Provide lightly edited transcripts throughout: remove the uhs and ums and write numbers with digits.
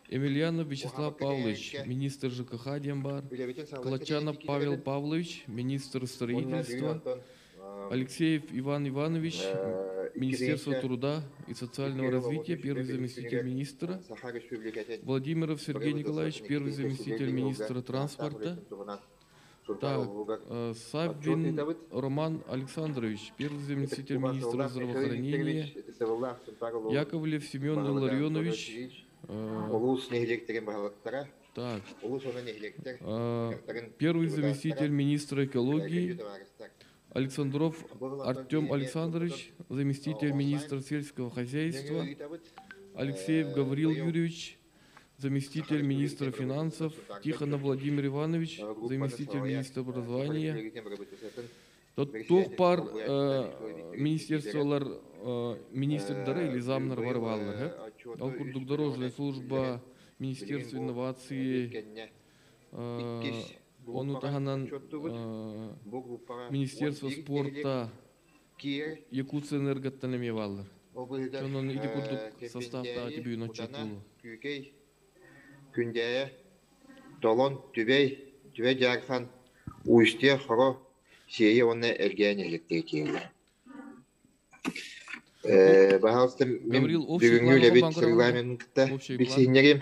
Емельянов Бу Вячеслав хамакка Павлович, тэрээһиҥҥэ министр ЖКХ диэн баар. үлэбитин салгыы Клочанов кэтиһинники Павел киирэбин Павлович, министр уонна бүгүн строительства. онтон Алексеев Иван Иванович, Министерство 2 труда и үп социального развития, уонна первый 21 заместитель күнүгэр министра. Саха Республикатын Владимиров Сергей Николаевич, Бырабыыталыстыбатын первый икки заместитель сүүрбэ сылга министра дьаһахтаах транспорта. үлэтин туһунан Сунтаар Так, улууһугар отчуот Саввин ыытабыт. Роман Александрович, первый Ытык заместитель министра убаастабыллаах Михаил Викторович, здравоохранения. ытыктабыллаах Сунтаар улууһун Яковлев Семен баһылыга Анатолий Илларионович. Васильевич, Э, улуус нэһилиэктэрин баһылыктара, Так, улуус уонна нэһилиэктэр э, мунньахтарын первый депутаттара, заместитель министра күндү экологии. табаарыстар. Александров Бу сылтан Артем биһиги отчуоппутун Александрович, заместитель онлайн министра сельского нөҥүө хозяйства. ыытабыт. Алексеев Гаврил Быйыл Юрьевич, Саха заместитель Республикатын министра Бырабыыталыстыбатын финансов. Сунтаарга Тихонов отчуоттуур Владимир Иванович, группаны заместитель салайар министра Саха образования. Республикатын Бырабыыталыстыбатын Туох председателин пар солбуйааччыта Михаил Викторович Никифоров министерстволар министрдары или замнар быйыл бары бааллар. отчуоту Ол үс курдук дорожная бөлөҕүнэн үллэрэн служба, билигин Министерство бу бүт инновации, кэннэ иккис ону группаҕа таһынан отчуоттуубут. Бу группаҕа Министерство 11 нэһилиэк спорта, киирэр. Якутсэнерготтан эмиэ бааллар. Ол быыһыгар Онон ити курдук составтаах Кэмпэндээйи, бүгүн Кутана, отчуоттуулу. Күүкэй, Күндээйэ, Долон, Түбэй, Түбэй Дьаархан, Устье, Хоро, Сиэйэ уонна Элгээн нэһилиэктэрэ киирэллэр. Баһаалыста мин Гаврил, общий бүгүҥҥү план үлэбит холбоон көрөҕүн да? регламенын кытта Общий план. билсиһиннэриим.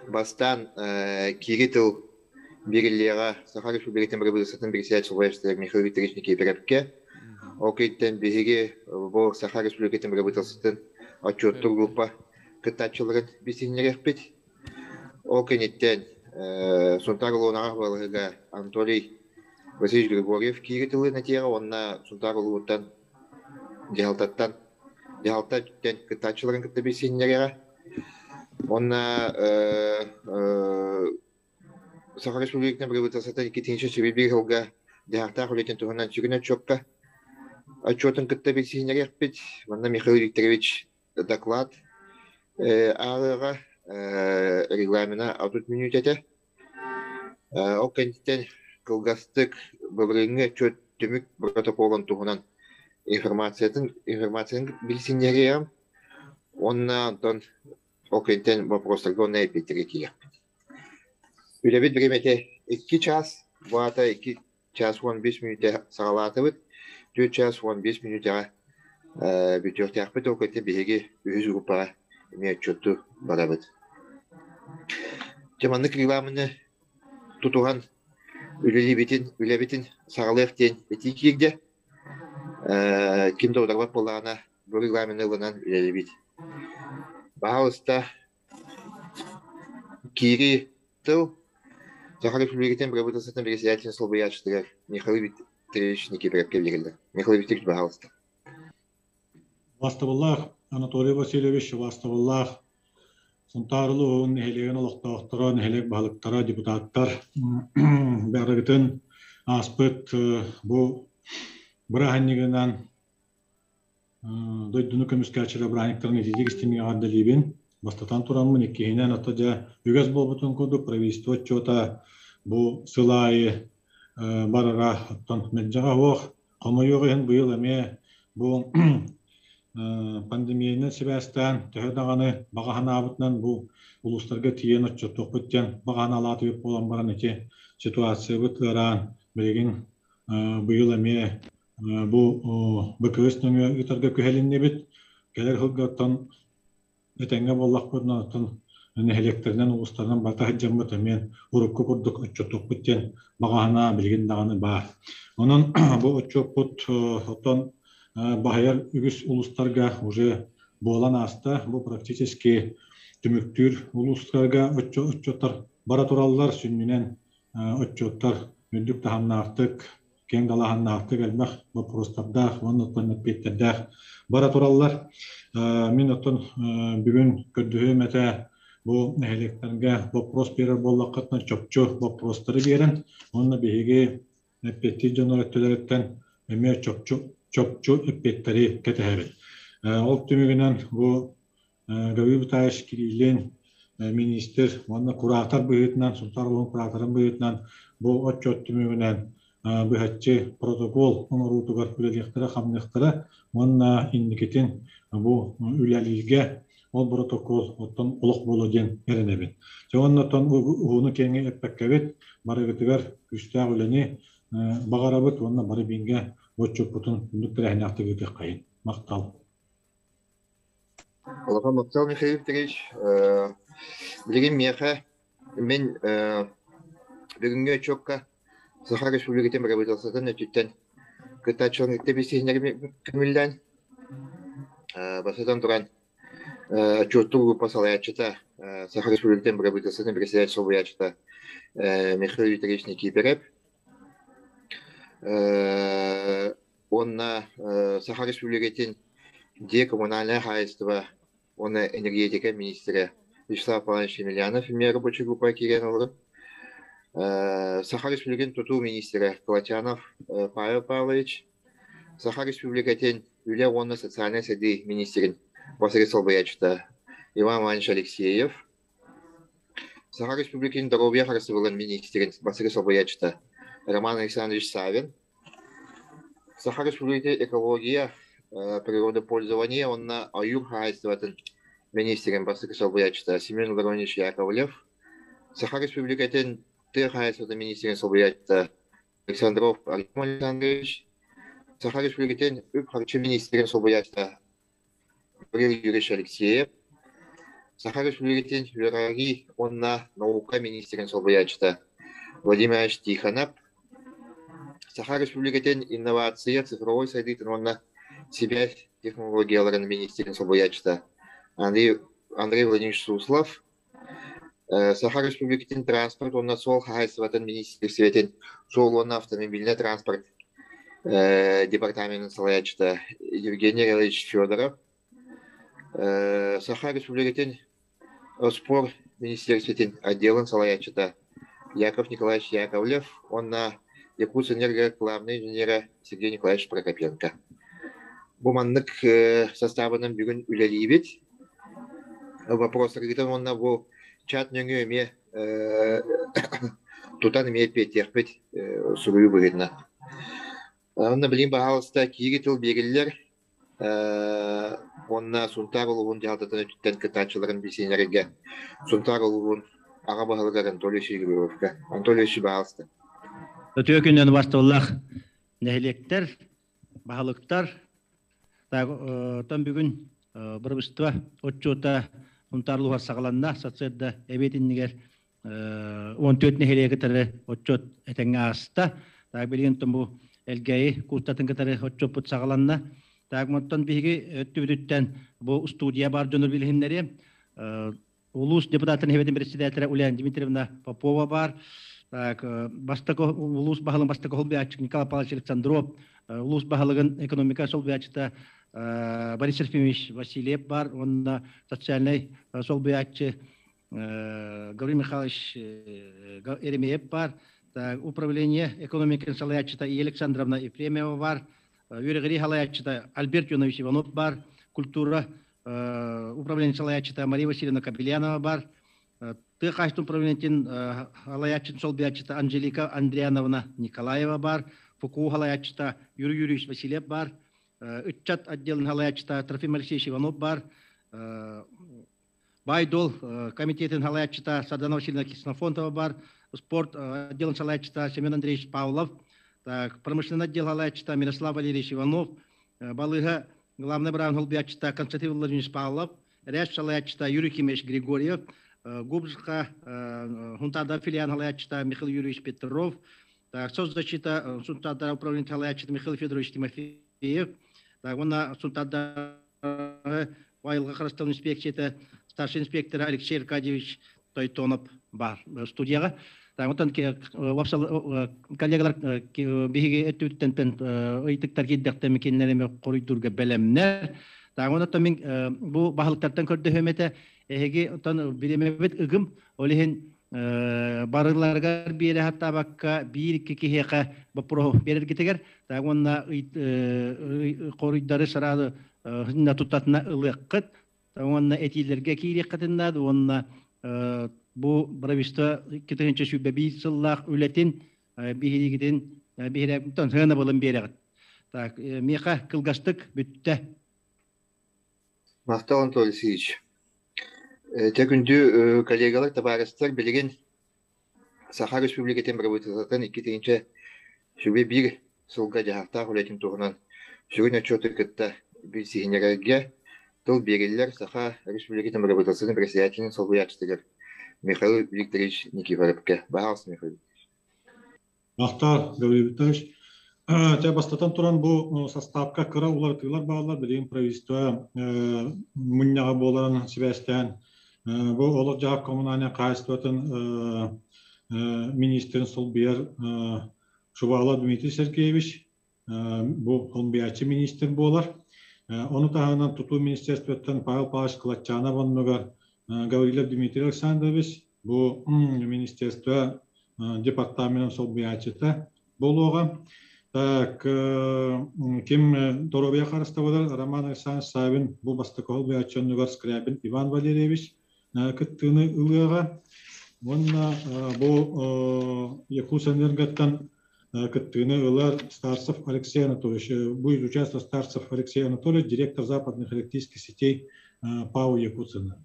Бастаан киири тыл биэриллиэҕэ Саха Республикатын Бырабыыталыстыбатын Председатель солбуйааччытыгар Михаил Викторович Никифоровка. Ол кэнниттэн биһиги бу Саха Республикатын Бырабыыталыстыбатын отчуоттуур группа кыттааччыларын билсиһиннэриэхпит. Ол кэнниттэн Сунтаар улууһунааҕы балыыһыга Анатолий Васильевич Григорьев киири тылын этиэҕэ уонна Сунтаар улууһуттан дьаһалтаттан дьаһалта өттүттэн кыттааччыларын кытта билсиһиннэриэҕэ. Уонна Саха Республикатын Бырабыыталыстыбатын иккитинчи сүбэ сылга дьаһахтаах үлэтин туһунан сүгүн отчуокка отчуотун кытта билсиһиннэриэхпит. Манна Михаил Викторович доклад ааҕыаҕа регламена 60 мүнүүтэтэ. Ол кэнниттэн кылгастык былырыыҥҥы отчуот түмүк протоколун туһунан информациятын информацияны билсиннэриэҕим уонна онтон ол кэнниттэн вопростарга уонна эппиэттэргэ киириэхпит. Үлэбит бириэмэтэ 2 чаас, бу аата 2 чаас 15 мүнүүтэ саҕалаатыбыт, 4 чаас 15 мүнүүтэҕэ бүтүөхтээхпит, ол кэнниттэн биһиги үһүс группаҕа эмиэ отчуоттуу барабыт. Дьэ маннык регламены тутуһан үлэлиибитин, үлэбитин саҕалыах диэн этии киирдэ. Ким да ударбат буоллаҕына, бу регламены ылынан үлэлиибит. Баһаалыста, киирии тыл Саха Республикатын Бырабыыталыстыбатын Председателин солбуйааччытыгар Михаил Викторович Никифоровка биэриллэр. Михаил Викторович, баһаалыста. Убаастабыллаах Анатолий Васильевич, убаастабыллаах Сунтаар улууһун нэһилиэгин олохтоохторо, нэһилиэк баһылыктара, депутаттар барыгытын ааспыт бу бырааһынньыгынан дойдуну көмүскээччилэр бырааһынньыктарын ититик истиҥҥэ эҕэрдэлиибин. Бастатан тураммын, иккиһинэн, ото дьэ үгэс буолбутун курдук правительство отчуота бу сыл аайы барара оттон мэлдьэҕэ суох. Хомойуох иһин быйыл эмиэ бу пандемиянан сибээстээн төһө даҕаны баҕа санаабытынан бу улуустарга тиийэн отчуоттуохпут диэн баҕа санаалаатыбыт буолан баран ити ситуациябыт ыараан билигин быйыл эмиэ бу БКС нөҥүө ыытарга күһэлиннибит. Кэлэр сылга оттон этэҥҥэ буоллахпытына оттон нэһилиэктэринэн, улуустарынан барыта сылдьаммыт эмиэ урукку курдук отчуоттуохпут диэн баҕа санаа билигин даҕаны баар. Онон бу отчуоппут оттон баһыйар үгүс улуустарга уже буолан ааста. Бу практически түмүктүүр улуустарга отчуоттар бара тураллар. Сүнньүнэн отчуоттар үрдүк таһымнаахтык, киэҥ далааһыннаахтык элбэх боппуруостардаах уонна оттон эппиэттэрдээх бара тураллар. Мин оттон бүгүн көрдөһүөм этэ бу нэһилиэктэргэ боппуруос биэрэр буоллаххытына чопчу боппуруостары биэрэн уонна биһиги эппиэттиир дьоннор өттүлэриттэн эмиэ чопчу чопчу эппиэттэри кэтэһэбит. Ол түмүгүнэн бу Гаврил Витальевич Кириллин министр уонна куратор быһыытынан, Сунтаар улууһун кураторын быһыытынан бу отчуот түмүгүнэн быһаччы протокол оҥоруутугар үлэлиэхтэрэ-хамныахтара уонна инникитин бу үлэлииргэ Ол боротокуол оттон олох буолуо диэн эрэнэбин. Дьэ уонна оттон уһуну киэҥи эппэккэбит, барыгытыгар күүстээх үлэни баҕарабыт уонна бары бииргэ отчуоппутун үндүк тэрээһиннээхтик ыытыаххайын. Махтал. Улахан махтал, Михаил Викторович. Билигин миэхэ мин бүгүҥҥү отчуокка Саха Республикатын Бырабыыталыстыбатын өттүттэн кыттааччыларын кытта билсиһиннэри көҥүллээн, бастатан туран, отчуоттуур группа салайааччыта, Саха Республикатын Бырабыыталыстыбатын бэрэссэдээтэл солбуйааччыта Михаил Викторович Никифоров уонна Саха Республикатын дьиэ коммунальнай хаһаайыстыба уонна энергетика министрэ Вячеслав Павлович Емельянов эмиэ рабочай группаҕа киирэн олорор. Саха Республикатын тутуу министрэ Кылачанов Павел Павлович, Саха Республикатын үлэ уонна социальнай сайдыы министрин бастакы солбуйааччыта Иван Иванович Алексеев, Саха Республикатын доруобуйа харыстабылын министрин бастакы солбуйааччыта Роман Александрович Савин, Саха Республикатын экология, природопользование уонна ойуур хаһаайыстыбатын министрин бастакы солбуйааччыта Семен Владимирович Яковлев, Саха Республикатын тыа хаһаайыстыбатын министрин солбуйааччыта Александров Артем Александрович, Саха Республикатын үп-харчы министрин солбуйааччыта Гаврил Юрьевич Алексеев, Саха Республикатын үөрэҕирии уонна наука министрин солбуйааччыта Владимир Иванович Тихонов, Саха Республикатын инновация, цифровой сайдыытын уонна сибээс технологияларын министрин солбуйааччыта Андрей, Андрей Владимирович Суслов, Саха Республикатын транспорт уонна суол хаһаайыстыбатын министиэристибэтин суол уонна автомобильнай транспорт департаменын салайааччыта Евгений Ильич Федоров, Саха Республикатын спорт министиэристибэтин отделын салайааччыта Яков Николаевич Яковлев уонна Якутсэнерго главнай инженерэ Сергей Николаевич Прокопенко. Бу маннык састаабынан бүгүн үлэлиибит. Вопростаргытын уонна бу чат нөҥүө эмиэ тутан эмиэ эппиэттиэхпит суруйуу быһыытынан. Онно билигин баһаалыста киири тыл биэриллэр уонна Сунтаар улууһун дьаһалтатын өттүттэн кыттааччыларын билсиһиннэрэргэ Сунтаар улууһун аҕа баһылыгар Анатолий Сергеевка. Анатолий Ильич, баһаалыста. Өтүө күнүнэн убастабыллаах нэһилиэктэр, баһылыктар, Оттон бүгүн бырабыстыба отчуота Сунтаар улууһар саҕаланна. Сарсыарда эбиэт иннигэр 14 нэһилиэги кытары отчуот этэҥҥэ ааста. Так билигин бу Элгээйи куустатын кытары отчуоппут саҕаланна. Так оттон биһиги өттүбүтүттэн бу студия бар дьону билиһиннэриэм. Улуус депутатын Хэбэтин председателя Ульяна Дмитриевна Попова бар. Так, бастакы улуус баһылыгын бастакы солбуйааччы Николай Павлович Александров, улуус баһылыгын экономика солбуйааччыта Борис Серафимович Васильев бар, уонна социальнай солбуйааччы Гаврил Михайлович Еремеев бар, управление экономикин салайааччыта Ия Александровна Ефремова бар, үөрэҕирии салайааччыта Альберт Ионович Иванов бар, культура управление салайааччыта Мария Васильевна Капельянова бар, тыа хаһаайыстыбатын управлениетын салайааччытын солбуйааччыта Анжелика Андриановна Николаева бар, ФКУ салайааччыта Юрий Юрьевич Васильев бар, ыччат отделын салайааччыта Трофим Алексеевич Иванов бар, Баай-дуол комитетин салайааччыта Сардана Васильевна Ксенофонтова бар, спорт отделын салайааччыта Семен Андреевич Павлов, промышленный отдел салайааччыта Мирослав Валерьевич Иванов, балыыһа главный быраан холбуйааччыта Константин Владимирович Павлов, РЭС салайааччыта Юрий Кимович Григорьев, ГУБЖ-ка Хунтаада филиал салайааччыта Михаил Юрьевич Петров, соцзащита Сунтаада управление салайааччыта Михаил Федорович Тимофеев, уонна Сунтаада айылҕа харыстабыл инспекцията старший инспектора Алексей Аркадьевич Тойтонов баар студияҕа. Онтон коллегалар биһиги өттүбүттэн ыйытыктар киирдэхтэн кинилэр эмэ хоруйдуурга бэлэмнэр. Онтон мин бу баһылыктартан көрдөһүөм этэ. Эһиги оттон бириэмэбит ыгым, ол иһин барыларыгар биэрэ хаттаабакка биир-икки киһиэхэ боппуруоһу биэрэргитигэр уонна хоруйдары сразу туттатына ылыаххыт уонна этиилэргэ киириэххитин наада уонна бу правительство 2021 сыллаах үлэтин биһиригитин биһирэптэн сыанабылын биэрэҕит. Так, миэхэ кылгастык бүттэ. Махтал, Анатолий Алексеевич. Дьэ күндү коллегалар, табаарыстар, билигин Саха Республикатын Бырабыыталыстыбатын 2021 сылга дьаһахтаах үлэтин туһунан сүрүн отчуоту кытта билсиһиннэрэргэ тыл биэриллэр Саха Республикатын Бырабыыталыстыбатын Председателин солбуйааччытыгар Михаил Викторович Никифоровка. Баһаалыста, Михаил Викторович. Махтал, Гаврил Викторович. Чэ, бастатан туран бу састаапка кыра уларытыылар бааллар. Билигин правительство мунньаҕа буоларын сибээстээн бу олох-дьаһах коммунальнай хаһаайыстыбатын министрин солбуйар Шувалов Дмитрий Сергеевич бу солбуйааччы министр буолар. Ону таһынан тутуу министерствоттан Павел Павлович Кылатчанов оннугар Гаврилов Дмитрий Александрович бу министерство департаменын солбуйааччыта буолуоҕа. Так, ким доруобуйа харыстабылар Роман Александрович Савин бу бастакы солбуйааччы оннугар Скрябин Иван Валерьевич кыттыыны ылыаҕа. Уонна бу Якутсэнерготтан кыттыыны ылар Старцев Алексей Анатольевич. Будет участвовать Старцев Алексей Анатольевич, директор западных электрических сетей ПАО Якутсэнерго.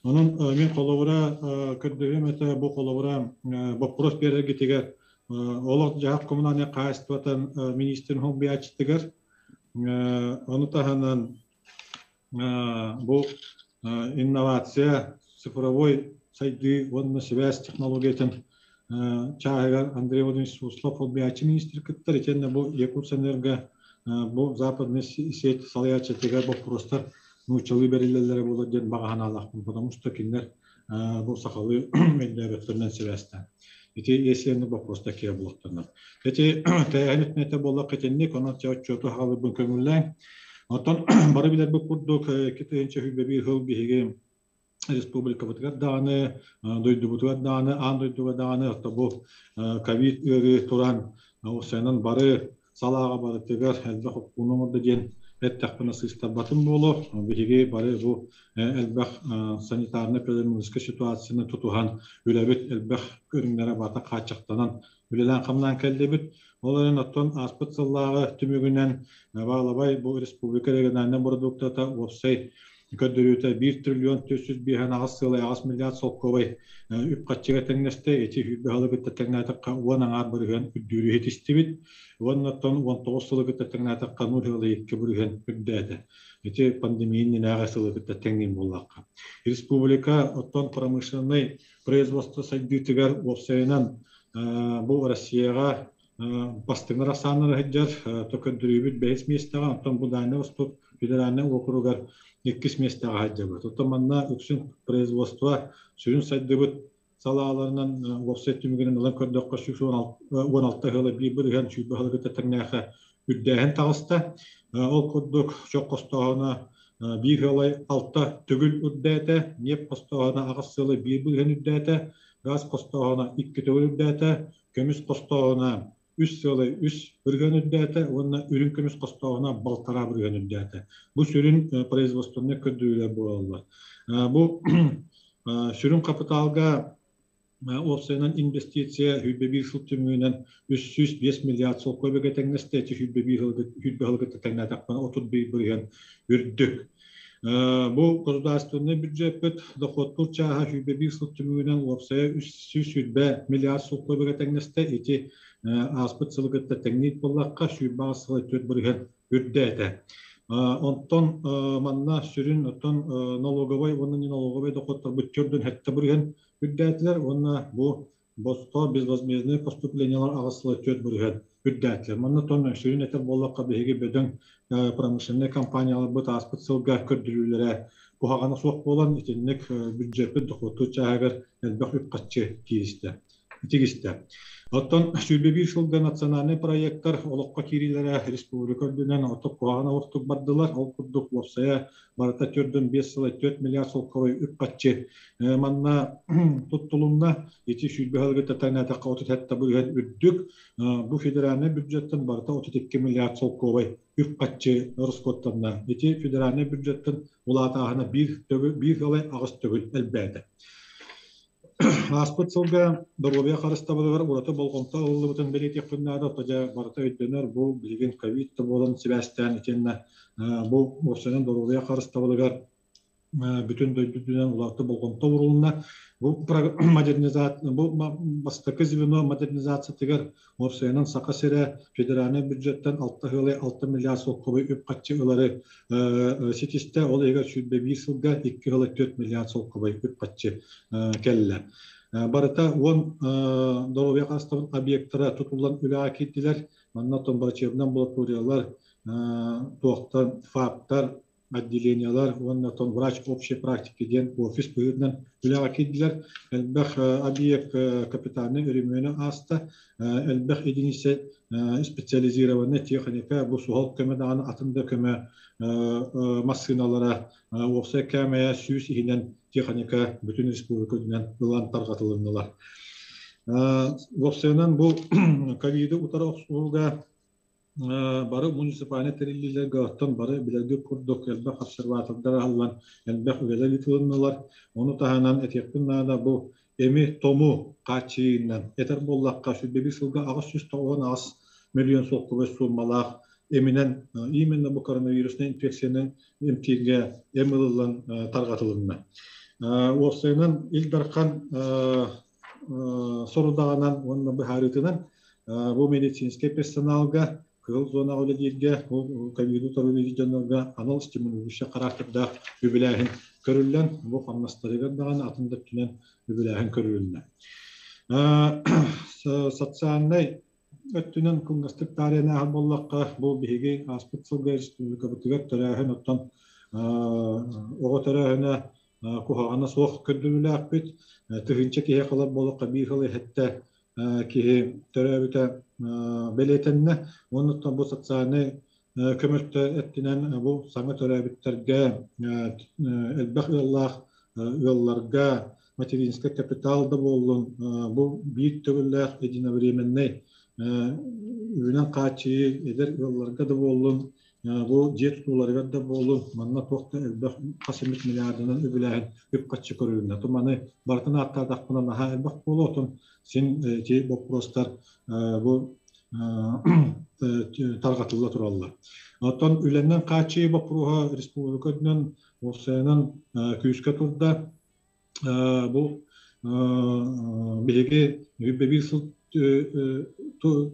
Онон мин холобура көрдөрүөм этэ, бу холобура боппуруос биэрэргитигэр олох-дьаһах коммунальнай хаһаайыстыбатын министрин солбуйааччытыгар, ону таһынан бу инновация, цифровой сайдыы уонна сибээс технологиятын чааһыгар Андрей Владимирович Суслов солбуйааччы министр кыттар, итиэннэ бу Якутсэнерго бу западный сеть салайааччытыгар боппуруостар нууччалыы бэриллэллэрэ буолар диэн баҕа санаалаахпын, потому что кинилэр бу сахалыы өйдөөбөттөрүнэн сибээстээн. Ити ЕСН боппуруостар киһи буолуохтанар. Ити тэрээһин үтүнэтэ буоллахха итинник, онон отчуоту хаалырбын көҥүллээҥ. Оттон бары билэрбит курдук, 2021 сыл биһиги республикабытыгар даҕаны, дойдубутугар даҕаны, аан дойдуга даҕаны бу ковид ыарыы туран, уопсайынан бары салааҕа барытыгар элбэх уккууну оҥордо диэн эттэхпинэ сыыстарбатым буолуо. Биһиги бары бу элбэх санитарнай-эпидемиологическай ситуацияны тутуһан үлэбит элбэх көрүҥнэрэ барыта хааччахтанан үлэлээн-хамнаан кэллибит. Ол эрэн оттон ааспыт сыллааҕы түмүгүнэн баалабай бу республика региональнай бородууктата уопсай көрдөрүүтэ 1 триллион 458 сыалай 8 миллиард солкуобай үп-харчыга тэҥнэстэ. Ити сүүрбэ сылы кытта тэҥнээтэххэ 10,5% үрдүүрү иһитистибит. Уоннаттан 19 сылы кытта тэҥнээтэххэ 0,2% үрдээтэ. Ити пандемия иннинээҕи сылы кытта тэҥниир буоллахха. Республика оттон промышленнай производство сайдыытыгар уопсайынан бу Россияҕа бастыҥнар ахсааннара сылдьар, көрдөрүүбүт бэһис миэстэҕэ, оттон бу Дальнай Восток федеральнай уокуругар иккис миэстэҕэ сылдьабыт. Оттон манна үксүн производство сүрүн сайдыбыт салааларынан уопсай түмүгүнэн ылан көрдөххө 116 ыала 1% 20 ыалы кытта тэҥнээхэ үрдээһин таҕыста. Ол курдук чох хостооһуна биир ыалай алта төгүл үрдээтэ, ньиэп хостооһуна аҕыс сыала 1% үрдээтэ, газ хостооһуна икки төгүл үрдээтэ, көмүс хостооһуна үс сыалай үс бырыһыан үрдээтэ уонна үрүҥ көмүс хостооһуна балтараа бырыһыан үрдээтэ. Бу сүрүн производственнай көрдөрүүлэр буолаллар. Бу сүрүн хапытаалга уопсайынан инвестиция 101 сыл түмүгүнэн 305 миллиард солкуобайга тэҥнэстэ, ити 101 сылга тэҥнээтэхпинэ 31 бырыһыан үрдүк. Бу государственнай бюджеппит дохуоттуур чааһа 101 сыл түмүгүнэн уопсайа 320 миллиард солкуобайга тэҥнэстэ. Ити ааспыт сылы кытта тэҥниир буоллахха, 28 сыла 4% үрдээтэ. Онтон манна сүрүн оттон налоговай уонна не налоговай дохуоттарбыт 47% үрдээтилэр уонна бу босхо безвозмездные поступлениелар аҕыс сыла 4% үрдээтилэр. Манна тон сүрүн этэр буоллахха биһиги бөдөҥ промышленнай компанияларбыт ааспыт сылга көрдөрүүлэрэ куһаҕана суох буолан итинник бюджеппит дохуоттуур чааһыгар элбэх үп-харчы кииристэ. Тигистэ. Оттон 21 сылга национальнай проектар олоххо киириилэрэ республика үрдүнэн ордук куһаҕан олохтук бардылар. Ол курдук уопсайа барыта 4,5 сыла 4 миллиард солкуобай үп-харчы манна туттулунна. Ити сүүрбэ сылга татанаатахха 37 бырыһыан үрдүк. Бу федеральнай бюджеттан барыта 32 миллиард солкуобай үп-харчы ороскуоттанна. Ити федеральнай бюджеттан улаатааһына биир төгүл, биир сылай аҕыс төгүл элбээтэ. Ааспыт сылга доруобуйа харыстабылыгар ураты болҕомто ылыллыбытын бэлиэтиэхпин наада. Дьэ, барыта өйдөнөр, бу билигин ковид да буолан сибээстээн итиэннэ бу уопсайынан доруобуйа харыстабылыгар Бүтүн дойдутунан улаатта болҕомто уурулунна. Бу модернизация, бу бастакы звено модернизациятыгар уопсайынан Саха сирэ федеральнай бюджеттан 6,6 миллиард солкуобай үп-харчы ылары ситистэ. Ол иһигэр 101 сылга 2,4 миллиард солкуобай үп-харчы кэллэ. Барыта 10 доруобуйа харыстабыл объектара тутуллан үлэҕэ киирдилэр. Манна оттон врачебнай амбулаториялар, туохтар, ФАПтар, отделениелар уонна оттон врач общей практики диэн офис быһыытынан үлэҕэ киирдилэр. Элбэх объект капитальнай өрөмүөнү ааста. Элбэх единица специализированная техника, бу суһал көмө даҕаны атын да көмө массыыналара уопсай кээмэйэ 100 иһинэн техника бүтүн республика үрдүнэн ылан тарҕатылыннылар. Уопсайынан бу ковиды утары охсуһууга бары муниципальнай тэриллиилэргэ оттон бары билэргит курдук элбэх обсерватордар аһыллан элбэх үлэлэр ыытылыннылар. Ону таһынан этиэхпин наада бу эми-тому хааччыйыынан этэр буоллахха 101 сылга 898 миллион солкуобай сууммалаах эминэн именно бу коронавируснай инфекцияны эмтииргэ эм ылыллан тарҕатылынна. Уопсайынан Ил Дархан сорудаҕынан уонна быһаарыытынан бу медицинскэй персоналга кыһыл зонаҕа үлэлииргэ, бу ковиду утары дьоннорго анал стимулирующий характердаах үбүлээһин көрүллэн, бу хамнастарыгар даҕаны атын да өттүнэн үбүлээһин көрүлүннэ. Социальнай өттүнэн кылгастык таарыйан ааһар буоллахха, бу биһиги ааспыт сылга республикабытыгар төрөөһүн оттон оҕо төрөөһүнэ куһаҕана суох көрдөрүүлээхпит. Тыһыынча киһи халар буоллахха биир сыл иһиттэ киһи төрөөбүтэ бэлиэтэннэ. Оннуттан бу социальнай көмөлтө өттүнэн бу саҥа төрөөбүттэргэ элбэх ыаллаах ыалларга материнскай капитал да буоллун бу биир төгүллээх единовременный үбүнэн хааччыйыы эдэр ыалларга да буоллун бу дьиэ тутууларыгар да буоллун манна туох да элбэх хас эмит миллиардынан үбүлээһин үп-харчы көрүлүннэ. Туманы барытын ааттаатахпына наһаа элбэх буолуо, отон син ити боппуруостар бу тарҕатылла тураллар. Оттон үлэннэн хааччыйыы боппуруоһа республика үрдүнэн уопсайынан күүскэ турда. Бу биһиги биир сыл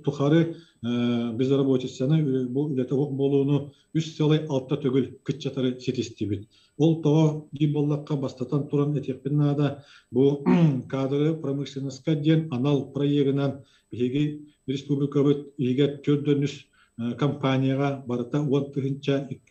тухары безработицаны бу үлэтэ суох буолууну 3,6 төгүл кыччатары ситистибит. Ол тоҕо диир буоллахха, бастатан туран этиэхпин наада, бу кадры промышленностька диэн анал проегынан биһиги республикабыт иһигэр 403 компанияҕа барыта 10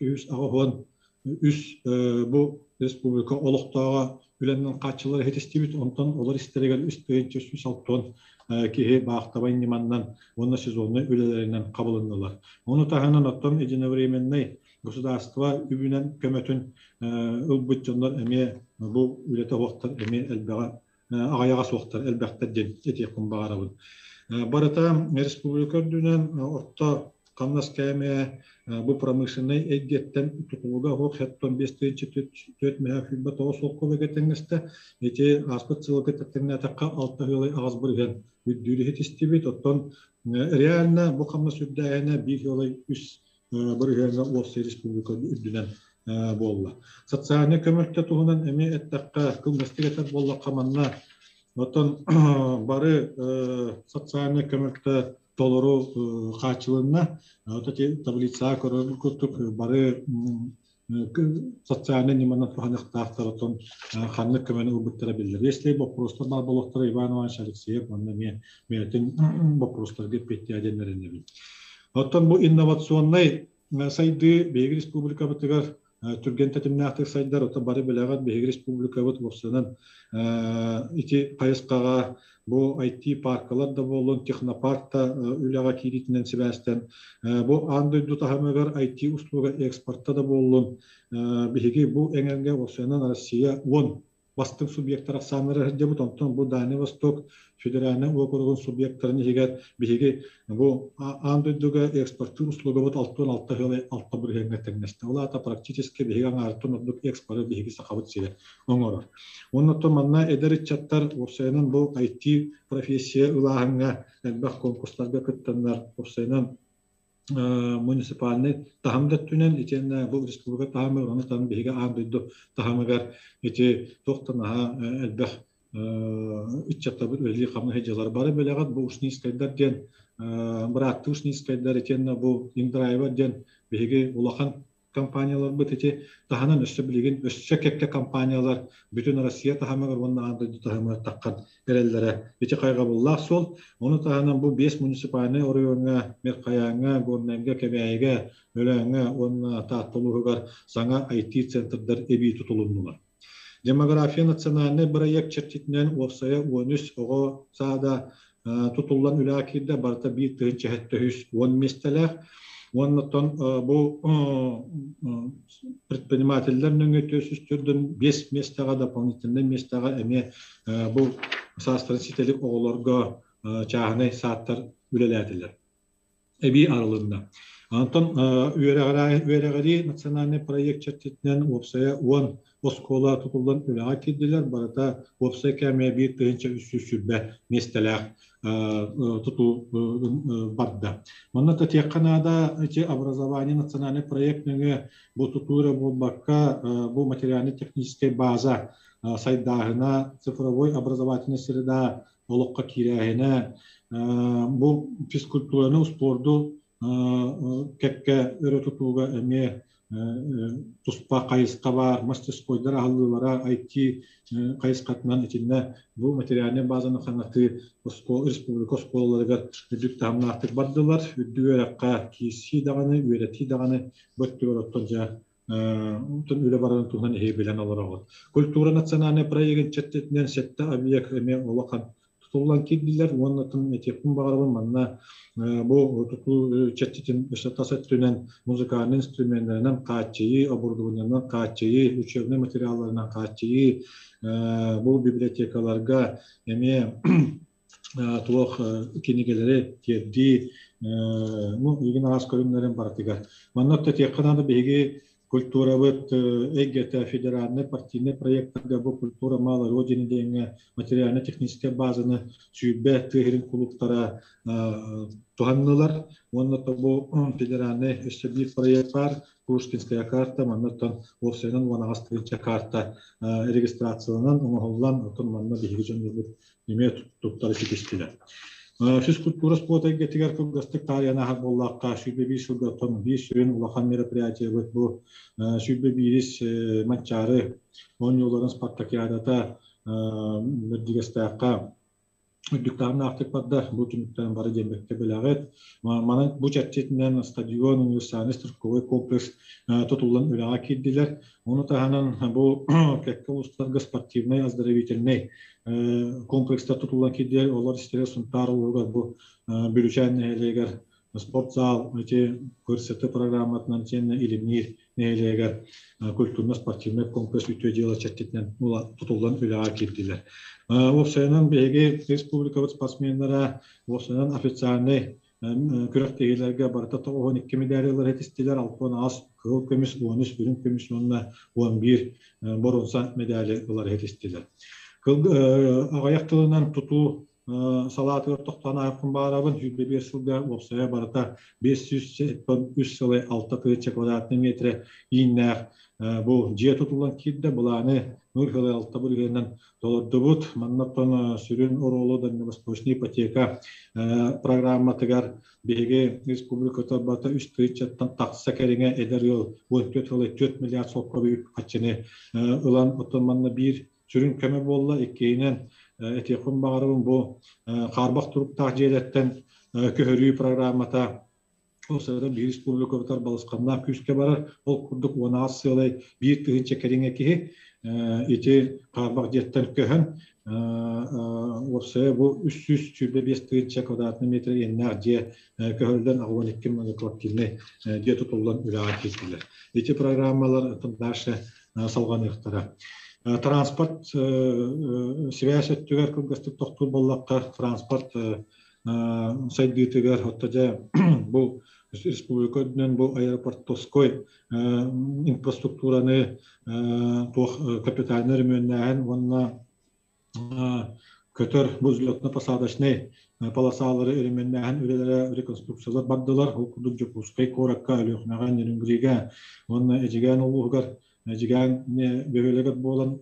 283 бу республика олохтооҕо үлэнэн хааччылар иһитистибит, онтон олор истэригэр 3 160 киһи баахтабай ньыманнан уонна сезоннай үлэлэринэн хабылыннылар. Ону таһынан оттон единовременный государство үбүнэн көмөтүн ылбыт дьоннор эмиэ бу үлэтэ суохтар эмиэ элбэҕэ аҕыйаҕа суохтар элбэхтэр диэн этиэхпин баҕарабын. Барыта республика үрдүнэн орто хамнас кээмэйэ бу промышленнай эйгэттэн тутулуга суох 75 мөһө 29 солкуобайга тэҥнэстэ. Ити ааспыт сылга тэҥнээтэххэ 6,8% үрдүүр иһитистибит. Оттон реально бу хамнас үрдээһинэ 1,3% уопсай республика үрдүнэн буолла. Социальнай көмөлтө туһунан эмиэ эттэххэ, кылгастык этэр буоллахха манна оттон бары социальнай көмөлтө толору хааччылынна. Вот эти таблицаҕа көрөр курдук бары социальнай ньыманан туһаныахтаахтар оттон ханнык көмөнү ылбыттара биллэр. Если боппуруостар баар буолуохтара Иван Иванович Алексеев манна эмиэ бэйэтин боппуруостарга эппиэттиэ диэн Оттон бу инновационнай сайдыы биһиги республикабытыгар түргэн тэтимнээхтик сайдар, оттон бары билэҕит биһиги республикабыт уопсайынан ити хайысхаҕа бу IT-паркалар да буоллун, технопарк да үлэҕэ киириитинэн сибээстэн бу аан дойду таһымыгар IT услуга экспорта да буоллун, биһиги бу эҥэргэ уопсайынан Россия 10 бастыҥ субъектар ахсааннара сылдьабыт. Онтон бу Дальний Восток федеральнай уокуругун субъектарын иһигэр биһиги бу аан дойдуга экспорттуур услугабыт 66,6% тэҥнэстэ. Ол аата практически биһиги аҥаартан ордук экспоры биһиги Сахабыт сирэ оҥорор. Оннуттан манна эдэр ыччаттар уопсайынан бу IT профессия ылааһыҥҥа элбэх конкурстарга кыттаннар уопсайынан Муниципальнай таһым да өттүнэн итиэннэ бу республика таһымыгар, ону таһым биһиги аан дойду таһымыгар ити туох да наһаа элбэх ыччаттарбыт үлэлии хамныы сылдьаллар. Бары билэҕит, бу Ушницкайдар диэн бырааттыы Ушницкайдар итиэннэ бу Индрайвер диэн биһиги улахан компанияларбыт ити таһынан өссө билигин өссө кэккэ компаниялар бүтүн Россия таһымыгар уонна аан дойду таһымыгар таххан эрэллэрэ ити хайҕабыллаах суол. Ону таһынан бу биэс муниципальнай оройуоҥҥа Мирхайааҥҥа, Горнайга, Кэбээйигэ, Өлөөҥҥө уонна Таатта улууһугар саҥа IT-центрдар эбии тутулуннулар. Демография национальнай бырайыак чэрчитинэн уопсайа 13 оҕо саада тутуллан үлэҕэ киирдэ, барыта 1073 миэстэлээх. Уонна оттон бу предпринимателлэр нөҥүө 445 миэстэҕэ дополнительнай миэстэҕэ эмиэ бу саастарын ситэ илик оҕолорго чааһынай саадтар үлэлээтилэр. Эбии арылынна. Онтон үөрэҕирии национальнай проект чэрчитинэн уопсайа 10 оскуола тутуллан үлэҕэ киирдилэр. Барыта уопсай кээмэйэ 1320 миэстэлээх тутуу барда. Манна тэтиэххэ наада ити образование национальный проект нөҥүө бу тутуу эрэ буолбакка, бу материально-техническэй база сайдааһына, цифровой образовательная среда олоххо киирээһинэ, бу физкультураны, успуорду кэккэ өрө тутууга эмиэ туспа хайысха баар, мастерскойдар аһыллыылара IT хайысхатынан итиннэ бу материальнай базаны хаҥатыы республика оскуолаларыгар үрдүк таһымнаахтык бардылар. Үрдүк үөрэххэ киирсии даҕаны, үөрэтии даҕаны бу өттүгэр оттон дьэ Онтон үлэ барарын туһунан эһиги билэн олороҕут. Культура национальнай проегын чэрчитинэн сэттэ объект эмиэ улахан тутуллан киирдилэр уонна этиэхпин баҕарабын манна бу тутуу чэрчитин өссө тас өттүнэн музыкальнай инструменнарынан хааччыйыы, оборудованиенан хааччыйыы, учебнай материалларынан хааччыйыы, бу библиотекаларга эмиэ туох кинигэлэри тиэрдии, ну, игин араас көрүҥнэрин барытыгар. Манна этиэххэ наада биһиги культурабыт эйгэтэ федеральнай партийнай проектарга бу культура малой родины диэҥҥэ материально-техническэй базаны 120 тыа сирин кулууптара туһаннылар. Уонна бу федеральнай өссө биир проект баар Пушкинская карта маннаттан уопсайынан 18 тыһыынча карта регистрацияланан оҥоһуллан оттон манна биһиги дьоннорбут эмиэ туттары ситистилэр. Физкультура спорт эйгэтигэр кылгастык таарыйан ааһар буоллахха, 101 сылга оттон биир сүрүн улахан мероприятиебыт бу 101-ис Манчаары оонньууларын спартакиадата Бэрдьигэстээххэ үрдүк таһымнаахтык барда. Бу түмүктэрин бары диэн билэҕит. Манан бу чэрчитинэн стадион, универсальный стрелковый комплекс тутуллан үлэҕэ киирдилэр. Ону таһынан бу кэккэ улуустарга спортивнай, оздоровительнай комплекстар тутуллан киирдилэр. Олор истэрэ Сунтаар улууһугар бу Бүлүчээн нэһилиэгэр спортзал ити КРСТ программатынан итиэннэ Илимниир нэһилиэгэр культурно-спортивнай комплекс үтүө дьыала чэрчитинэн тутуллан үлэҕэ киирдилэр. Уопсайынан биһиги республикабыт спортсменнара уопсайынан официальнай күрэхтэһиилэргэ барыта 92 медали ылар этистилэр, 68 кыһыл көмүс, 13 үрүҥ көмүс уонна 11 боруонса медали ылар этистилэр. Аҕыйах тылынан тутуу салаатыгар тохтоон ааһыахпын баҕарабын. 105 сылга уопсайа барыта 503 сылай 6 тыһыынча квадратный метрэ ииннээх бу дьиэ тутуллан киирдэ. Былааны 0,6 бырыһыанынан толордубут. Манна оттон сүрүн оруолу дальневосточная ипотека программатыгар биһиги республиката барыта 3 тыһыынчаттан тахса кэриҥэ эдэр ыал 14,4 миллиард солкуобай үп харчыны ылан, оттон манна биир сүрүн көмө буолла. Иккиһинэн, этиэхпин баҕарабын, бу хаарбах туруктаах дьиэлэртэн көһөрүү программата ол сырыта биир республикабытар балысханнаах күүскэ барар. Ол курдук 18 сыалай 1000 кэриҥэ киһи ити хаарбах дьиэттэн көһөн уопсайа бу 325 тыһыынча квадратный метр иэннээх дьиэ көһөрүллэн 62 многоквартирный дьиэ тутуллан үлэҕэ киирдилэр. Ити программалар дальше салҕаныахтара. Транспорт сибээс өттүгэр кылгастык тохтуур буоллахха, транспорт сайдыытыгар отто дьэ бу республика үрдүнэн бу аэропортовской инфраструктураны туох капитальнай өрөмүөннээһин уонна Көтөр бу взлетно-посадочнай полосалары өрөмүөннээһин үлэлэрэ реконструкциялар бардылар. Ол курдук Дьокуускай куоракка, Өлүөхүмэҕэ, Нерюнгригэ уонна Эдьигээн улууһугар Эдьигээн бөһүөлэгэр буолан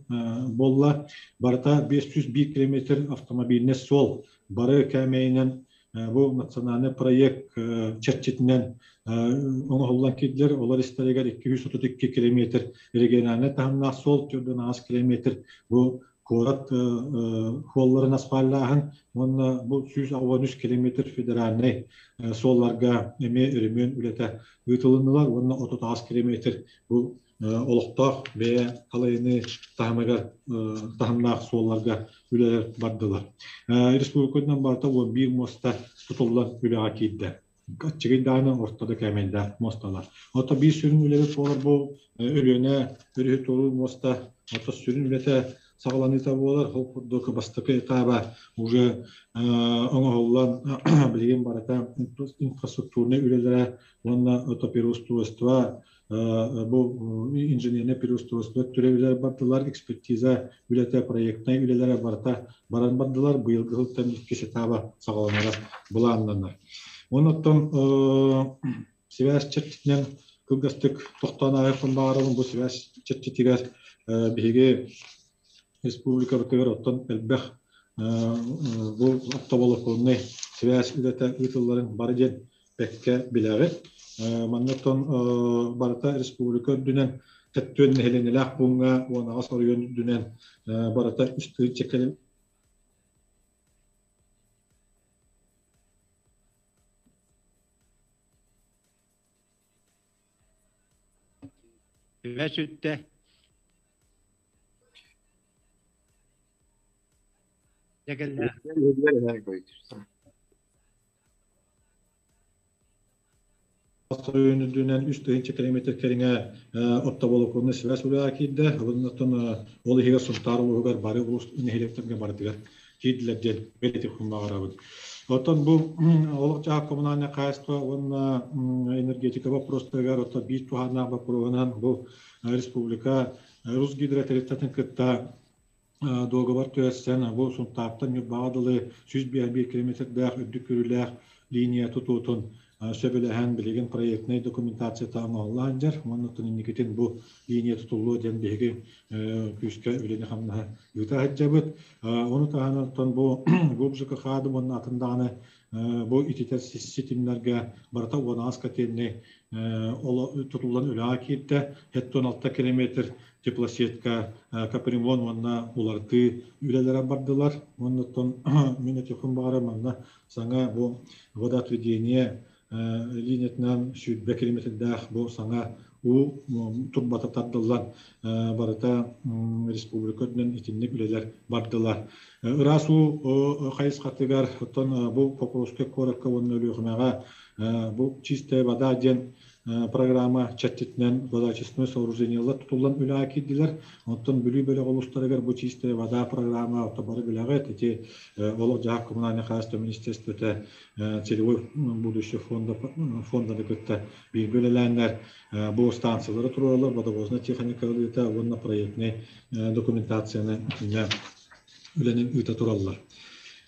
буолла. Барыта 501 километр автомобильнай суол бары кээмэйинэн бу национальный проект чэрчитинэн оҥоһуллан киирдилэр. Олор истэригэр 232 километр региональнай таһымнаах суол, 4 километр бу куорат суолларын асфальлааһын уонна бу 183 километр федеральнай суолларга эмиэ өрөмүөн үлэтэ ыытылыннылар уонна 38 километр бу олохтоох бэйэ халайыны таһымыгар таһымнаах суолларга үлэлэр бардылар. Республикатынан барыта 11 муоста тутуллан үлэҕэ киирдэ. Аччыгый даҕаны орто да кээмэйдээх муосталар. Ото биир сүрүн үлэбит буолар бу Өлүөнэ өрүһү туоруур муоста ото сүрүн үлэтэ саҕаланыыта буолар. Ол курдук бастакы этаба уже оҥоһуллан билигин барыта инфраструктурнай үлэлэрэ уонна переустройство бу инженерное переустройство өттүлэр бардылар, экспертиза үлэтэ, проектнай үлэлэрэ барыта баран бардылар. Быйылгы сылтан иккис этаба саҕаланара былааннанар. Онон сибээс чэрчитинэн кылгастык тохтоон ааһыахпын баҕарабын. Бу сибээс чэрчитигэр биһиги республикабытыгар оттон элбэх бу оптоволоконнай сибээс үлэтэ ыытылларын бары диэн бэккэ билэҕит. Манна оттон барыта республика үрдүнэн тэттүөн нэһилиэнньэлээх пууҥҥа 18 оройуон үрдүнэн барыта үс тыһыынча Үбэ сүттэ. Дьэ кэллэ. Оройуон үрдүнэн үс тыһыынча километр кэриҥэ оптоволоконнай связь үлэҕэ киирдэ. Онтон ол иһигэр Сунтаар улууһугар бары улуус нэһилиэктэргэ барытыгар киирдилэр диэн бэлиэтик баҕарабыт. Оттон бу олох-дьаһах коммунальнай хаһаайыстыба уонна энергетика боппуруостарыгар оттон биир туһааннаах боппуруоһунан бу республика Русгидро тэрилтэтин кытта дуогабар түһэрсэн бу Сунтаартан Ньурбаҕа дылы 151 километрдаах үрдүк көрүүлээх линия тутуутун сөбүлэһэн билигин проектнай документацията оҥоһулла сылдьар уонна инникитин бу линия тутуллуо диэн биһиги күүскэ үлэни-хамнаһы ыыта сылдьабыт. Ону таһынан оттон бу ГУП ЖКХ уонна атын даҕаны бу ититэр ситимнэргэ барыта 18 котельнай тутуллан үлэҕэ киирдэ. 76 километр теплосетка капремонт уонна уларытыы үлэлэрэ бардылар. Уонна оттон мин этиэхпин баҕарар манна саҥа бу водоотведение линиятынан 20 километрдаах бу саҥа уу турбата тардыллан барыта республика үрдүнэн итинник үлэлэр бардылар. Ыраас уу хайысхатыгар оттон бу Покровскай куоракка уонна Өлүөхүмэҕэ бу чистая вода диэн программа чэрчитинэн водоочистной сооружениелар тутуллан үлэҕэ киирдилэр. Оттон Бүлүү бөлөх улуустарыгар бу чистая вода программа ото бары билэҕит. Ити олох-дьаһах коммунальнай хаһаайыстыба министерствота целевой будущее фонда фонданы кытта бииргэ үлэлээннэр бу станциялары туруораллар, водовозная техника ылыыта уонна проектнай документацияны үлэни ыыта тураллар.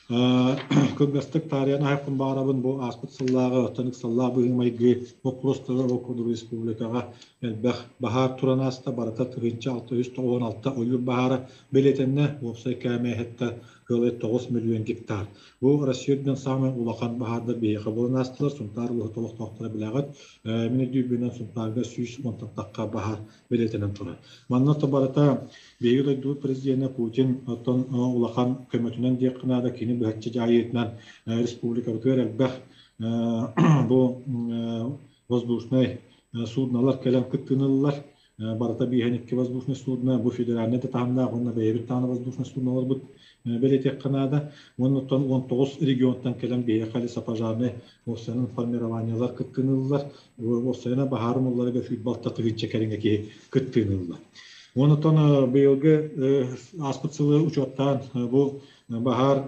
Кылгастык таарыйан аһыахпын баҕарабын бу ааспыт сыллааҕы оттон ыксаллаах быһыы-майгы боппуруостара ол курдук республикаҕа элбэх баһаар туран ааста барыта 1696 ойуур баһаара бэлиэтэннэ уопсай кээмэйэ кыалай 9 миллион гектар. Бу Россия үрдүнэн саамай улахан баһаардар биһиэхэ буолан аастылар. Сунтаар улууһа олохтоохторо билэҕит. Мин өйдүүрбүнэн Сунтаарга 110 тахха баһаар бэлиэтэнэн турар. Манна то барыта биһиги дойдубут президенэ Путин оттон улахан көмөтүнэн диэххэ наада кини быһаччы дьайыытынан республикабытыгар элбэх бу воздушнай суднолар кэлэн кыттыыныллар. Барыта бииһэн икки воздушный судно бу федеральнай да таһымнаах уонна бэйэбит даҕаны воздушный судноларбыт бэлиэтиэххэ наада. Уонна оттон 19 регионтан кэлэн биһиэхэ лесопожарнай уопсайынан формированиелар кыттыыныллар. Уопсайынан баһаар умулларыгар 26 тыһыынча кэриҥэ киһи кыттыыны ылла. Онтон быйылгы ааспыт сылы учуоттаан бу баһаар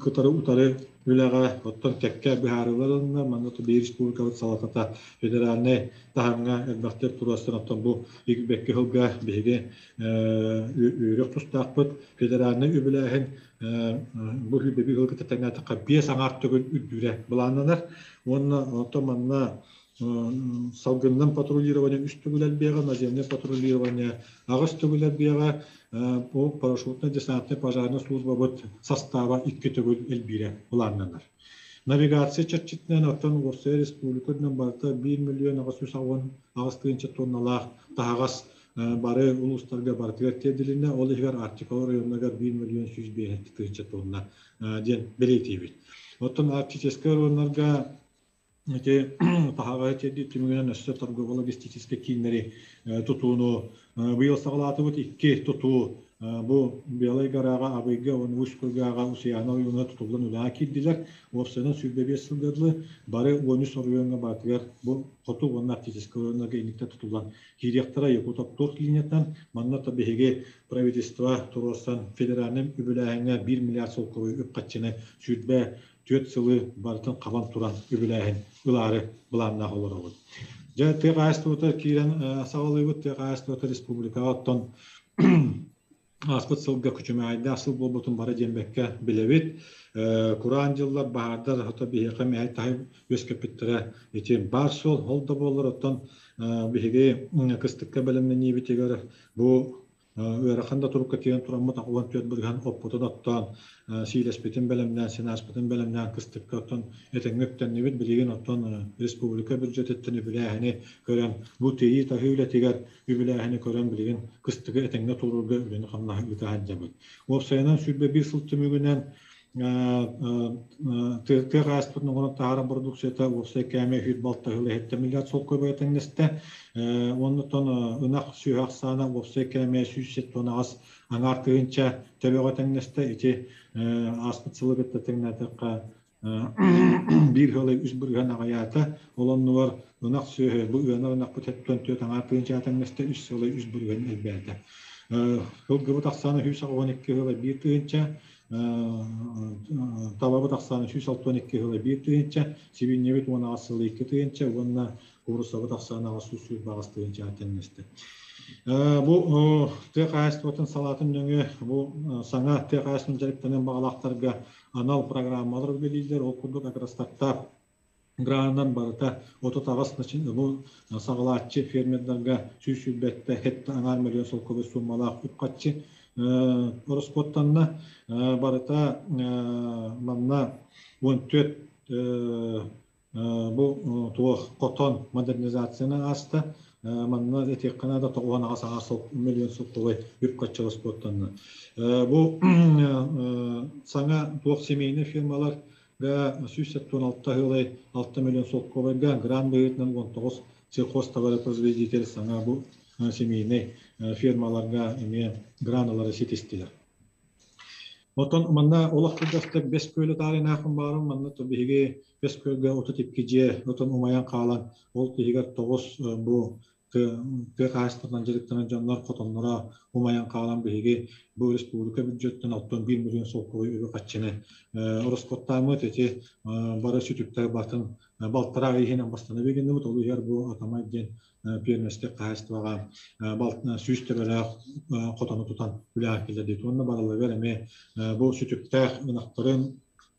кытары утары үлэҕэ оттон кэккэ быһаарыылар ылынна. Манна биир республикабыт салалтата федеральнай таһымҥа элбэхтик туруорсан оттон бу бэкки сылга биһиги үөрэх тустаахпыт федеральнай үбүлээһин бу сүүрбэ сылга тэҥнээтэххэ биэс аҥаар төгүл үрдүүрэ былааннанар. Уонна оттон манна салгынынан патрулирование үс төгүл элбиэҕэ, наземное патрулирование аҕыс төгүл элбиэҕэ, бу парашютно-десантнай пожарнай службабыт састааба икки төгүл элбиирэ былааннанар. Навигация чэрчитинэн оттон уопсай республика үрдүнэн барыта 1 миллион 818 тыһыынча тонналаах таһаҕас бары улуустарга барытыгар тиэрдилиннэ, ол иһигэр Арктика оройуоннарыгар 1 миллион 105 тыһыынча тонна диэн бэлиэтиибит. Оттон арктическай оройуоннарга ити таһаҕаһы тиэрдии түмүгүнэн өссө торгово-логистическай кииннэри тутууну быйыл саҕалаатыбыт. Икки тутуу бу Белай Гораҕа, Абыйга уонна Усть-Кургаҕа Усуйаана оройуона тутуллан үлэҕэ киирдилэр. Уопсайынан 25 сылга дылы бары 13 оройуоҥҥа барытыгар бу хоту уонна арктическай оройуоннарга инниктэн тутуллан киириэхтэрэ. Якутоптторг линиятынан манна то биһиги правительство туруорсан федеральнай үбүлээһиҥҥэ 1 миллиард солкуобай үп-харчыны 24 сылы барытын хабан туран үбүлээһин ылаары былааннаах олоробут. Дьэ, тыа хаһаайыстыбата киирэн саҕалыыбыт. Тыа хаһаайыстыбата республикаҕа оттон ааспыт сылга күчүмэҕэйдээх сыл буолбутун бары диэмбэккэ билэбит. Кураан дьыллар, баһаардар ото биһиэхэ мэһэй таһай үөскэппиттэрэ ити баар суол. Ол да буоллар оттон биһиги кыстыкка бэлэмнэниибитигэр бу Ыарахан да турукка тиийэн тураммыт 14% оппутун оттоон, сиилэспитин бэлэмнээн, сенажпытын бэлэмнээн кыстыкка оттон этэҥҥэ үктэннибит. Билигин оттон республика бюджетиттэн үбүлээһини көрөн, бу тиэйии-таһыы үлэтигэр үбүлээһини көрөн билигин кыстыгы этэҥҥэ туруорга үлэни-хамнаһы ыыта сылдьабыт. Уопсайынан 21 сыл түмүгүнэн тыа хаһаайыстыбатын оҥорон таһаарар бородууксуйата уопсай кээмэйэ 106 ыла иһиттэ миллиард солкуобайга тэҥнэстэ. Оннуттан ынах сүөһү ахсаана уопсай кээмэйэ 178 аҥаар тыһыынча төбөҕө тэҥнэстэ. Ити ааспыт сылы кытта тэҥнээтэххэ биир ыалы үс бырыһан аҕыйаата. Ол оннугар ынах сүөһү бу ыанар ынахпыт 74 аҥаар тыһыынчаҕа тэҥнэстэ, үс сылы үс бырыһан элбээтэ. Сылгыбыт ахсаана 182 ыла биир тыһыынча, Талабыт ахсаана 162 сыла 1 тыһыынча, сибиинньэбит 18 сыла 2 тыһыынча уонна куурусабыт ахсаана 828 тыһыынча тэҥнэстэ. Бу тыа хаһаайыстыбатын салаатын нөҥүө бу саҥа тыа хаһаайыстыбатын дьарыктаныан баҕалаахтарга анал программалар үлэлииллэр. Ол курдук агростартап гранынан барыта 38 бу саҕалааччы фермердарга 127 хетта аҥаар миллион солкуобай сууммалаах үп-харчы ороскуоттанна. Барыта манна 14 бу туох хотон модернизацияны ааста. Манна этиэххэ наада 98 аҥаар миллион солкуобай үп-харчы ороскуоттанна. Бу саҥа туох семейный фирмалар 176 ыалай 6 миллион солкуобайга грант быһыытынан 19 сельхозтоваропроизводитель саҥа бу семейнэй фермаларга эмиэ граналары ситистилэр. Оттон манна олох кылгастык Бэс Күөлү таарыйнаахпын баарым манна то биһиги Бэс Күөлгэ 32 дьиэ отон умайан хаалан ол тиһигэр тоҕус бу тыа хаһаайыстыбатынан дьарыктанар дьоннор хотонноро умайан хаалан биһиги бу республика бюджеттан 61 миллион солкуобай үбү-харчыны ороскуоттааммыт ити бары сүтүктэр батын балтараа ый иһинэн бастана бигиннибит ол иһэр бу Атамай диэн пиэрмэскэ хаһаайыстыбаҕа сүүс төбөлөөх хотону тутан үлэҕэ киллэрдибит уонна барыларыгар эмиэ бу сүтүктээх ынахтарын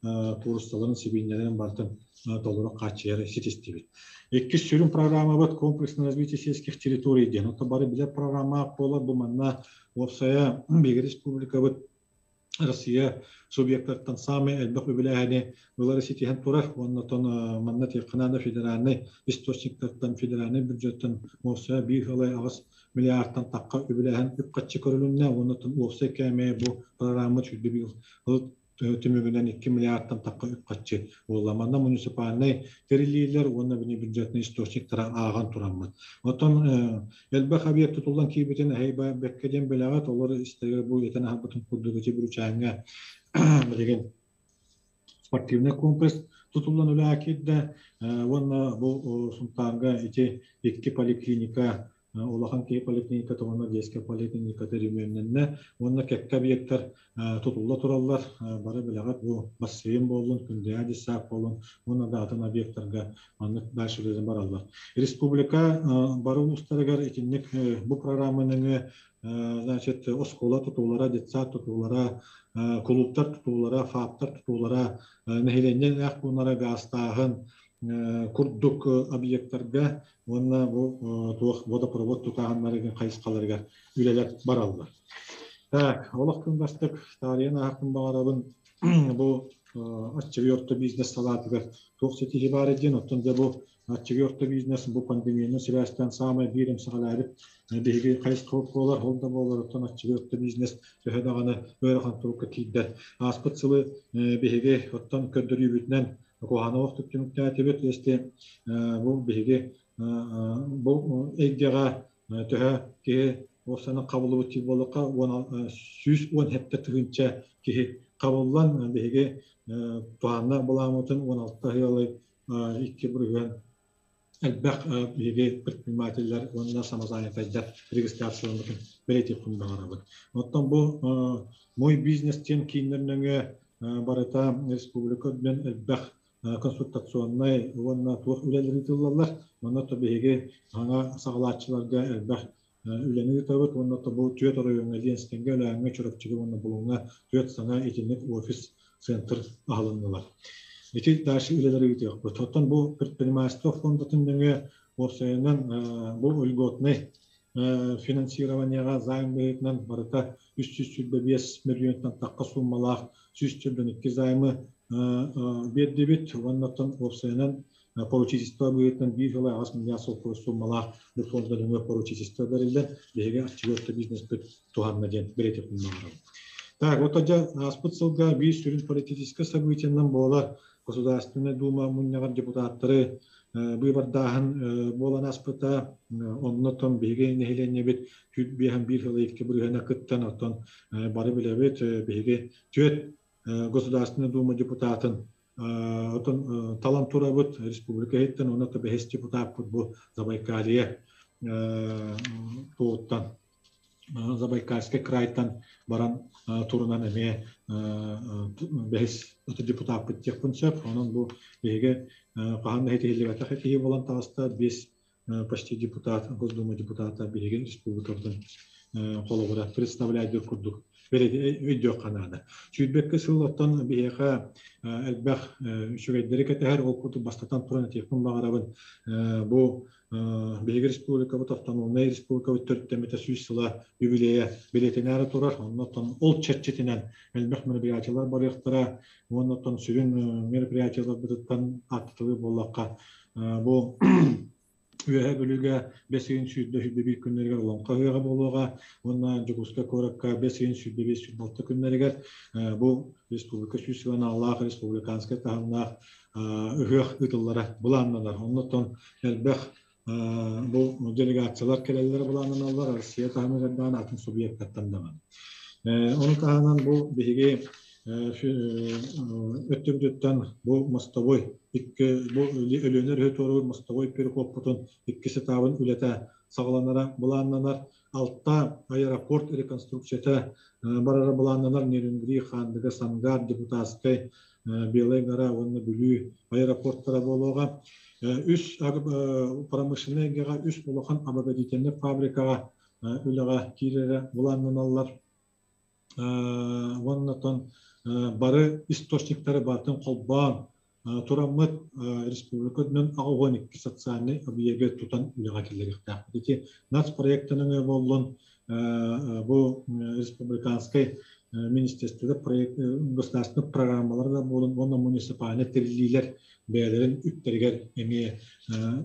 кууруссаларын сибиинньэлэрин барытын толору хааччыйары ситистибит. Иккис сүрүн программабыт комплексное развитие сельских территорий диэн. Оттон бары билэр программа буолар бу манна уопсайа биһиги республикабыт Россия субъектартан самый элбэх үбүлээһини ылары ситиһэн турар. Уонна оттон манна тиэххэ федеральнай источниктартан, федеральнай бюджеттан уопсайа биир сылай аҕыс миллиардтан тахха үбүлээһин үп-харчы көрүлүннэ. Уонна оттон уопсай кээмэйэ бу программа сүүрдэ биир түмүгүнэн 2 миллиардтан тахха үп-харчы буолла. Манна муниципальнай тэриллиилэр уонна бюджетный источниктара ааҕан тураммыт. Оттон элбэх объект тутуллан киирбитин эһэй бэккэ диэн билэҕит, олор истэригэр бу этэн аһарбытым курдук ити Бүрүчээҥҥэ билигин спортивный комплекс тутуллан үлэҕэ киирдэ уонна бу Сунтаарга ити икки поликлиника Улахан киһи поликлиниката уонна детская поликлиниката өрөмүөннэннэ уонна кэккэ объектар тутулла тураллар. Бары билэҕит, бу бассейн буоллун, Күндүйэ десант буоллун уонна да атын объектарга маннык дальше үлэлэн бараллар. Республика бары улуустарыгар итинник бу программа нөҥүө значит, оскуола тутуулара, детсад тутуулара, кулууптар тутуулара, ФАПтар тутуулара, нэһилиэнньэ эх пууннара гаастааһын курдук объектарга уонна бу туох водопровод тутааһыннарыгар хайысхаларыгар үлэлэр бараллар. Так, олох кылгастык таарыйан ааһарбын баҕарабын. Бу аччыгый орто бизнес салаатыгар туох ситиһии баар диэн, оттон дьэ бу аччыгый орто бизнес бу пандемиянан сибээстээн саамай биир эмсэҕэлээбит биһиги хайысхабыт буолар, ол да буолар, оттон аччыгый орто бизнес төһө даҕаны ыарахан турукка киирдэр. Ааспыт сылы биһиги оттон көрдөрүүбүтүнэн куһаҕан олохтук түмүктээтибит. Если бу биһиги бу эйгэҕэ төһө киһи уопсайынан хабыллыбыт диир буоллахха, 117 тыһыынча киһи хабыллан, биһиги туһааннаах былааммытын 16 ыалы 2% элбэх биһиги предпринимателлэр уонна самозанятайдар регистрацияламмытын бэлиэтиэхпин баҕарабын. Оттон бу «Мой бизнес» диэн кииннэр нөҥүө барыта республика үрдүнэн элбэх консультационнай уонна туох үлэлэр ыытыллаллар. Манна то биһиги саҥа саҕалааччыларга элбэх үлэни ыытабыт уонна то бу түөрт оройуоҥҥа Ленскэйгэ, Өлөөҥҥө, Чурапчыга уонна Булуҥҥа түөрт саҥа итинник офис центр аһылыннылар. Ити дальше үлэлэри ыытыахпыт. Оттон бу предпринимательство фондатын нөҥүө уопсайынан бу льготный финансированиеҕа займ быһыытынан барыта 325 миллионтан тахха сууммалаах 142 займы биэрдибит уонна оттон уопсайынан поручительство быһыытынан биир сыл аҕыс миллиард солкуобай сууммалаах бу фонда нөҥүө поручительство бэриллэн биһиги аччыгый бизнеспит туһанна диэн бэлиэтиэхпин баҕарабын. Так, вот дьэ ааспыт сылга биир сүрүн политическай событиенан буолар Государственная Дума мунньаҕар депутаттары быыбардааһын буолан ааспыта. Оннотон биһиги нэһилиэнньэбит биэһэн биир сыл икки бырыһыана кыттан, оттон бары билэбит, биһиги түөрт Государственная Дума депутатын отон талан турабыт республика иһиттэн, онно бэһис депутаппыт бу Забайкалье туоттан Забайкальский крайтан баран турунан эмиэ бэһис депутаппыт диэхпин сөп. Онон бу биһиги хаһан да иһиллибэтэх киһи буолан таҕыста биэс почти депутат, Госдума депутата биһиги республикабытын холобура представляйдыыр курдук өйдүөххэ наада. Сүүрбэккэ сыл оттон биһиэхэ элбэх үчүгэйдэри кэтэһэр, ол курдук бастатан туран этиэхпин баҕарабын, бу биһиги республикабыт автономнай республикабыт төрүттэммитэ 100 сыла юбилейа бэлиэтэнээри турар. Оннуттан ол чэрчитинэн элбэх мероприятиялар барыахтара. Уонна сүрүн мероприятияларбытыттан ааттатылыы буоллахха, бу Үөһээ Бүлүүгэ 5-ый 21 күннэригэр Олоҥхо ыһыаҕа буолуоҕа уонна Дьокуускай куоракка 5-ый 25-26 күннэригэр бу республика 100 сылын аалаах республиканскай таһымнаах ыһыах ыытыллара былааннанар. Оннуттан элбэх бу делегациялар кэлэллэрэ былааннаналлар Россия таһымыгар даҕаны, атын субъектартан даҕаны. Ону таһынан бу биһиги өттүбүтүттэн бу мостовой икки бу Өлүөнэ өрүһү туоруур мостовой переходпутун иккис этабын үлэтэ саҕаланара былааннанар. Алта аэропорт реконструкцията барара былааннанар: Нерюнгри, Хаандыга, Сангаар, Депутатскай, Белая Гора уонна Бүлүү аэропорттара буолуоҕа. Үс промышленнай эйгэҕэ үс улахан обогатительнай фабрикаҕа үлэҕэ киирэрэ былааннаналлар. Уонна бары источниктары барытын холбоон тураммыт республика үрдүнэн 82 социальнай объегы тутан үлэҕэ киллэриэхтээхпит. Ити нацпроектынан буоллун, бу республиканскай министерство проект государственных программалар да буолун уонна муниципальный тэриллиилэр бэйэлэрин үптэригэр эмиэ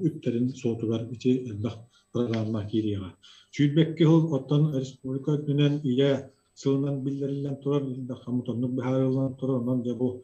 үптэрин суотугар ити элбэх программа киириэҕэ. 22 сыл оттон республика үрдүнэн ийэ сылынан биллэриллэн турар, хамутоннук быһаарыллан турар, онон дьэ бу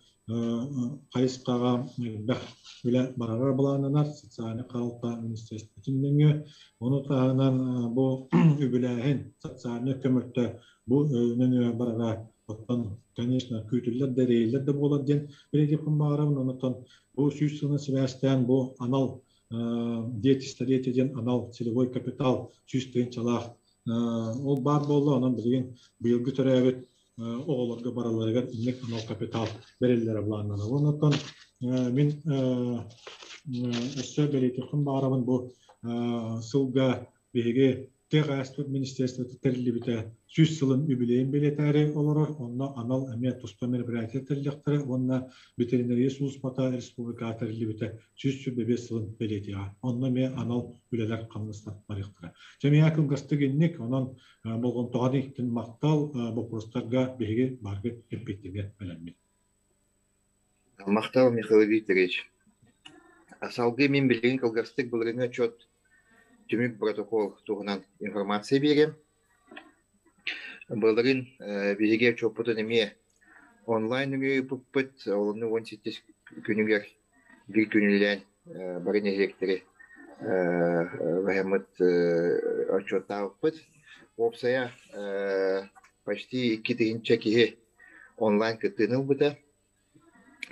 хайысхаҕа элбэх үлэ барара былааннанар социальнай харалта министерствотын нөҥүө. Ону таһынан бу үбүлээһин социальнай көмөлтө бу нөҥүө барара оттон конечно күүтүллэр да, эрэйиллэр да буолар диэн бэлиэтиэхпин баҕарабын. Онтон бу 100 сылынан сибээстээн бу анал Дети столетия диэн анал целевой капитал 100 тыһыынчалаах ол баар буолла, онон билигин быйылгы төрөөбүт оҕолорго бараларыгар инник анал капитал бэриллэрэ былааннанар. Онон мин өссө бэлиэтиэхпин баҕарабын, бу сылга биһиги тыа хаһаайыстыбат министерствота тэриллибитэ 100 сылын үбүлүөйүн бэлиэтээри олорор, онно анал эмиэ туспа мероприятие тэриллиэхтэрэ уонна ветеринария сулууспата республикаҕа тэриллибитэ 125 сылын бэлиэтиэҕэ. Онно эмиэ анал үлэлэр хамнастар барыахтара. Дьэ миэхэ кылгастык инник, онон болҕомтоҕо иһин махтал, боппуруостарга биһиги баргы эппиэттииргэ бэлэммит. Махтал, Михаил Викторович. Салгыы мин билигин кылгастык былырыыҥҥы отчуот түмүк протокол туһунан информация биэриэм. Былырыын биһиги отчуоппутун эмиэ онлайн нөҥүө ыыппыппыт, олунньу 17 күнүгэр биир күнүлээн бары нэһилиэктэри баһыммыт отчуоттаабыппыт. Уопсайа почти 2000 киһи онлайн кыттыыны ылбыта.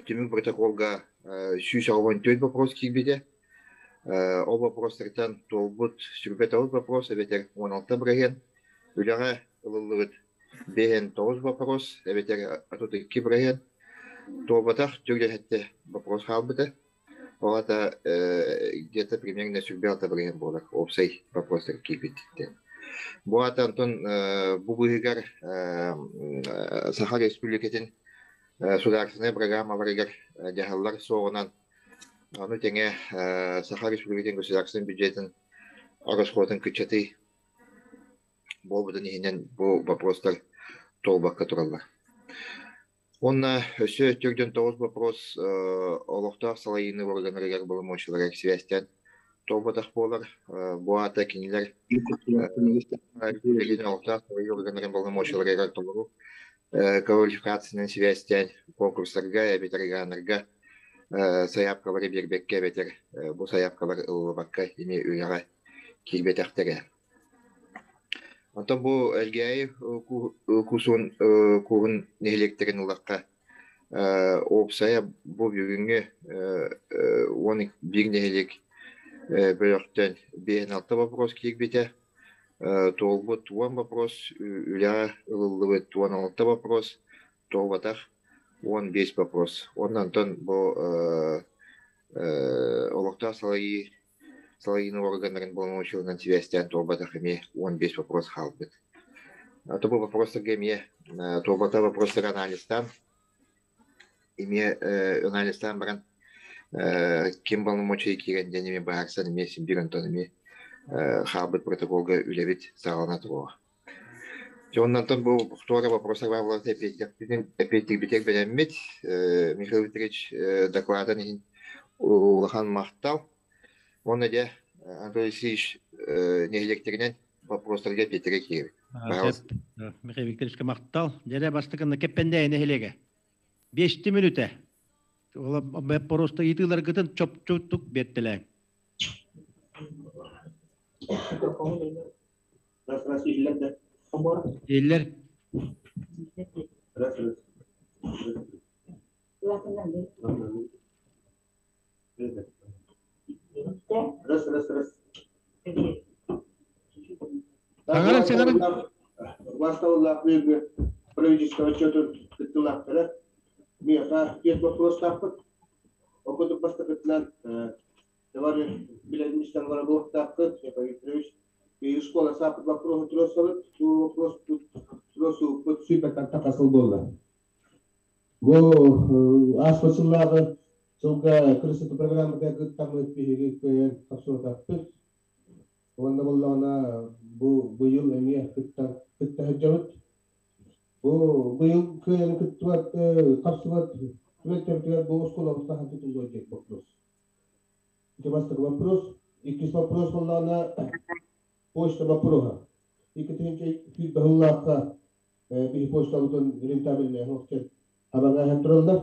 Түмүк протоколга 184 вопрос киирбитэ. Ол вопростартан туолбут 29 вопрос эбэтэр 16%, үлэҕэ ылыллыбыт 59 вопрос эбэтэр 32%, туолбатах 47 вопрос хаалбыта. Ол аата где-то примерно 26% буолар уопсай вопростар киирбиттэр. Бу аата онтон бу быыһыгар Саха Республикатын судаарыстыбаннай программаларыгар дьаһаллар суоҕунан, ону тэҥэ Саха Республикатын государственнай бюджетын ороскуотун кыччатыы буолбутун иһинэн бу вопростар туолбакка тураллар. Уонна өссө 49 вопрос олохтоох салайыыны органнарыгар боломуочуйаларыгар сибээстээн туолбатах буолар. Бу аата кинилэр олохтоох салайыы органнарын боломуочуйаларыгар толору квалификациянан сибээстээн конкурстарга эбэтэр граннарга сайаапкалары биэрбэккэ эбэтэр бу сайаапкалар ылыллыбакка эмиэ үлэҕэ киирбэтэхтэрэ. Онтон бу Элгээйи куусун кууһун нэһилиэктэрин ыллахха, уопсайа бу бүгүҥҥү 11 нэһилиэк бөлөхтөн 56 вопрос киирбитэ, туолбут 10 вопрос, үлэҕэ ылыллыбыт 16 вопрос, туолбатах 15 вопрос. Уонна онтон бу олохтоох салайыы салайыыны органнарын боломуочуйаларынан сибээстээн туолбатах эмиэ 15 вопрос хаалбыт. То бу вопростарга эмиэ туолбатах вопростары анализтаан эмиэ анализтаан баран ким боломуочуйа киирэн диэн эмиэ быһаарсан эмиэ син биир онтон эмиэ хаалбыт протоколга үлэбит саҕалана туруоҕа. Дьэ оннантан бу туора вопростар бааллар эппиэттиирбитигэр бэлэммит. Михаил Викторович докладын иһин улахан махтал. Уонна дьэ Анатолий Алексеевич нэһилиэктэринэн вопростарга эппиэттэргэ киирэбит. Пожалуйста. Михаил Викторовичка махтал. Дьэрэ бастакы Кэппэндээйи нэһилиэгэ. 5 мүнүүтэ. Просто ыйытыыларгытын чопчутук биэртэлээҥ. Раз, раз, иһиллэр да? Иһиллэр. Раз, раз. Раз, раз, раз. Саҥаран, саҥаран. Басталлаах быйылгы правительство отчетун кыттыылаахтара. Миэхэ түөрт боппуруостаахпыт. Ол курдук бастакытынан товарищ билэрмистэн бара буолуохтааххыт, Викторович, школа сааппыт вопроһу туруорсабыт. Бу вопрос туруорсубуппут 100 тахасыл буолла. Бу ааспыт сыллааҕы сылга красота программата кыттаммыт биһиги кыайан хапсыбатахпыт. Уонна буоллаҕына бу быйыл эмиэ кытта кытта сылдьабыт. Бу быйыл кыайан кыттыбат хапсыбат түбэлтэтигэр бу оскуолабыт хаһан тутуллуо диэн вопрос. Ити бастакы вопрос. Иккис вопрос буоллаҕына почта боппуруоһа. 2000 сыллаахха биһи почтабытын рентабельнай оҥостон хабаҥааһын тураллар.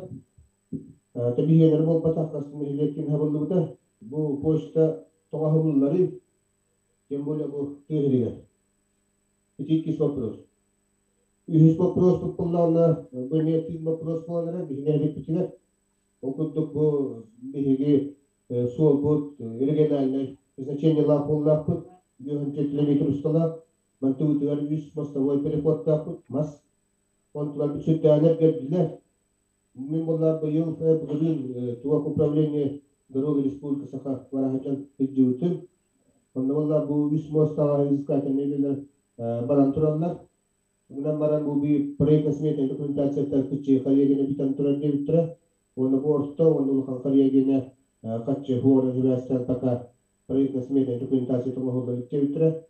Тэбиһиэлэри буолбатах хас нэһилиэк хабыллыбыта. Бу почта тоҕо хабыллары, тем более бу тыа сиригэр. Ити иккис вопрос. Үһүс вопрос буоллаҕына, бу эмиэ тыын вопрос буолан эрэр, биһиги нэһилиэкпитигэр. Ол курдук бу биһиги Суолбут региональнай значениелаах буоллаахпыт, 5 километр усталаах, мантыбытыгар үс мостовой переходтаахпыт, мас. Онтулар сүрдээнэр кэрдилэр. Мин буолла быйыл бүгүн туох управление дороги Республика Саха бараһыдьан сылдьыбытым. Онно буолла бу үс мостаҕа изыскательный үлэлэр баран тураллар. Онон баран бу би проектно-сметная документацията кыччы коллегияны бүтэн турар диэбиттэрэ. Уонна бу орто уонна улахан коллегияны каччы хуора хибээстэн пока проектно-сметная документация оҥоһуллар диэбиттэрэ.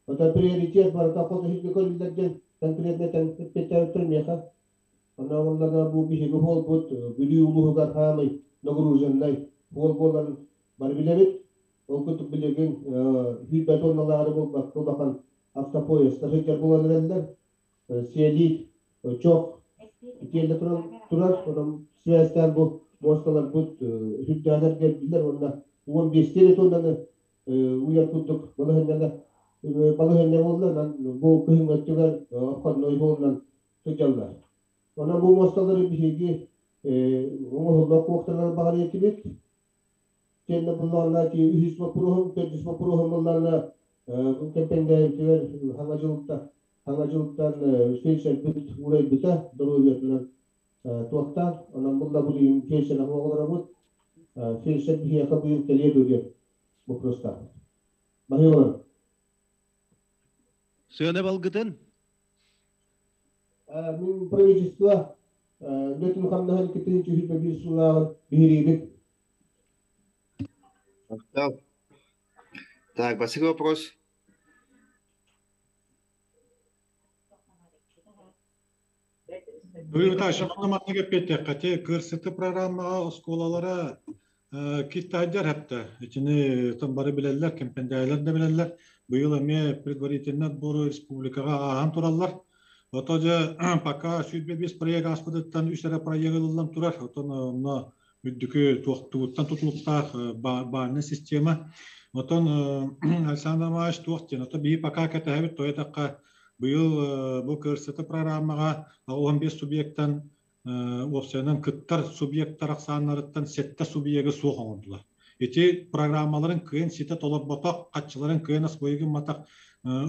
Ота приоритет барыта хото хилге көрүллэр диэн конкретно эппиэттээбиттэр миэхэ. Онно олларга бу биһиги буолбут Бүлүү улууһугар хаамый нагруженнай буол буолан бары билэбит. Ол курдук билигин 100 тонналаары буолбакка улахан автопоездтар сылдьар буолан эрэллэр. Сиэлии чох итиэллэ турар, онон связьтаан бу муосталарбыт үрдээнэр кэлдилэр уонна 15 тоннаны уйар курдук балаһыанньа буолла, онон бу кыһыҥҥы өттүгэр обходной суолунан сылдьаллар. Онон бу муосталары биһиги оҥоһуллар куохталар баҕар этибит. Кэннэ буллаҕына үһүс боппуруоһум, төрдүс боппуруоһум буллаҕына кэмпэндээбитигэр хаҥа дьылтан фельдшербит уурайбыта доруобуйатынан туохтаан. Онон булла булуйум фельдшер оҕолоробут. Фельдшер биһиэхэ быйыл кэлиэ дуо диэн боппуруостаахпыт. Баһыылар. Сыана балгытын? Мин правительство үлэтин хамнаһын 221 сыллааҕын биһириибит. Так, бастакы вопрос. Юрий маннык эппиэтиэххэ ти кырсыты программаҕа оскуолалара киттаайдар хапта. Итини там бары билэллэр, кэмпэндээлэр да билэллэр. Быйыл эмиэ предварительно отбору республикаҕа ааһан тураллар. Ото дьэ пока 105 проект ааспытыттан үс эрэ проект ылыллан турар. Отон онно үрдүкү туохтугуттан тутулуктаах баальнай система. Отон Александр Иванович туох диэн, ото биһи пока кэтэһэбит тойтахха быйыл бу КРСТ программаҕа 15 субъектан уопсайынан кыттар субъектар ахсааннарыттан 7 субъегы суох оҥордулар. Ити программаларын кыайан ситэ толорботох, хаччыларын кыайан освои гымматах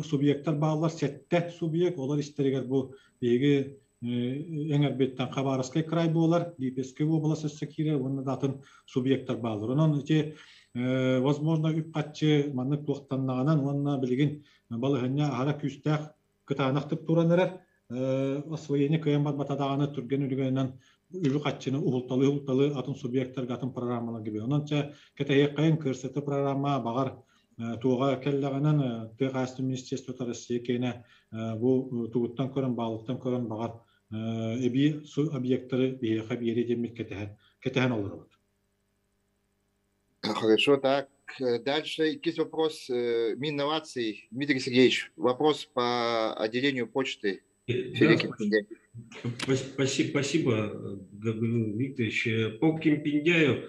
субъектар бааллар 7 субъект, олор истэригэр бу биһиги эҥэрбиттэн Хабаровскай край буолар, Липецкэй уобалас өссө киирэр уонна да атын субъектар бааллар. Онон ити возможно үп-харчы маннык туохтаннаҕынан уонна билигин балаһыанньа аһара күүстээх кытаанахтык туран эрэр. Освоение кыайан барбата даҕаны түргэн үлүгэнэн үбү-харчыны уһулталыы-уһулталыы атын субъектарга атын программаларга биэр. Онон чэ кэтэһиэххэйин КРСТ программа баҕар туоҕа кэллэҕинэн тыа хаһаайыстыбатын министерствота Россия киэнэ бу тугуттан көрөн, баалыттан көрөн баҕар эбии объектары биһиэхэ биэриэ диэммит кэтэһэн олоробут. Хорошо, так. Дальше иккис вопрос. Мининноваций. Дмитрий Сергеевич, вопрос по отделению почты. Да, спасибо, спасибо, Гаврил Викторович. По Кемпендяю,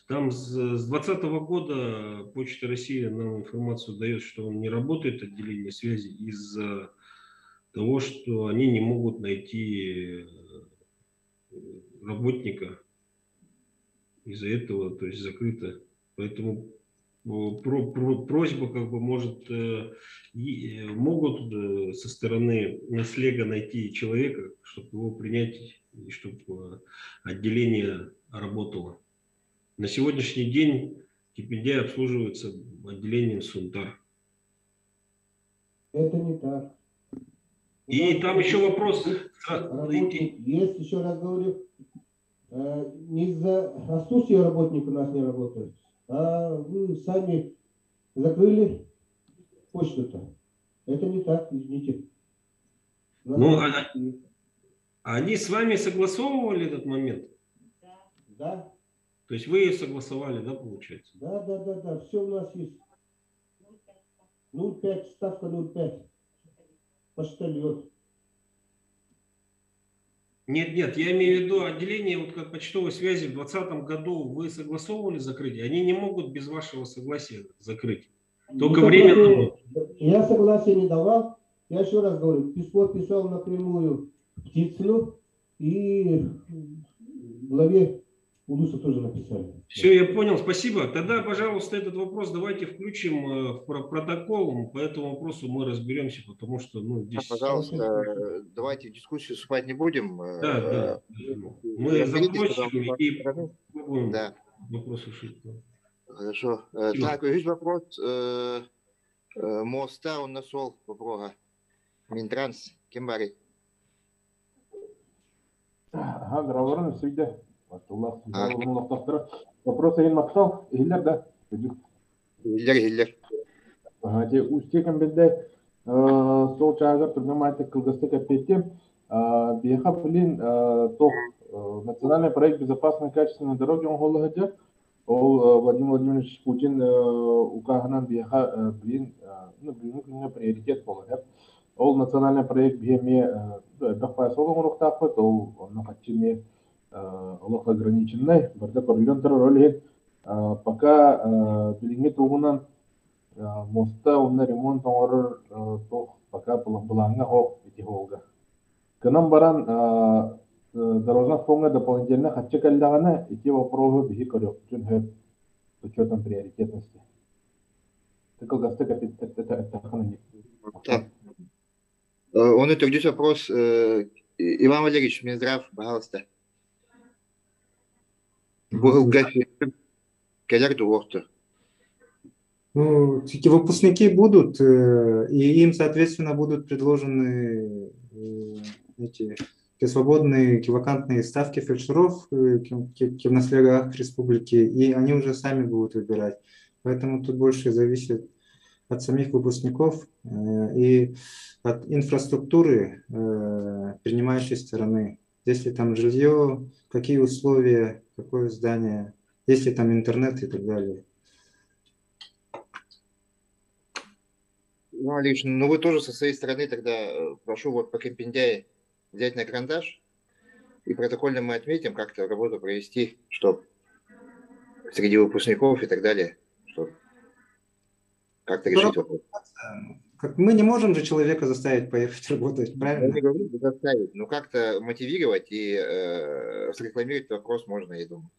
там с 2020 года Почта России нам информацию дает, что он не работает, отделение связи, из-за того, что они не могут найти работника. Из-за этого, то есть закрыто. Поэтому просьба, как бы, может, могут со стороны наслега найти человека, чтобы его принять и чтобы отделение работало. На сегодняшний день Кипендяй обслуживается отделением Сунтар. Это не так. И там еще вопрос. Работник есть, еще раз говорю, не из-за отсутствия работников у нас не работают, а вы сами закрыли почту-то. Это не так, извините. Ну, они с вами согласовывали этот момент? Да. То есть вы согласовали, да, получается? Да, все у нас есть. 0,5, ставка 0,5. Почтальон. Нет, нет, я имею в виду отделение вот как почтовой связи в 2020 году вы согласовывали закрытие? Они не могут без вашего согласия закрыть. Только ну, временно. Я согласия не давал. Я еще раз говорю, письмо писал напрямую Птицыну и главе Улуса тоже написали. Все, я понял, спасибо. Тогда, пожалуйста, этот вопрос давайте включим в протокол. По этому вопросу мы разберемся, потому что, ну, здесь... Пожалуйста, давайте в дискуссию вступать не будем. Да, да. Мы запросим и попробуем вопрос решить. Хорошо. Так, есть вопрос. Моста он нашел вопроса. Минтранс, кем барый? Ага, Граворон, всегда. Вопрос один мактал, иһиллэр да? Иһиллэр, иһиллэр. Ага, Устье кэмбилде сол чаагар тургамайтык кылгастык эппиэттиэм. Биһиэхэ билин тох национальный проект безопасной качественной дороги оҥоһулла сылдьар. Ол Владимир Владимирович Путин укааһынан биһиэхэ билин, ну, бүгүҥҥү күҥҥэ приоритет буолар. Ол национальный проект биһи эмиэ элбэх баай суол оҥоруохтаахпыт, ол онно хаччы эмиэ олох ограниченный, барыта көрүллэн турар, ол иһин пока билиҥҥи туһунан моста уонна ремонт оҥорор туох пока былааҥҥа суох ити суолга. Гынан баран дорожный фоҥҥа дополнительно хаччы кэллэҕинэ ити вопроһу биһи көрүөхпүтүн сөп с учетом приоритетности. Кылгастык эттэххинэ. Оны төрдүс вопрос. Иван Валерьевич, Минздрав, пожалуйста. Бу ылга кэлэр дуоқту. Ну, эти выпускники будут, и им, соответственно, будут предложены эти свободные вакантные ставки фельдшеров в наслегах республики, и они уже сами будут выбирать. Поэтому тут больше зависит от самих выпускников и от инфраструктуры принимающей стороны. Есть ли там жилье, какие условия, какое здание, есть ли там интернет и так далее. Иван Валерьевич, ну вы тоже со своей стороны тогда прошу вот по Кемпендяе взять на карандаш и протокольно мы отметим, как-то работу провести, чтобы среди выпускников и так далее, чтобы как-то решить вопрос. Как мы не можем же человека заставить поехать работать, правильно? Я не говорю заставить, но как-то мотивировать и срекламировать вопрос можно, я думаю.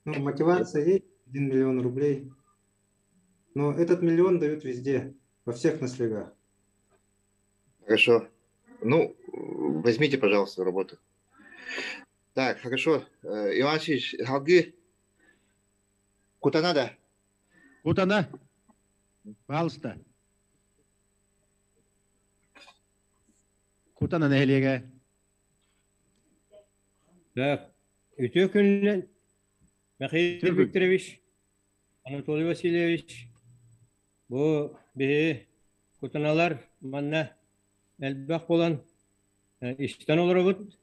Ну, мотивация есть, 1 миллион рублей. Но этот миллион дают везде, во всех наслегах. Хорошо. Ну, возьмите, пожалуйста, работу. Так, хорошо. Иван Васильевич, Халгы, куда надо? Кутана. Пожалуйста. Кутана нэһилиэгэ. Так, үтүө күнүнэн, Михаил Викторович, Анатолий Васильевич, бу биһи кутаналар манна элбэх буолан истэн олоробут.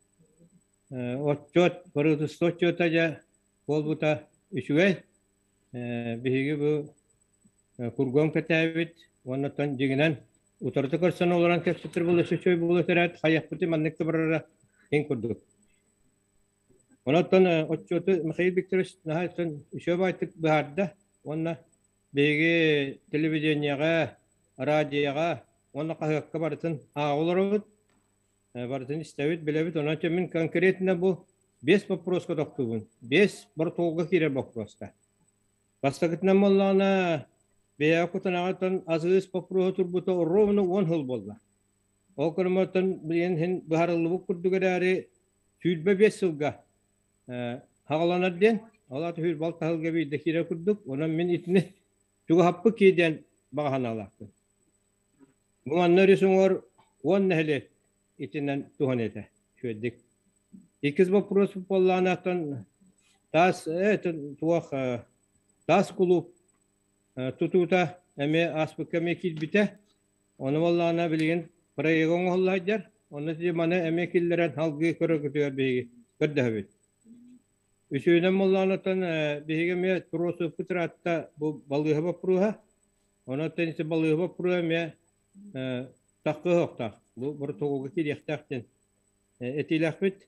Отчет, правительство отчета дьэ буолбута үчүгэй. Биһиги бу кургуом кэтээбит уонна дьиҥинэн утарыта көрсөн олорон кэпсэтэр буола үчүгэй буола түһээт хайахпытый маннык да барара иҥ курдук. Онон отчуоту Михаил Викторович наһаа үчүгэй баайтык быһаарда уонна биһиги телевидениеҕэ, радиоҕа уонна хаһыакка барытын ааҕа олоробут, барытын истэбит, билэбит. Онон мин конкретно бу биэс боппуруоска тохтуубун. Биэс боротуолга киирэр боппуруоска. Бастакытынан буоллаҕына, бэйэҕэ кутанаҕыттан азыыс боппуруоһу турбута ровно 10 сыл буолла. Ол көрүмөттөн билигин иһин быһарыллыбыт курдук эрээри 25 сылга хаҕаланар диэн, ол аата 26 сылга биирдэ киирэр курдук. Онон мин итини чугаһаппыт киһи диэн баҕа санаалаахпын. Бу манна өрүс уҥуор 10 нэһилиэк итинэн туһан этэ үчүгэйдик. Иккис боппуруос буоллаҕына таас туох таас кулууп тутуута эмиэ ааспыкка эмиэ киирбитэ. Ону буоллаҕына билигин проегы оҥоһулла сылдьар. Онно маны эмиэ киллэрэн салгыы көрөргүтүгэр биһиги көрдөһөбүт. Үсүһүнэн буоллаҕына биһиги эмиэ туруорсуохпут ыраатта бу балыыһа боппуруоһа. Онон ити балыыһа боппуруоһа эмиэ таххыһыахтаах. Бу боротуолга киириэхтээх диэн этиилээхпит.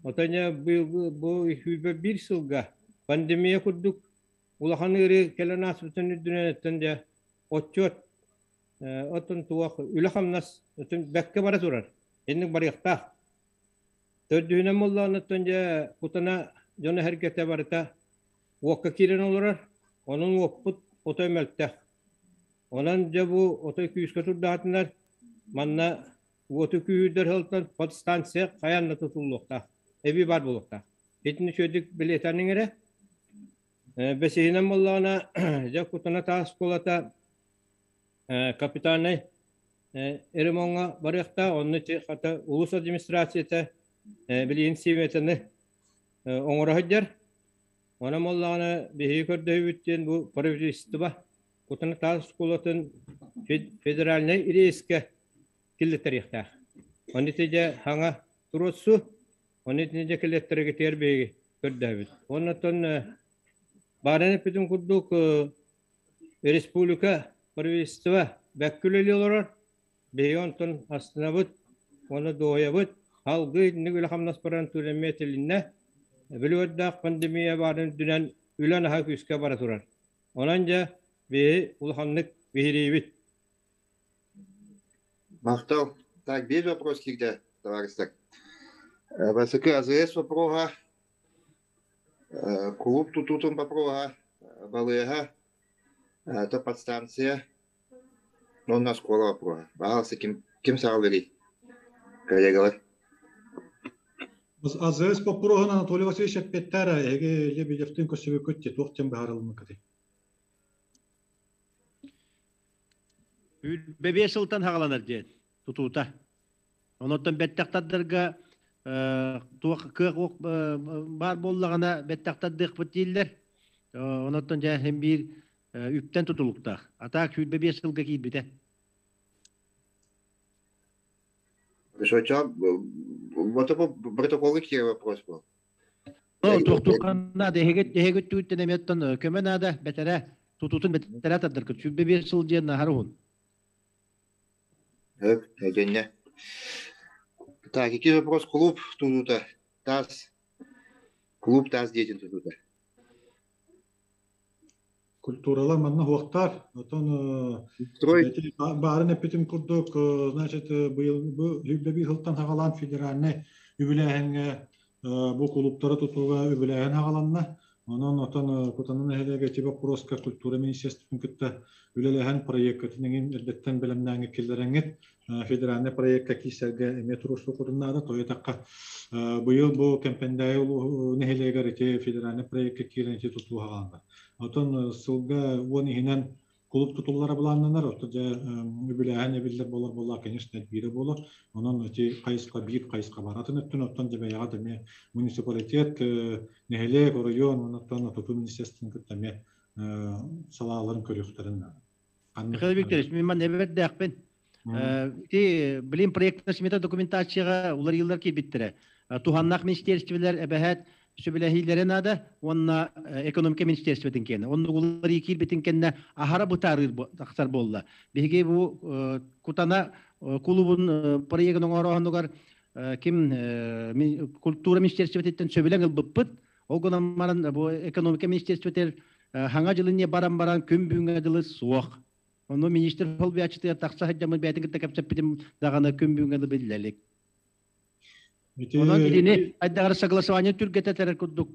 Оттон быйылгы бу 21 сылга пандемия курдук улахан ыарыы кэлэн ааспытын үрдүнэн дьэ отчуот оттон туох үлэ-хамнас бэккэ бара турар. Инник барыахтаах. Төрдүһүнэн буоллаҕына дьэ кутана Дьоно-сэргэтэ барыта уокка киирэн олорор. Онон уоппут отой мөлтөх. Онон дьэ бу отой күүскэ турдаатынар манна уоту күүһүрдэр сылтан подстанция хайаан да тутуллуохтаах, эбии баар буолуохтаах. Итини үчүгэйдик билиэтэниҥ эрэ. Бэсиһинэн буоллаҕына, дьэ Кутана таас оскуолата капитальнай ремоҥҥа барыахтаах. Онно ити хата улуус администрацията билигин симетаны оҥоро сылдьар. Онон буоллаҕына биһиги көрдөһүүбүт диэн бу правительство Кутана таас оскуолатын федеральнай рейскэ киллэттэриэхтээх. Ону ити дьэ хаҥа туруорсу, ону итини дьэ киллэттэригитигэр биһиги көрдөһөбүт. Оннотон баарын эппитим курдук республика правительство бэккэ үлэлии олорор. Биһиги онтон астынабыт уонна дуоһуйабыт. Салгыы итинник үлэ-хамнас баран түлэммиэ этилиннэ. Бүлүөрдээх пандемия баарын үрдүнэн үлэ наһаа күүскэ бара турар. Онон дьэ биһи улаханнык биһириибит. Махтал. Так, биир вопрос киирдэ, товарищтар. Бастакы АЗС вопроһа, клуб тутуутун вопроһа, балыыһа, это подстанция, уонна оскуола вопроһа. Баһаалыста ким ким саҕалыырый? Коллегалар. АЗС боппуруоһун Анатолий Васильевич эппиэттээр эһиги Лебедевтин көрсүбүккүт туох диэн быһаарылынныккытый? Бэбиэ сылтан хаҕаланар диэн тутуута. Онуттан бэттэх тардарга туох кыах баар буоллаҕына бэттэх тардыахпыт дииллэр. Онуттан дьэ син биир үптэн тутулуктаах. А так 25 сылга киирбитэ. Что, вот протоколы какие вопрос был? Ну, туохтуохха наада, эһигит эһигит түүттэн эмиэттэн көмө наада, бэтэрэ, тутуутун бэтэрэ тардаргыт. 25 сыл диэн наһар уһун. Өп, эденне. Так, какие вопрос клуб тутуута? Таас. Клуб таас диэтин тутуута. Культуралар манна хуохтар. Отон баарын эппитим курдук, значит, быйыл бу 25 сылтан хагалаан федеральный үбүлээһиҥҥэ бу кулууптары тутууга үбүлээһин хагаланна. Онон отон Кутана нэһилиэгэ ити боппуруоска культура министерствотын кытта үлэлэһэн проеккытын эҥин эрдэттэн бэлэмнээҥҥит киллэрэҥҥит федеральный проекка киирсэргэ эмиэ туруорсуоххутун наада. Тоҕо быйыл бу Кэмпэндээйи нэһилиэгэр ити федеральный проекка киирэн ити тутуу хаалла. Отон сылга 10 иһинэн клуб тутуллара былааннанар, ото дьэ үбүлээһин эбиллэр болар буолла, конечно, биирэ буолар. Онон ити хайысха биир хайысха бар. Атын өттүн оттон дьэ бэйэҕэ эмиэ муниципалитет, нэһилиэк, оройуон, онон тутуу министерствотын кытта эмиэ салааларын көрүөхтэрин наада. Михаил Викторович, мин манна эбэрдээхпин. Ити билим проектная смета документацияҕа уларыйыылар киирбиттэрэ. Туһаннаах министерстволар эбэһээт сөбүлэһиилэрэ наада уонна экономика министерствотын киэнэ. Оннук уларыы киирбитин кэннэ аһара бытаарыыр тахсар буолла. Биһиги бу Кутана кулубун проегын оҥорооһунугар ким культура министерствотыттан сөбүлэҥ ылбыппыт. Ол гынан баран бу экономика министерствотыгар хаҥа дьылы баран баран күн бүгүҥҥэ дылы суох. Ону министр холбуйааччытыгар тахса сылдьаммын бэйэтин кытта кэпсэппитим даҕаны күн бүгүҥҥэ дылы биллэ илик. Онон итини айдаҕар согласование түргэтэтэр курдук.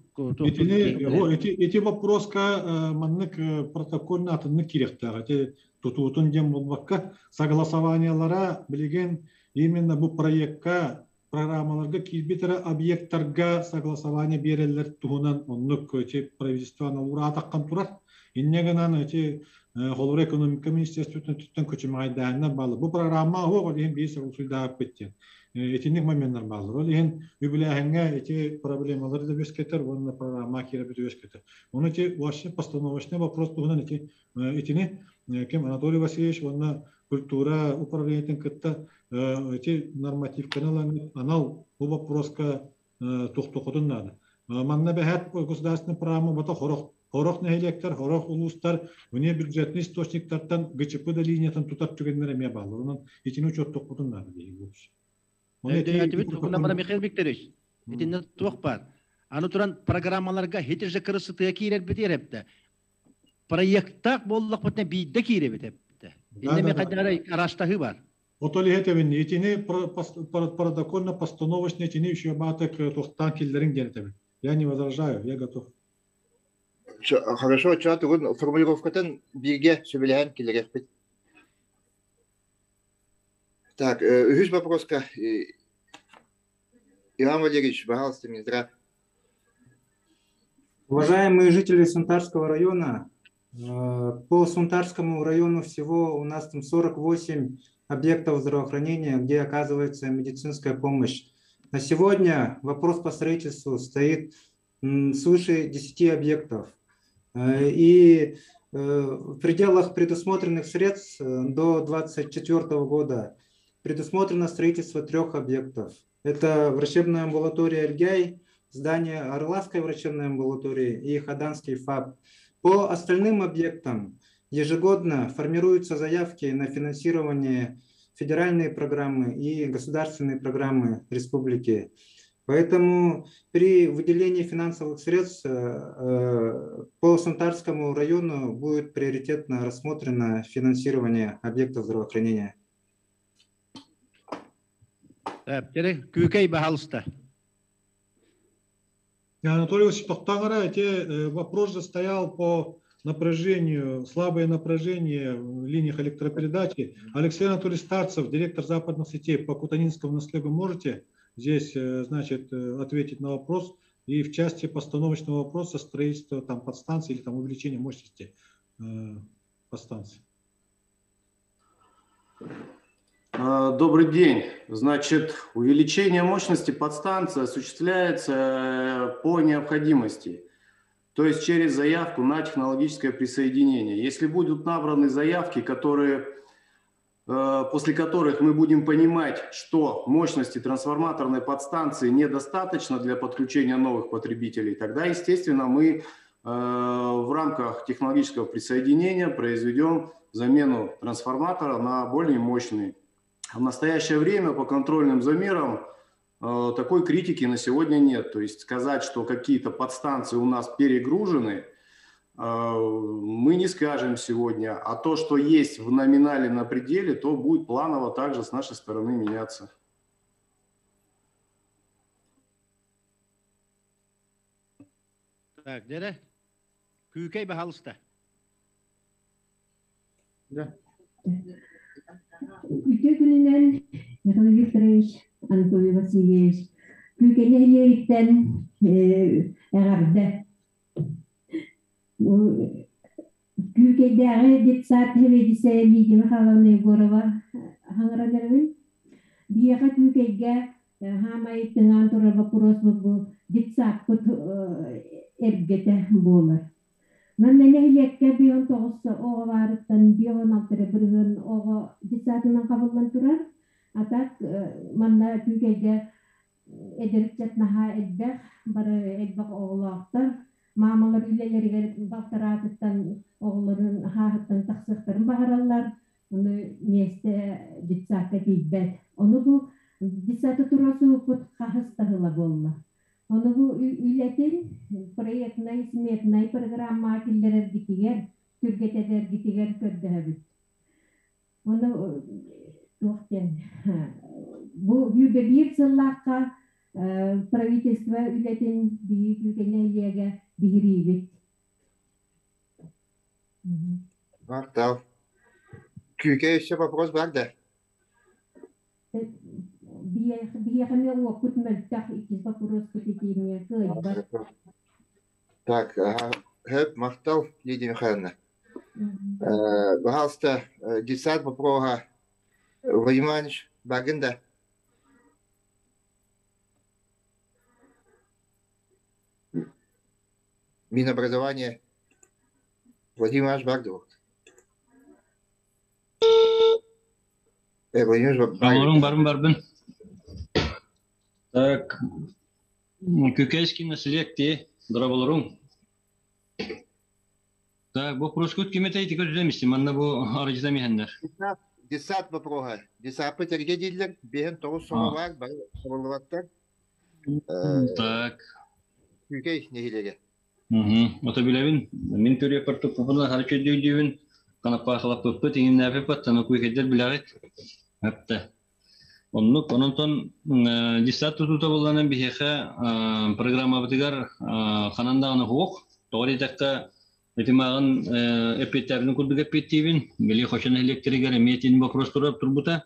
Итини ити ити вопроска маннык протокольно атыннык киириэхтээх. Ити тутуутун диэн буолбакка согласованиялара билигин именно бу проекка программаларга киирбит эрэ объекттарга согласование биэрэллэр туһунан оннук эти правительство ураатаххан турар. Инньэ гынан эти холобура экономика министерствотын өттүттэн күчүмэҕэйдээһиннэр бааллар. Бу программа оһох ол иһин биир согласуйдаабыппыт диэн. Итинник моменнар бааллар. Ол иһин үбүлээһиҥҥэ ити проблемалары да үөскэтэр уонна программа киирэбит үөскэтэр. Ону ити вообще постановочный вопрос туһунан ити итини ким Анатолий Васильевич уонна культура управлениетын кытта ити нормативканы ылан анал бу вопроска тохтохотун наада. Манна бэһэт государственный программа бата хорох хорох нэһилиэктэр, хорох улуустар вне бюджетный источниктартан ГЧП да линиятын тутар түгэннэр эмиэ бааллар. Онон итини учуоттуохпутун наада диэн буолуш. Михаил Викторович, итиннэ туох баар? Аны туран программаларга хитирже кырысытыа киирэрбит эрэптэ. Проекттаах буоллахпытына биирдэ киирэбит эптэ. Инне мен хайдара араастаһыы бар. Отол иһэтэбин итини протокольно постановочный итини еще баатык туохтаан киллэрин диэн этэбин. Я не возражаю, я готов. Хорошо, ча тугун формулировкатын бииргэ сөбүлэһэн киллэриэхпит. Так, үһүс вопроска Иван Валерьевич, пожалуйста, Минздрав. Уважаемые жители Сунтарского района, по Сунтарскому району всего у нас там 48 объектов здравоохранения, где оказывается медицинская помощь. На сегодня вопрос по строительству стоит свыше 10 объектов. И в пределах предусмотренных средств до 2024 года предусмотрено строительство трех объектов. Это врачебная амбулатория «Эльгяй», здание Орловской врачебной амбулатории и Хаданский ФАП. По остальным объектам ежегодно формируются заявки на финансирование федеральной программы и государственной программы республики. Поэтому при выделении финансовых средств по Сунтарскому району будет приоритетно рассмотрено финансирование объектов здравоохранения. Күүкэй баһалыста. Анатолий Васильевич, тохтооҥ эрэ, эти вопрос же стоял по напряжению, слабое напряжение в линиях электропередачи. Алексей Анатольевич Старцев, директор западных сетей по Кутанинскому наслегу, можете здесь, значит, ответить на вопрос и в части постановочного вопроса строительства там подстанции или там увеличения мощности подстанции? Добрый день. Значит, увеличение мощности подстанции осуществляется по необходимости, то есть через заявку на технологическое присоединение. Если будут набраны заявки, которые, после которых мы будем понимать, что мощности трансформаторной подстанции недостаточно для подключения новых потребителей, тогда, естественно, мы в рамках технологического присоединения произведем замену трансформатора на более мощный. В настоящее время по контрольным замерам такой критики на сегодня нет. То есть сказать, что какие-то подстанции у нас перегружены, мы не скажем сегодня. А то, что есть в номинале на пределе, то будет планово также с нашей стороны меняться. Так, дядя, Күүкэй баһалыста. Да. Үтүө күнүнэн Михаил Викторович, Анатолий Васильевич, Күүкэй нэһилиэгиттэн эҕэрдэ. Күүкэйдээҕи детсад сэбиэдиссэйэ Лидия Михайловна Егорова саҥаран эрэбин. Биһиэхэ Күүкэйгэ хаамай тыҥаан турар вопрос бу детсадпыт эргэтэ буолар. Манна нэһилиэккэ 59 оҕо баарыттан 56% оҕо детсадынан хабыллан турар. А так манна Күүкэйгэ эдэр ыччат наһаа элбэх, бары элбэх оҕолоохтор. Маамалар үлэлэригэр балтараатыттан оҕолорун хааһыттан тахсыахтарын баҕараллар. Ону миэстэ детсадка тиийбэт. Ону бу детсадка туруорсубуппут хаһыс да сыла буолла. Ону бу үлэтин проектнай, сметнай программаҕа киллэрэргитигэр, түргэтэтэргитигэр көрдөһөбүт. Ону туох диэн бу 21 сыллаахха правительство үлэтин биһиги Күүкэй нэһилиэгэ биһириибит. Махтал. Күүкэй еще вопрос бар да? Биһиэхэ эмиэ уоппут мөлтөх иккис боппуруоспут итиимҥэ кыайбат. Так, хөп, махтал, Лидия Михайловна. Пожалуйста, детсад вопроса Владимир Иванович бааргын да? Минобразование Владимир Иванович баар дуо? Владимир Иванович баар. Оҥоруҥ барын барбын. Так, Күкэйский населек дорооболоруҥ. Так, боппуруоскут ким этэй ити көрдүм истим. Манна бу арыдьытам иһэннэр. Детсад вопроһа. Детсадпыт эргэ дииллэр, биэһин тоҕус соҕо баар, бары хабыллыбаттар. Так. Күүкэй нэһилиэгэ. Ото билэбин. Мин төрүөппэр туппуппун хары чөйдүүбүн. Канаппаахалаппыппыт, иҥиннээппиппат, аны күүкэйдэр билэҕит. Өптө. Оннук, ононтон десант тутуута буоллаҕына биһиэхэ программабытыгар ханан даҕаны суох. Тоҕо диэтэххэ, ити мааҕын эппиэттээбитин курдук эппиэттиибин. Били Хочо нэһилиэктэригэр эмиэ итини боппуруос турар турбута.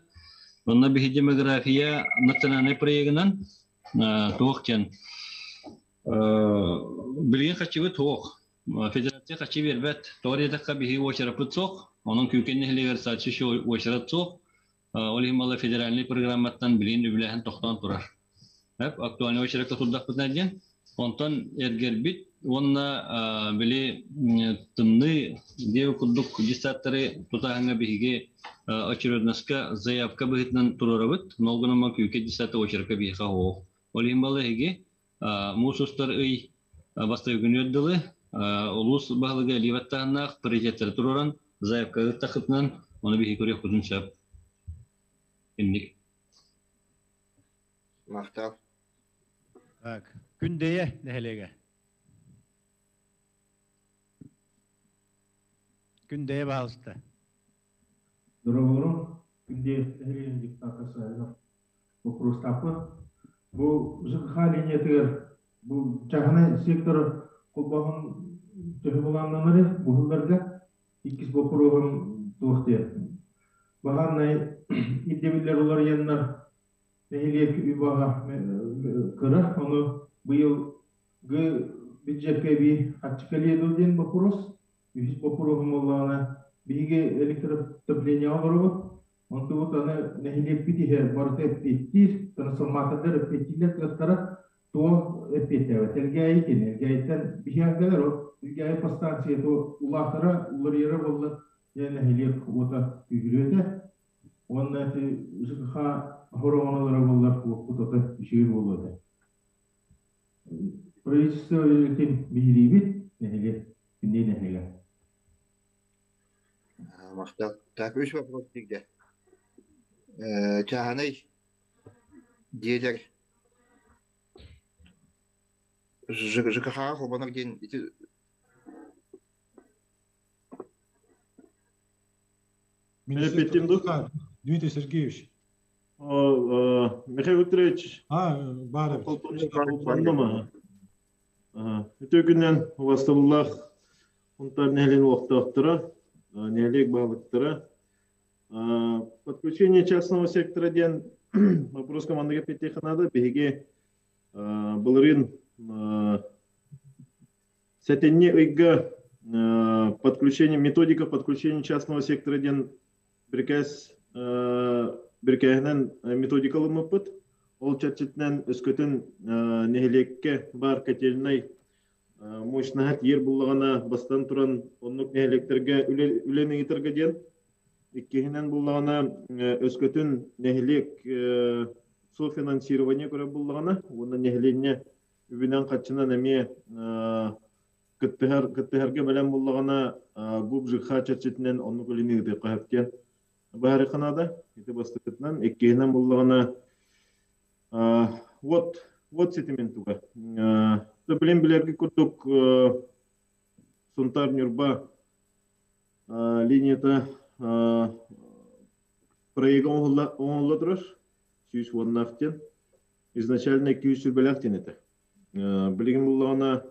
Онно биһи демография национальнай проегынан туох диэн билигин хаччыбыт суох. Федерация хаччы биэрбэт. Тоҕо диэтэххэ, биһиги уочараппыт суох. Онон Күүкэн нэһилиэгэр сааччы уочарат суох. Ол иһин мала федеральнай программаттан билигин үбүлээһин тохтоон турар. Актуальный очерекка турдахпытына диэн. Онтон эргэрбит уонна били тымныы диэби курдук десаттары тутааһыҥҥа биһиги очередноска заявка быһыытынан туруорабыт. Ол гынан күүкэ десата очерекка биһиэхэ суох. Ол иһин балла эһиги муус устар ый бастакы күнүөр дылы улуус баһылыга илии баттааһыннаах приоритеттары туруоран заявка ыыттаххытынан ону биһиги көрүөхпүтүн сөп. Инник. Махтал. Так, Күндэйэ нэһилиэгэ. Күндэйэ баһалыста. Дорооболору, Күндэйэ нэһилиэгин депутата Саввинов боппуруостаахпын. Бу ЖКХ линиятыгар бу чааһынай сектор холбооһун төһө былааннанарый бу сылларга? Иккис боппуруоһум туох диэн. Баһаарынай ирдэбиллэр уларыйаннар нэһилиэк үбаҕа кыра, ону быйылгы бюджекка эбии харчы кэлиэ дуо диэн боппуруос. Үһүс боппуруоһум буоллаҕына, биһиги электроотоплениеҕа олоробут. Онтубут аны нэһилиэкпит иһэ барыта эппиэттиир, трансформатордар эппиэттииллэр кыахтара туох эппиэттээбэт. Элгээйи кини, Элгээйиттэн биһиэхэ кэлэр, ол Элгээйи подстанцията улаатара, уларыйара буоллар, дьэ нэһилиэк уота күүһүрүө этэ. Уонна ити ЖКХ хороҕонулара буоллар, уоппут ото үчүгэй буолуо этэ. Правительство үлэтин биһириибит, нэһилиэк, күндү нэһилиэгэ. Махтал. Так, үс вопрос киирдэ. Чааһынай дьиэлэр ЖКХ холбонор диэн ити Министр Дмитрий Сергеевич. Михаил Викторович. А, баар эбит. Үтүө күнүнэн убастабыллаах Сунтаар нэһилиэгин олохтоохторо, нэһилиэк баһылыктара. Подключение частного сектора диэн вопрос командаға эппиэттиэххэ наада. Биһиги былырыын сэтинньи ыйга подключение, методика подключения частного сектора диэн бирикээс бирикээһинэн методика ылыммыппыт. Ол чэрчитинэн өскөтүн нэһилиэккэ баар котельнай мощнаһа тиийэр буллаҕына бастан туран оннук нэһилиэктэргэ үлэни ыытарга диэн иккиһинэн буллаҕына өскөтүн нэһилиэк софинансирование көрөр буллаҕына уонна нэһилиэнньэ үбүнэн-харчынан эмиэ кыттыһар кыттыһарга бэлэм буллаҕына ГУП ЖКХ чэрчитинэн оннук үлэни ыытыахха сөп диэн быһаарыахха наада. Ити бастакытынан. Иккиһинэн буллаҕына Вот, вот ситимин туга. Билин билэрги курдук Сунтаар Ньурба линията проега оҥоһулла турар. 110-наах диэн. Изначально 200 диэн этэ. Билигин буллаҕына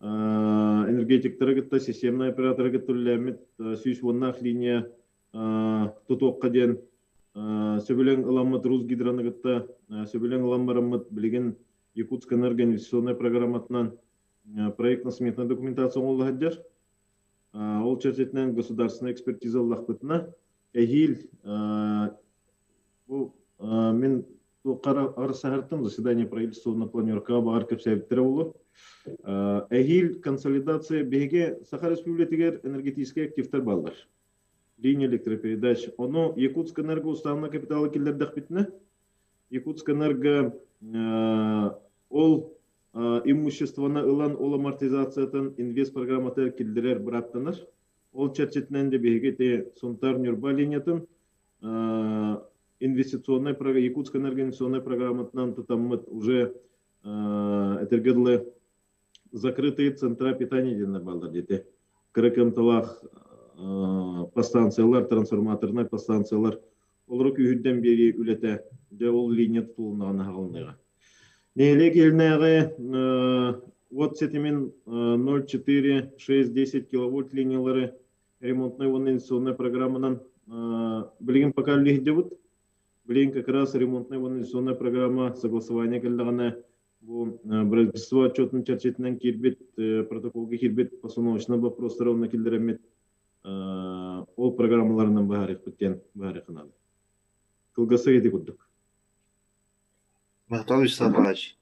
энергетиктары кытта системный операторы кытта үлэлээммит 110-наах линия тутуохха диэн сөбүлэҥ ыламмыт Русгидроны кытта сөбүлэҥ ылан бараммыт билигин Якутскэнерго инвестиционнай программатынан проектно-сметная документация оҥоһулла сылдьар. Ол чэрчитинэн государственная экспертиза ыллахпытына эһиил бу мин туохха арсаһартым заседание правительства планеркаҕа баҕар кэпсээбиттэрэ буолуо. Эһиил консолидация биһиги Саха Республикатыгар энергетическэй активтар бааллар. Линия электропередач. Ону Якутскэнерго уставной капиталы киллэрдэхпитинэ, Якутскэнерго ол имуществоны ылан ол амортизациятын инвест программатыгар киллэрэр бырааптанар. Ол чэрчитинэн де биһиги ити Сунтар Ньурба линиятын инвестиционной Якутскэнерго инвестиционной программатынан тутаммыт уже этэргэ дылы закрытые центра питания диэннэр бааллар диэти. Кыра кыамталаах подстанциялар, трансформаторнай подстанциялар. Олору күүһүрдэн биэрии үлэтэ дьэ ол линия тутулуннаҕына аһаҕалыныаҕа. Нэһилиэк иһинээҕи уот ситимин 0,4, 6, 10 киловольт линиялары ремонтнай уонна инвестиционнай программанан билигин пока үллэһиддьэбит. Билигин как раз ремонтнай уонна инвестиционнай программа согласование кэллэҕинэ бу правительство отчетун чэрчитинэн киирбит протоколга киирбит постановочнай вопростары онно киллэрэммит ол программаларынан быһаарыахпыт диэн быһаарыахха наада. Кылгастык ити курдук. Махтал Вячеслав Иванович.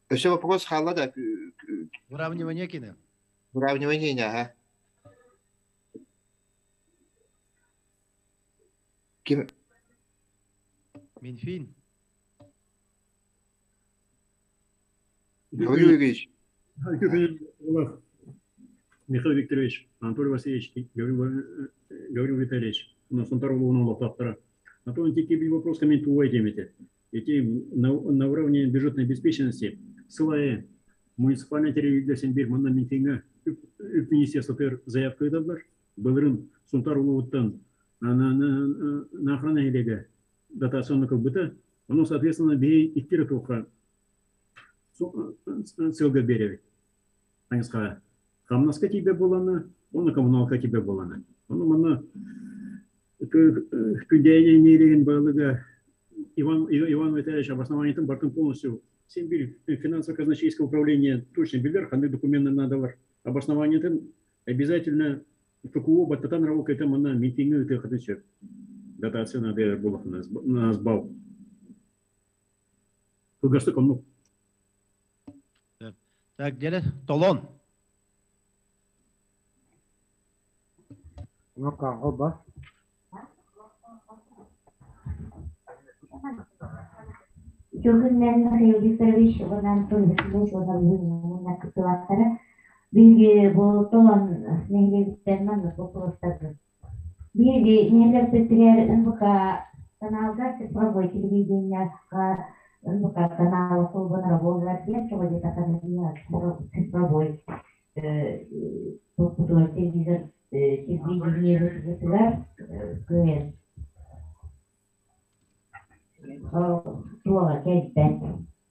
Өссө вопрос хаалла да? Выравнивание кини. Выравнивание, ага. Ким? Минфин. Гаврил Юрьевич. Михаил Викторович, Анатолий Васильевич, Гаврил Витальевич, у нас Сунтар улууһун олохтоохторо. А то эти вопрос комментуй темите. Эти на уровне бюджетной обеспеченности ссылая муниципальный телевидение бир манна Минфиҥҥэ үп министерствотыгар заявка ыыталлар. Былырын Сунтар улууһуттан на охрана нэһилиэгэ дотацияны ылбыта. Ону, соответственно, биһи икки эрэ туохха сылга биэрэбит. Хайысхаҕа. Хамнаска тиийбэт буоллаҕына, уонна коммуналка тиийбэт буоллаҕына. Ону манна Күндэйэ нэһилиэгин баһылыга Иван, Иван Витальевич обоснованиетын бартын полностью син бир финансово-казначейское управление точно билэр, ханнык документы надо Обоснованиетын обязательно ФКУ баттатан работает манна митинги ыытыаххытын сөп. Дотация надо буолахына сбал. Кылгастык оннук. Так, дьэ, Толон. Ну, Бүгүннэн Михаил Викторович уонна Антон Васильевич уонна кыттыылаахтара биһиги бу Толон нэһилиэгиттэн маннык боппуруостарбыт. Биһиги нэһилиэкпитигэр НВК каналга цифровой телевидениеҕа НВК канала холбонор буоллар диэн тоҕо диэтэххинэ цифровой туппутугар телевизор телевидениебытыгар кыайан туола кэлбэт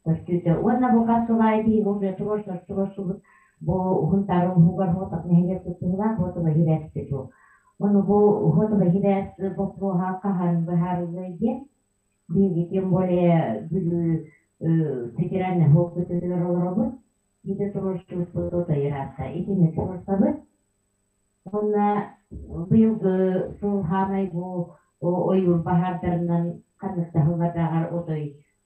көстүүтэ уонна бу хас сыл аайы биһиги уже туруорсар туруорсубут бу уһун-тары уһугар хотох нэһилиэк кыттыылаах хотуга хибээспит бу ону бу хотуга хибээс боппуруоһа хаһан быһаарыллыай диэн биһиги тем более Бүлүү федеральнай уоппутугар олоробут ити туруорсубуппут ото ыраатта итини туруорсабыт уонна быйылгы сыл хаамай бу ойуур баһаардарынан ханнык да сыллардааҕар отой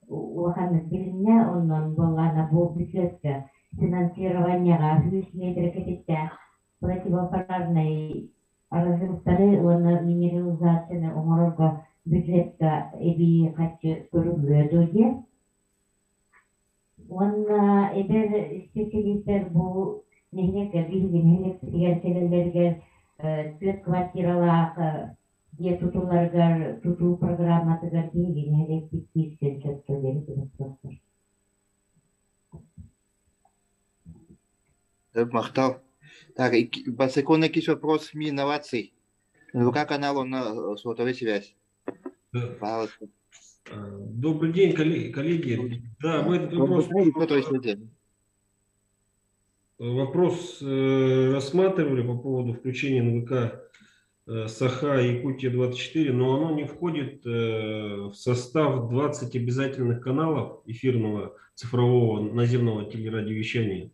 улаханнык билиннэ онон буоллаҕына бу бюджетка финансированиеҕа сүүс метр кэтиттээх противопожарнай разрывтары уонна минерализацияны оҥорорго бюджетка эбии харчы көрүллүө дуо диэн. Уонна эдэр исписэлиистэр бу нэһилиэккэ биһиги нэһилиэкпитигэр кэлэллэригэр түөрт квартиралаах дьиэ тутулларыгар тутуу программатыгар биһиги нэһилиэкпит киирсэн сөпкө диэри туруктуохтар. Махтал. Так, Басекон якийсь вопрос СМИ инноваций. НВК канал, он сотовая связь. Пожалуйста. Добрый день, коллеги. Да, мы этот вопрос, вопрос рассматривали по поводу включения НВК Саха Якутия-24, но оно не входит в состав 20 обязательных каналов эфирного цифрового наземного телерадиовещания.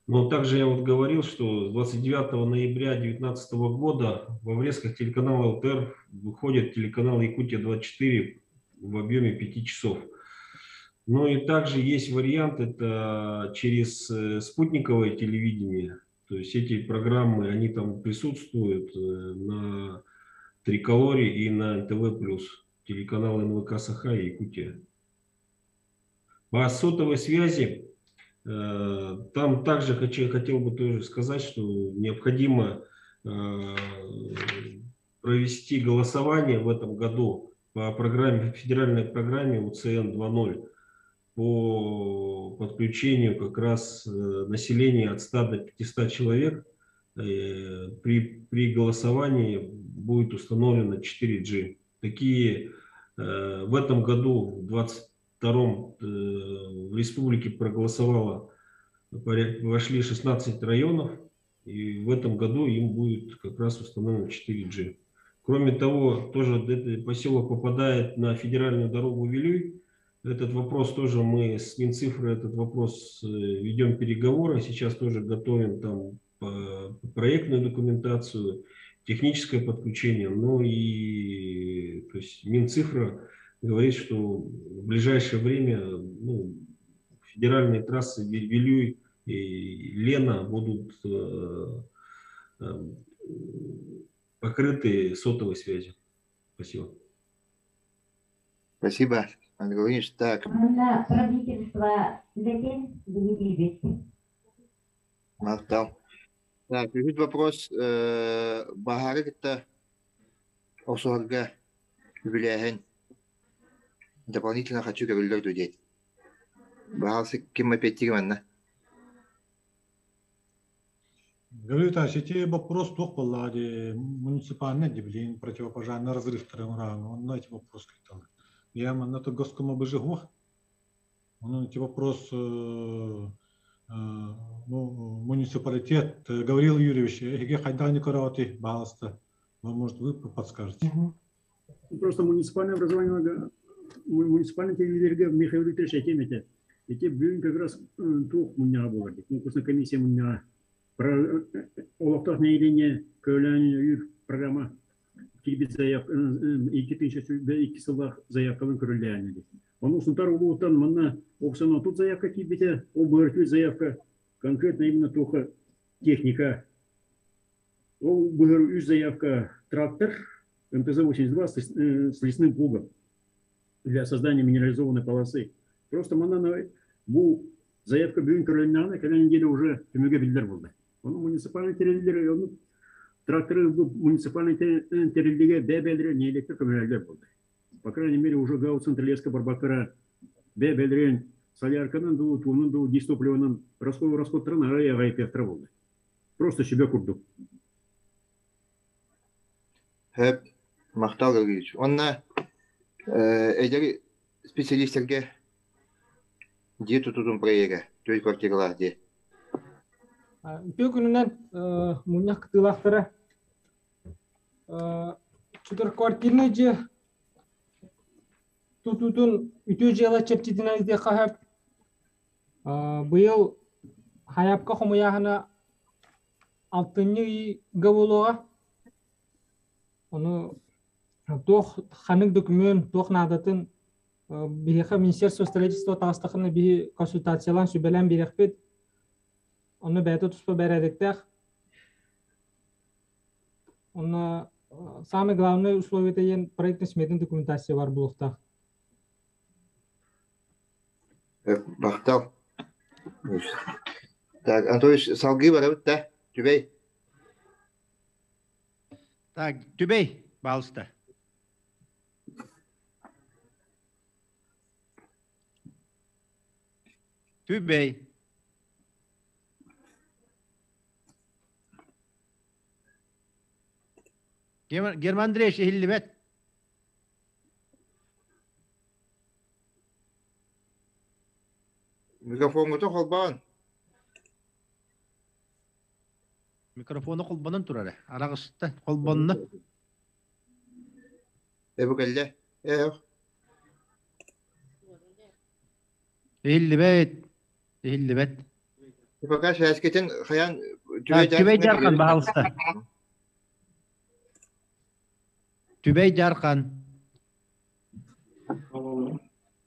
Но также я вот говорил, что с 29 ноября 2019 года во врезках телеканала ЛТР выходит телеканал Якутия-24 в объеме 5 часов. Ну и также есть вариант, это через спутниковое телевидение. То есть эти программы, они там присутствуют на Триколоре и на НТВ+, телеканал НВК Саха и Якутия. По сотовой связи, там также хотел бы тоже сказать, что необходимо провести голосование в этом году по программе, федеральной программе УЦН 2.0 по подключению как раз населения от 100 до 500 человек. При голосовании будет установлено 4G. Такие в этом году, в 22-м, в республике проголосовало, вошли 16 районов, и в этом году им будет как раз установлен 4G. Кроме того, тоже этот поселок попадает на федеральную дорогу Вилюй. Этот вопрос тоже мы с Минцифрой, этот вопрос ведем переговоры. Сейчас тоже готовим там проектную документацию, техническое подключение. Ну и то есть Минцифра говорит, что в ближайшее время, ну, федеральные трассы Вилюй и Лена будут покрыты сотовой связью. Спасибо. Спасибо, Андрей Владимирович. Так. На правительство летин билибит. Махтал. Так, үһүс вопрос баһаары кытта охсуһарга үбүлээһин дополнительно хочу көрүллэр дуо диэт. Баһаалсы ким опять манна? Говорит, а сети вопрос туох буоллаҕа дии муниципальный отделение противопожарный разрывтары оҥораҕын онно эти вопрос кытталлар. Я манна Торгоскома быжыгуох. Онон эти вопрос ну, муниципалитет Гаврил Юрьевич, эһиги хайдах не көрөҕүтүй, баһаалыста. Вы, может, вы подскажете? Просто муниципальное образование, муниципальный телевизорга Михаил Викторович этим эти. Эти бүгүн как раз туох мунньаҕа буолар дии. Конкурсная комиссия мунньаҕа. Олохтоох нэһилиэнньэ көөлөөн өйүүр программа киирбит заявка 2002 сыллаах заявкаларын көрүллээн дии. Ону Сунтар улууһуттан манна оксана тут заявка киирбитэ, ол быһыртыы заявка конкретно именно только техника. Ол быһыр үс заявка трактор МТЗ-82 с лесным плугом для создания минерализованной полосы. Просто манна бу заявка бүгүн көрүлүннэҕинэ кэлэн неделя уже түмүгэ биллэр буолла. Ону муниципальный тэриллэр ону тракторы муниципальный тэриллигэ бэбэлэри нэһилиэктэр көмөлөһөллөр буолла. По крайней мере, уже Гауцентралеска барбаккара бэбэлэрин солярканан дуу, туунун дуу, дистопливонан расход расходтарын арай аҕайыппыахтара буолла. Просто себе курдук. Хөп, махтал Гаврильевич. Онна эдэр специалистэргэ дьиэ тутуутун проега түөрт квартиралаах дьиэ. Үтүө күнүнэн мунньах кытыылаахтара четырехквартирный дьиэ тутуутун үтүө дьыала чэрчитинэн диэххэ сөп. Быйыл хайапка хомуйааһына алтынньы ыйга буолуоҕа. Ону туох ханнык документ, туох наадатын биһиэхэ Министерство строительства таҕыстахына биһи консультациялаан сүбэлээн биэриэхпит. Онно бэйэтэ туспа бэрээдэктээх. Онно самый главный условие диэн проектно-сметный документация бар буолуохтаах. Махтал. Так, Анатольевич, салгыы барабыт да? Түбэй. Так, Түбэй, пожалуйста. Түбэй. Герман Андреевич иһиллибэт. Микрофоҥҥутун холбоон. Микрофону холбонон турар. Араҕыста холбонно. Эбу кэллэ. Э Иһиллибэт. Иһиллибэт. Пока связкитин хайан Түбэй Дьархан, пожалуйста. Түбэй Дьархан.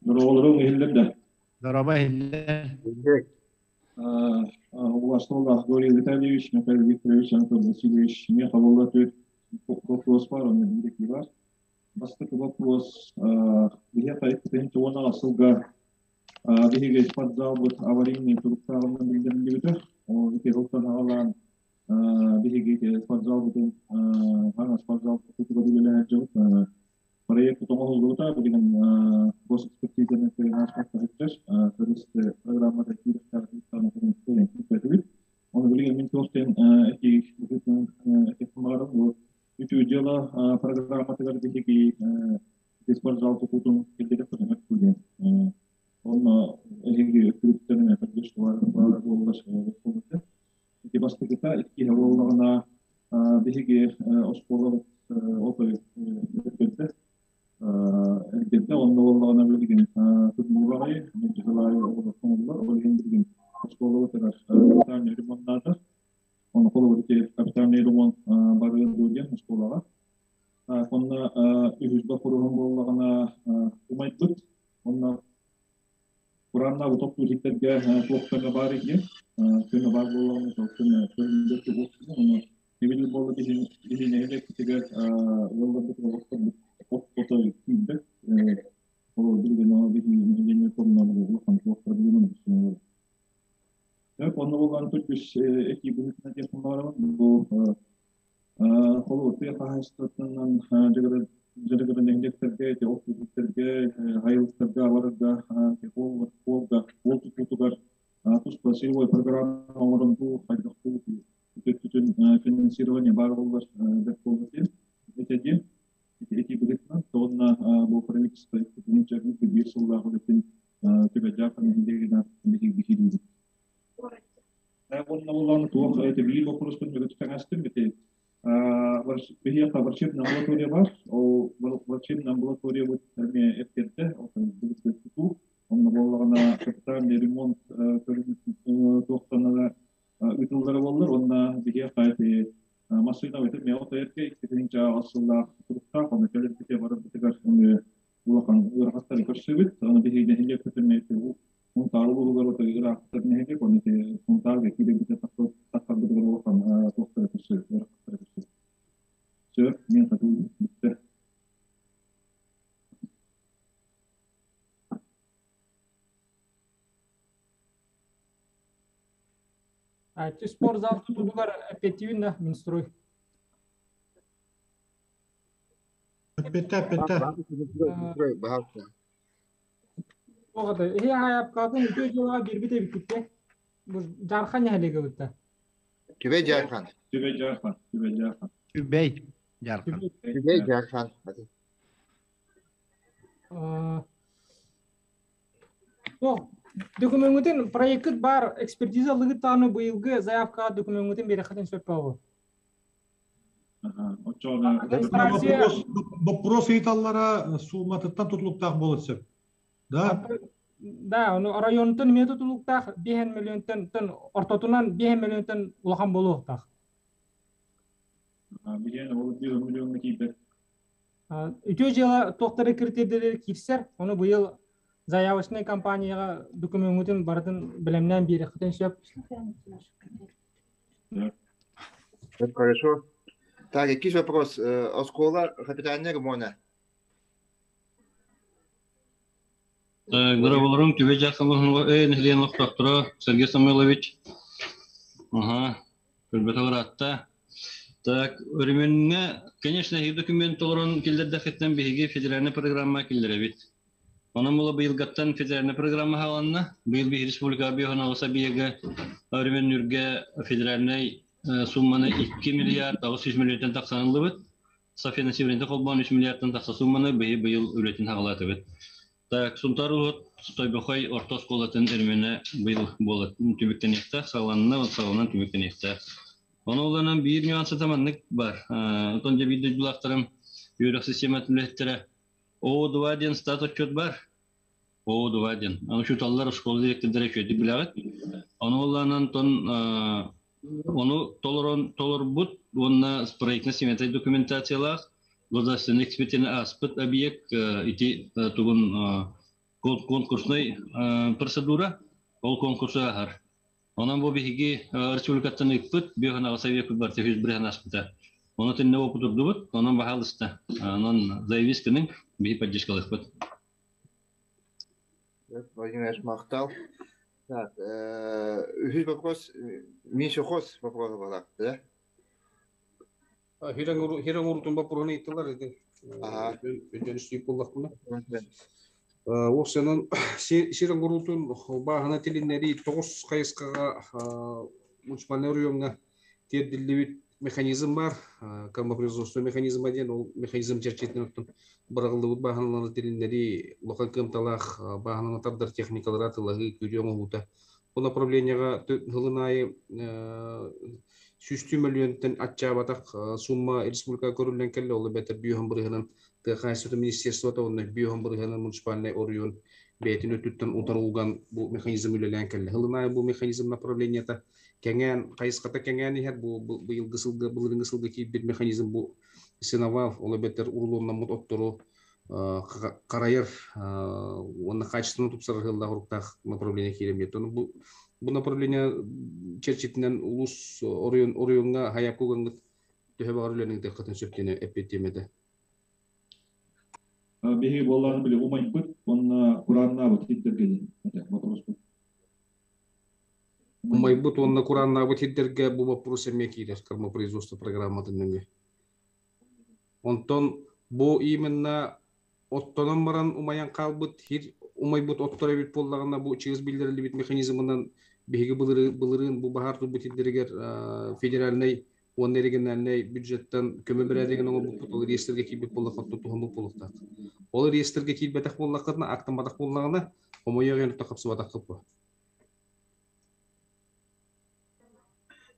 Дороголорум иһиллэр да. Дороба иһиллэр. Убасталлаах Гурий Витальевич, Михаил Викторович, Анатолий Васильевич, миэхэ буолла түөрт вопрос бар, онно биир бар. Бастакы вопрос, биһиэхэ 2010 сылга биһиги спортзалбыт аварийный туруктааҕынан биллэриллибитэ. Ол ити сылтан аҕалаан биһиги спортзалбытын аны спортзал тутууга үлэлэһэр дьыбыт проект оҥоһуллубута билигин госэкспертизаны ааспакка сылдьар программата киириэхтээх. Оны билигин мин туох диэн эти этиэхпин баҕарабын. Үс Үтүө дьыала программатыгар биһиги спортзал тутуутун киллэриэхпитин сөп диэн. Онно эһиги өттүгүттэн эмиэ поддержка баар буоллар буолбута. Ити бастакыта, иккиһэ буоллаҕына биһиги оскуолабыт отой эргэрдэ. Эргэрдэ, онно буоллаҕына билигин тутуллубаҕай, дьыһыл аайы оҕолор тоҥоллор, ол иһин билигин оскуолабытыгар капитальный ремонт наада. Онно холобур ити капитальный ремонт барыа дуо диэн оскуолаҕа. Онно үһүс боппуруоһум буоллаҕына умайбыт. Онно курааннаабыт оттуур иһиттэргэ туох көмө баар диэн. Көмө баар буоллаҕына сол көмө көрүллэр тугу Ибили буолла биһи нэһилиэкпитигэр ыалларбыт олохторбут от отой киирбэт. Ол билигин биһи нэһилиэнньэ торунан улахан туох проблеманы көрсүнэллэр. Так, онно буолан төрдүс этии быһыытынан диэхпин баҕарабын. Бу холобур тыа хаһаайыстыбатынан дьарыгырар нэһилиэктэргэ, ити от үүттэргэ, айылыктарга барарга, уолга, уол тутуутугар туспа силовой программа оҥорон дуу, хайдах дуу өттүтүн финансирование баар буоллар бэрт буолла диэн этэ диэн ити быһыытынан уонна бу правительство биир сыллаах үлэтин түбэдээх нэһилиэгинэн биһириибит. Уонна буоллаҕына туох это биир боппуруоспун бүгүн таҥастым ити биһиэхэ врачебная амбулатория бар. Ол врачебная амбулаториябыт эмиэ эргэрдэ, тутуу. Онно буоллаҕына капитальный ремонт туохтанара ыытыллара буоллар уонна биһиэхэ ити массыына быты мео тойерге иккитинчи сыллаах туруктаах оны кэлэрбите барарбытыгар улахан ыарахаттары көрсөбүт. Аны биһиги нэһилиэкпитин Сунтаар улууһугар ото ыраахтар нэһилиэк, оны ити Сунтаарга киирэрбитэ тахсарбытыгар улахан туохтары көрсөбүт, ыарахаттары көрсөбүт. Сөп, мен хатыы бүттэ. Спортзал тутулар эппиэттиибин Минстрой. Эппиэтте, эппиэтте. Оҕото, иһи айапкатын үтүө дьыалаҕа биэрбит эбиккит Бу Дьаархан нэһилиэгэ бытта. Түбэй Дьаархан. Түбэй Дьаархан. Түбэй Дьаархан. Түбэй Дьаархан. Түбэй Дьаархан. Докумеҥҥутун проеккыт баар экспертиза ылыгыт даҕаны быйылгы заявкаҕа докумеҥҥутун биэрэххитин сөп буолуо. Вопрос ыйыталлара сууматыттан тутулуктаах буолуон сөп. Да? Да, ону районтан эмиэ тутулуктаах 5 миллионтан ортотунан 5 миллионтан улахан буолуохтаах. Билиэн ол 1 миллионга тиийбэт. Үтүө дьыала туохтары критерийдэригэр киирсэр, ону быйыл заявочнай компанияҕа докумуоҥҥутун барытын бэлэмнээн биэриэххитин сөп. Хорошо. Так, иккис вопрос. Оскуола капитальная ремонта. Здраволорум, түбэ жаксалыһын нэһилиэн олохтоохторо Сергей Самойлович. Ага, көрбөтө ыраатта. Так, өрөмүөҥҥэ, конечно, эһиги документ толорон киллэрдэххиттэн биһиги федеральнай программа киллэрэбит. Онон була быйылгаттан федеральнай программа хааланна. Быйыл биһи республика биоһоноҕос объега өрөмүөннүүргэ федеральнай сумманы 2 миллиард 800 миллионтан тахсан ыллыбыт. Софинансированиета холбоон 3 миллиардтан тахса сумманы быйыл быйыл үлэтин хаҕалаатыбыт. Так, Сунтаар улуһут Тойбохой орто оскуолатын өрөмүөнэ быйыл буола түмүктэниэхтээх, саҕаланна, саҕаланан түмүктэниэхтээх. Ону олорон биир нюансата маннык бар. Отон дьэ биир дойдулаахтарым үөрэх систематын үлэһиттэрэ О2 диэн стат отчет бар. О2 диэн. Аны учууталлар, оскуола директордара үчүгэйдик билэҕит. Ону олорон тон ону толорон толорбут уонна проектно-сметай документациялаах государственный экспертизаны ааспыт объект ити тугун конкурсный процедура ол конкурсу ааһар. Онон бу биһиги республикаттан ыыппыт биоханаҕа совет барыта үс бырыһан ааспыта. Ону тиннэ опутурдубут, онон баһаалыста. Онон заявись гыныҥ, биһи поддержкалыахпыт. Владимир махтал. Так, үһүс вопрос, Минсельхоз вопросы была, да? Хирен урутун боппуруһун ыйыттылар ити. Өйдөн истиик буллахпына. Ол сенон сир оҥоруутун бааһына тилиннэрии тоҕус хайысхаҕа муниципальнай оройуоҥҥа тиэрдиллибит. механизм бар, кормопроизводство механизма диэн, ол механизм чэрчитинэн оттон быраҕыллыбыт бааһыналары тилиннэрии, улахан кыамталаах бааһынаны тардар техникалары атыылаһыы, күрүө оҥоһуута. Бу направлениеҕа сылын аайы сүүстүү мөлүйүөнтэн аччаабатах сумма республикаҕа көрүллэн кэллэ, ол эбэтэр 50 бырыһынан тыа хаһаайыстыбатын министерствота уонна 50 бырыһынан муниципальнай оройуон бэйэтин өттүттэн утарылган бу механизм үлэлээн кэллэ. Сылын аайы бу механизм направлениета кэҥээн, хайысхата кэҥээн иһэр. Бу быйылгы сылга, былырыыҥҥы сылга киирбит механизм бу сеновал, ол эбэтэр урулуоннаммыт оттору харайар уонна качественно тупсарар сыаллаах уруктаах направление киирэн биэрдэ. Бу направление чэрчитинэн улуус оройуон оройуоҥҥа хайаапка угаҥҥыт төһө баҕар үлэни ыытыаххытын сөп диэн эппиэттиэм этэ. Биһиги буоллаҕына били умайбыт уонна курааннаабыт сирдэргэ диэн этэ вопроспут. Умайбыт уонна курааннаабыт сирдэргэ бу боппуруос эмиэ киирэр кормопроизводство программатын нөҥүө. Онтон бу именно оттонон баран умайан хаалбыт сир умайбыт оттор эбит буоллаҕына, бу чыыс биллэриллибит механизмынан биһиги былырыын бу баһаар турбут сирдэригэр федеральнай уонна региональнай бюджеттан көмө бэрээдэгин оҥорбуппут, ол реестргэ киирбит буоллахха туһаммыт буолуохтаах. Ол реестргэ киирбэтэх буоллаххытына, актамматах буоллаҕына, хомойуох иһин хапсыбатаххыт бу.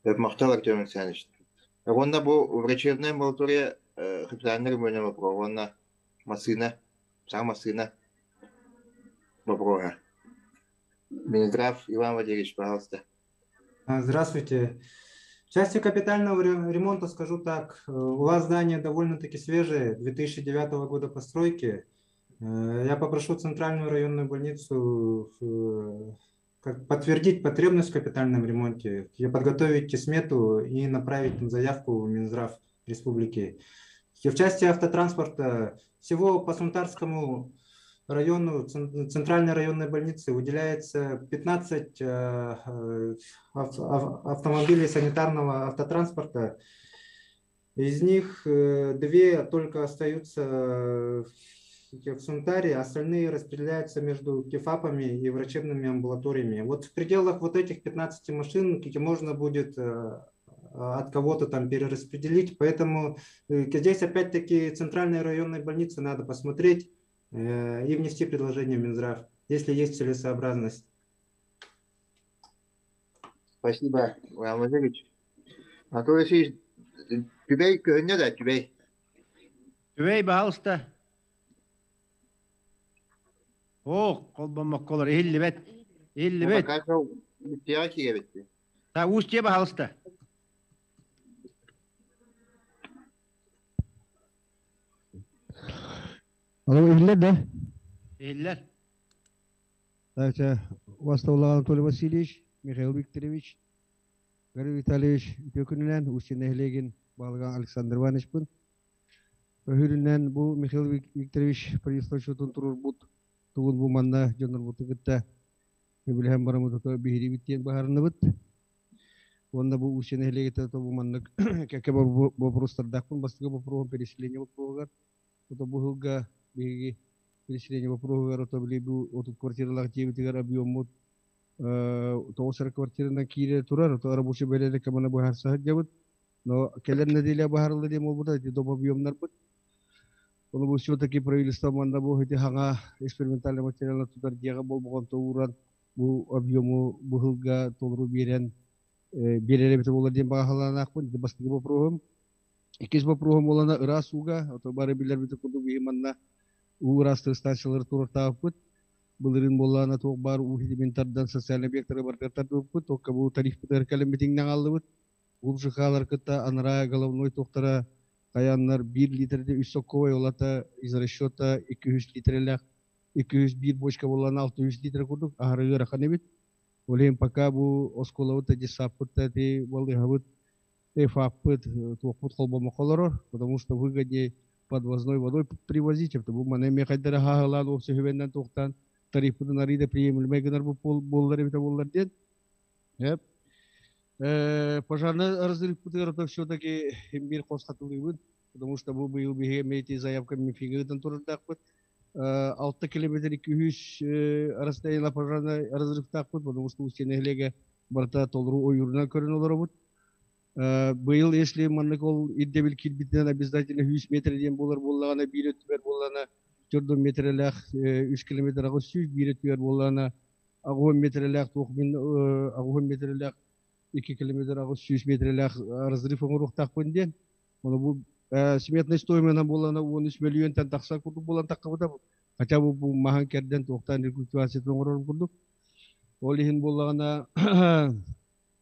Махтал Артем Александрович. Уонна бу врачебная амбулатория капитальный ремонт вопрос уонна массыына, саҥа массыына вопроһа. Минздрав Иван Валерьевич, пожалуйста. Здравствуйте. В части капитального ремонта скажу так. У вас здание довольно-таки свежее, 2009 года постройки. Я попрошу Центральную районную больницу подтвердить потребность в капитальном ремонте, подготовить смету и направить заявку в Минздрав Республики. В части автотранспорта всего по Сунтарскому району Центральной районной больницы выделяется 15 автомобилей санитарного автотранспорта. Из них две только остаются в Сунтаре, остальные распределяются между КИФАПами и врачебными амбулаториями. Вот в пределах вот этих 15 машин можно будет от кого-то там перераспределить, поэтому здесь опять-таки Центральной районной больнице надо посмотреть и внести предложение в Минздрав, если есть целесообразность. Спасибо, Иван Васильевич. Анатолий Васильевич, Түбэй көһүннэ да, Түбэй. Түбэй, пожалуйста. О, холбоммокколор, иһиллибэт. Иһиллибэт. Устьеҕа киирэбит. Та, Устье, пожалуйста. Алло, иһиллэр да? Иһиллэр. Так, Вастаулаҕа Анатолий Васильевич, Михаил Викторович, Гарри Витальевич үтүө күнүнэн Устье нэһилиэгин баһылыга Александр Ивановичпын. Өһүрүнэн бу Михаил Викторович правительство счетун туруорбут тугун бу манна дьоннорбутун кытта сөбүлэһэн бараммыт биһирибит диэн быһаарынныбыт. Уонна бу Устье нэһилиэгиттэн бу маннык кэккэ боппуруостардаахпын. Бастакы боппуруоһум переселение боппуруоһугар. Ото бу сылга биһиги переселение боппуруоһугар ото били бу 30 квартиралаах дьиэбитигэр объеммут 9 квартиранан киирэ турар. Ото рабочий бэрээдэккэ маны быһаарса сылдьабыт. Но кэлэр нэдиэлэ быһаарылла диэн буолбута ити доп объемнарбыт. Ону бу все-таки правительство манна бу ити хаҥа экспериментальный материалы тутар дьиэҕэ болбоҕонто ууран бу объему быһылга толору биэрэн биэрэр эбитэ буолар диэн баҕаһаланаахпын. Ити бастакы вопроһум. Иккис вопроһум буолана ыраас ууга, ото бары билэрбит курдук биһи манна уу ыраастыыр станциялары туруортаабыппыт. Былырыын буоллаҕына туох баар уу ситимин тардан социальный объектары барытыгар тардыбыппыт. Только бу тарифпытыгар кэлэммитиҥнэн хааллыбыт. УЖХ-лар кытта анараа головной туохтара хайааннар биир литрде үс сокковай олата из расчета 200 литрелээх 201 бочка буоллаҕына 600 литр курдук аһары ыарахан эбит. Ол иһин пока бу оскуолабыт да детсадпыт да ити балыыһабыт ФАПпыт туохпут холбомокко олорор, потому что выгоднее подвозной водой привозить, бу маны эмиэ хайдара хааһылаан общий хүбэннэн туохтаан тарифпытын арыый да приемлемай гынар буоллар эбитэ буоллар диэн. Пожарный разрывпытыгар это все-таки биир хос хатылыыбын, потому что бу быйыл биһиги эмиэ ити заявка Минфиҥҥа турардаахпыт. 6 километр 200 расстояние пожарный разрывтаахпыт, потому что Устье нэһилиэгэ барыта толору ойуурунан көрөн олоробут. Быйыл если маннык ол ирдэбил киирбитинэн обязательно 100 метр диэн буолар буоллаҕына биир өттүгэр буоллаҕына 4 метрэлээх 3 километр 800 биир өттүгэр буоллаҕына 80 метрэлээх туох мин 80 метрэлээх 2 километр 800 метрэлээх разрыв оҥоруохтаахпын диэн. Ону бу сметная стоимость буоллаҕына 13 мөлүйүөнтэн тахсар курдук буолан таххабыта хотя бы бу маһын кэрдэн туохтаан рекультивациятын оҥорор курдук. Ол иһин буоллаҕына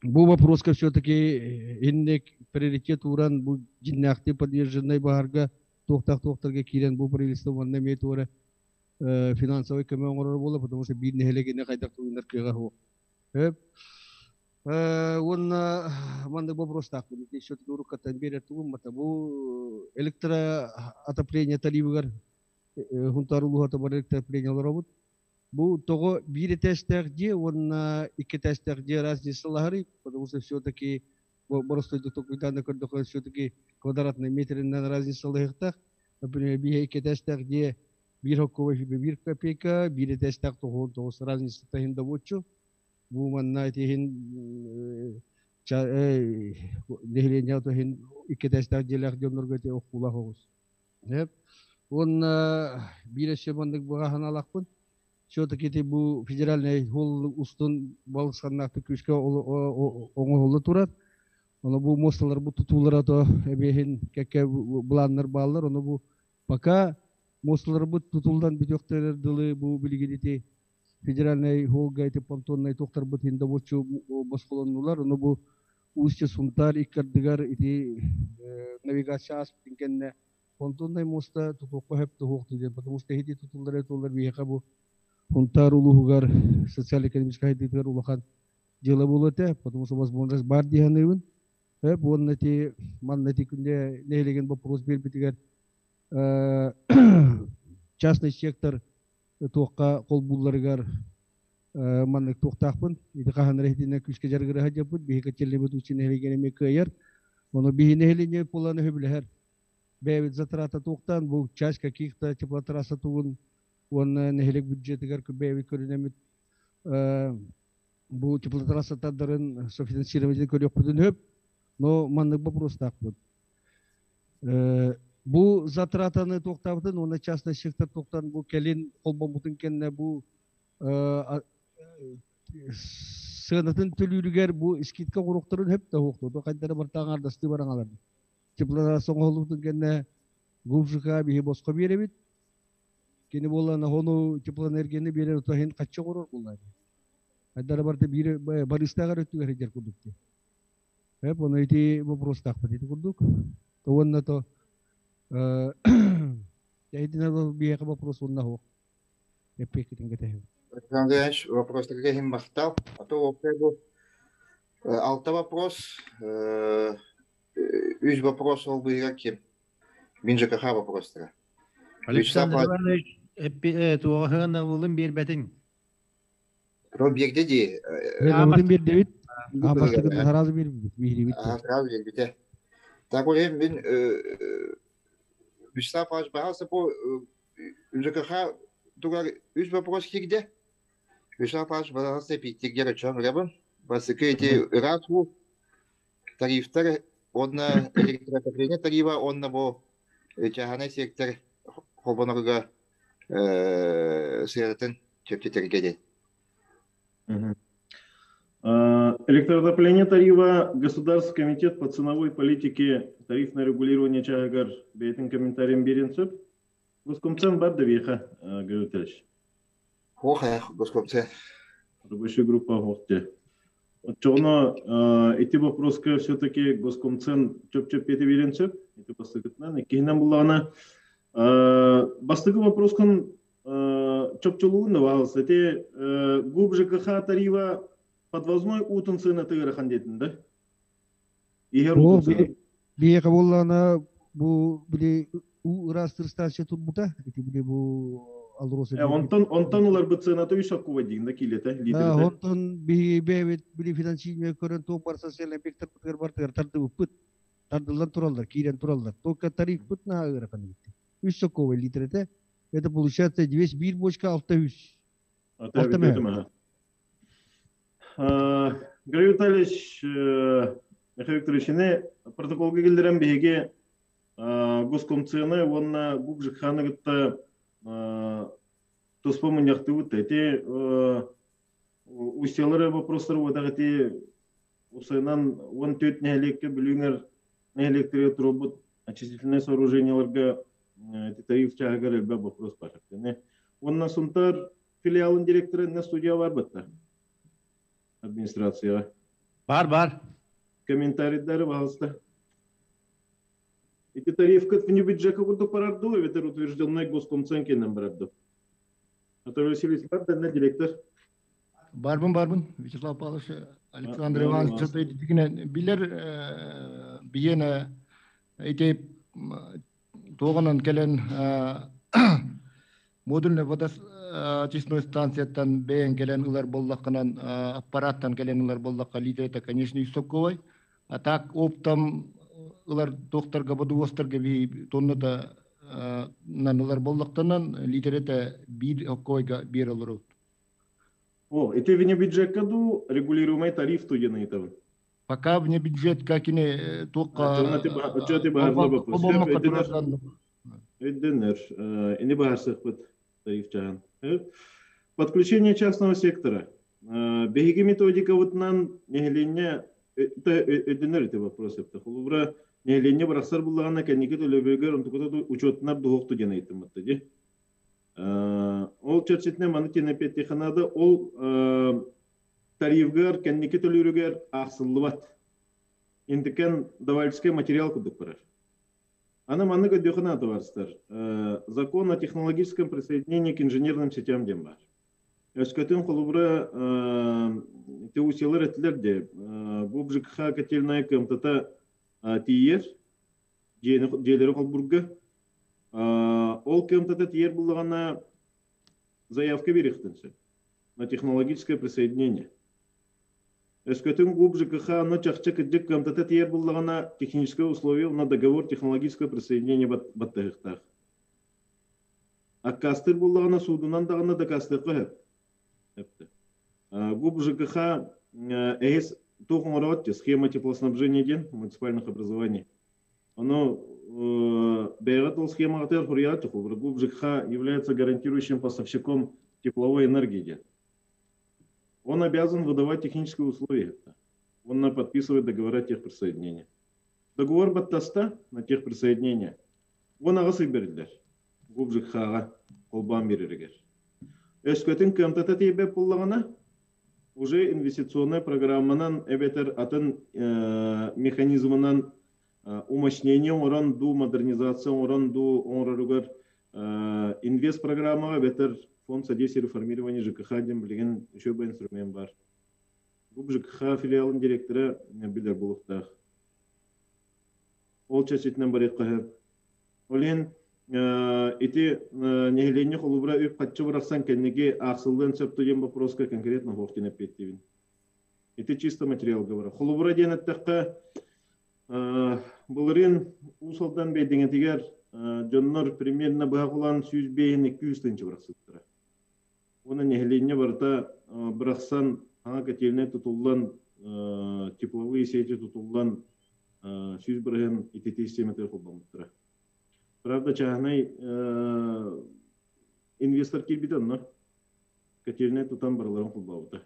бу вопроска все-таки инник приоритет ууран бу дьиннээхтии подверженнай баһарга туохтаах туохтарга киирэн бу правительство манна эмиэ туора финансовай көмө оҥорор буола, потому что биир нэһилиэгини хайдах тугунар кыаҕа суох. Уонна маннык вопростаахпын все-таки уруккаттан биэрэр тугум бата бу электроотопление тарифыгар Хунтаар улууһа бар электроотопление олоробут. Бу тоҕо биир этээстээх дьиэ уонна икки этээстээх дьиэ разницалаһарый, потому что все-таки боростуойдук толкуйдаан да көрдөххө все-таки квадратный метринэн разницалаһыахтаах. Например, биир икки этээстээх дьиэ биир хокковай биир копейка, биир этээстээх 99 разницата иһин добуоччу. Бу манна итиһин нэһилиэнньэ иһин икки этээстээх дьиэлээх дьоннорго ити охуулаах оҕус. Уонна биир өссө маннык быһаһаналаахпын. Все-таки ити бу федеральный хол устун балысханнаахтык күүскэ оҥоһулла турар. Ону бу муосталар бу тутуулара то эбиэһин кэккэ былааннар бааллар. Ону бу пока муосталарбыт тутуллан бүтүөхтэрэр дылы бу билигин ити федеральный холга ити понтоннай туохтарбыт индобоччу босхолоннулар. Ону бу Устье Сунтаар икки ардыгар ити навигация ааспытын кэннэ понтоннай муоста тутуохха сөп туһуох диэн, потому что ити тутуллар тутуллар биһиэхэ бу Сунтаар улууһугар социально-экономическай сайдыытыгар улахан дьыала буолуо этэ, потому что возможность баар дии саныыбын. Уонна ити манна ити күндэ нэһилиэгин боппуруос биэрбитигэр частный сектор туохха холбуулларыгар маннык туохтаахпын. Ити хаһан эрэ итиннэ күүскэ дьарыгыра сылдьабыт. Биһиги кэтиллибит учи нэһилиэгин эмиэ кыайар. Ону биһи нэһилиэнньэ буолан өһүбүлэһэр. Бэйэбит затрата туохтаан бу часть каких-то теплотрасса тугун уонна нэһилиэк бюджетыгар бэйэбит көрүнэммит бу теплотрасса тардарын софинансирование көрүөхпүтүн сөп. Но маннык вопростаахпыт. Бу затратаны туохтаабытын уонна частный сектор туохтан бу кэлин холбоммутун кэннэ бу сыанатын төлүүрүгэр бу скидка оҥоруохтарын сөп да суох хайдара барта аҥаардастыы бараҥалар. Теплотрасса оҥоһуллубутун кэннэ ГУФЖК биһи босхо биэрэбит. Кини буоллаҕына хону теплоэнергияны биэрэр отоһин хаччы оҥорор буоллаа. Хайдара барта биир барыстааҕар өттүгэр сылдьар курдук дии. Эп ону ити вопростаахпыт ити курдук. Уонна то итинэ биһиэхэ вопрос уонна суох. Эппиэккитин кэтэһэбин. Александр Иванович, вопростарга иһин махтал. А то вообще бу алта вопрос, үс вопрос ол быыга ким? Мин ЖКХ вопростара. Александр Иванович, туоҕаһыан ылын биэрбэтиҥ. Биэрдэ дии. Ылын биэрдибит. Бастакы сразу биэрбит. Сразу биэрбитэ. Так вот, мин Вячеслав Павлович, пожалуйста, по ЖКХ тугар үс вопрос киирдэ. Вячеслав Павлович, пожалуйста, эпииттиргэр өчөөн ырабын. Бастакы эти ыраас уу тарифтар уонна электроотопление тарифа уонна бу чааһынай сектор холбоноруга сыанатын чэпчэтэргэ диэн. Электроотопление тарифа Государственный комитет по ценовой политике тарифное регулирование чааһыгар бэйэтин комментарийын биэриэн сөп. Госкомцен бар да биэхэ, Гаврил Витальевич? Ох, госкомцен. Рабочая группа охте. Оччоҕуна ити вопроска все-таки госкомцен чөп-чөп биэриэн сөп. Ити бастакытынан. Иккиһинэн буллаҕына бастакы вопроскун чопчулугун да баалыс. Ити ГУП ЖКХ тарифа подвозной уутун сыанаты ыарахан диэтин да? Иһэр уутун сыанаты. Биһиэхэ буоллаҕына бу били уу ыраастыыр станция турбута. Ити били бу Алроса. Онтон онтон ыларбыт сыаната үс оккуба диин да килиэтэ, литрите. Онтон биһиги бэйэбит били финансирование көрөн туох бар социальный объектарбытыгар бартыгар тардыбыппыт. Тардыллан тураллар, киирэн тураллар. Только тарифпыт наһаа ыарахан эбит. Үс сокковай литрете. Это получается 201 бочка 600. Алта Гаврил Витальевич, Михаил Викторович, ини протоколга киллэрэн биһиги Госкомцены уонна ГУП ЖКХ-ны кытта туспа мунньахтыыбыт. Ити устьялары вопростары уотах ити усайынан 14 нэһилиэккэ Бүлүүҥэр нэһилиэктэргэ туруорбут очистительнай сооружениеларга ити тариф чааһыгар элбэх вопрос баар. Уонна Сунтаар филиалын директора иннэ студия бар батта администрацияҕа. Бар, бар. Комментарийдары, пожалуйста. Ити тарифкыт вне бюджета курдук барар дуу, эбэтэр утвержденный госкомценкинен барар дуу? Анатолий Васильевич бар да, директор? Барбын, барбын. Вячеслав Павлович, Александр Иванович билер биена ити туоҕунан кэлэн модульный водоочистной станцияттан бэйэн кэлэн ылар буоллаххынан, аппараттан кэлэн ылар буоллахха, литр это, конечно, высоковой. А так оптом ылар туохтарга, бодуостарга би тонната нан ылар буоллахтанан литр это биир оккойга биир олорут. О, ити вне бюджетка ду регулируемый тариф туден ыйытабын. Пока вне бюджетка кини туохха Отчеты баһарлы вопрос. Өйдөнөр. Ини баһарсыхпыт тариф чаһын. Подключение частного сектора. Биһиги методикабытынан нэһилиэнньэ өйдөнөр ити вопрос эпте. Холобура, нэһилиэнньэ барахсар буллаҕына кэнники төлөбүргэр онтуката учетунар дуһуохту диэн ыйыттыммытта дии. Ол чэрчитинэн маны тиэнэппиэттиэххэ наада. Ол тарифгар кэнники төлүүрүгэр аахсыллыбат. Интикен давальческий материал курдук барар. Аны маннык өйдүөххэ наада барыстар. Закон о технологическом присоединении к инженерным сетям диэн баар. Өскөтүн холобура ТУС-лар этилэр де бу ЖКХ котельная кмт тиийэр дьиэлэри холбурга. Ол кмт тиийэр буллаҕына заявка биэриэхтэн сөп на технологическое присоединение. Өскөтүн ГУП ЖКХ аны чахчы кырдьык кыамтата тиийэр буллаҕына, техническое условие на договор технологического присоединения баттаһыахтаах. Аккаастыыр буллаҕына суудунан даҕаны дакаастыахха сөп. ГУП ЖКХ эһис туох оҥороот схема теплоснабжения диэн муниципальных образований. Ону бэйэҕит ол схемаҕытыгар суруйаат ГУП ЖКХ является гарантирующим поставщиком тепловой энергии диэн. Он обязан выдавать технические условия. Он подписывает договора техприсоединения. Договор баттаста на техприсоединение. Он аҕыс ый бэриллэр. ГУП ЖКХ-ҕа холбоон биэрэригэр. Өскөтүн кыамтата тиийбэт буоллаҕына, уже инвестиционнай программанан эбэтэр атын механизмынан умощнение оҥорон дуу, модернизация оҥорон дуу оҥороругар инвест программаҕа эбэтэр фонд содействия реформированию ЖКХ диэн билигин үчүгэй инструмент бар. Бу ЖКХ филиалын директора билэр буолуохтаах. Ол чэрчитинэн барыахха сөп. Ол иһин ити нэһилиэнньэ холобура үп-харчы бырахсан кэнники аахсыллыан сөп диэн боппуруоска конкретно суох диэн эппиэттиибин. Ити чисто материалга барар. Холобура диэн эттэххэ, былырыын Уус Алдан Бэйдиҥэтигэр дьоннор примерно быһа холоон 105-200 тыһыынча бырахсыттара. Уонна нэһилиэнньэ барыта бырахсан, саҥа котельнай тутуллан, тепловые сети тутуллан 100% ититии систематыгар холбоммуттара. Правда, чааһынай инвестор киирбитэ онно. Котельнай тутан барыларын холбообута.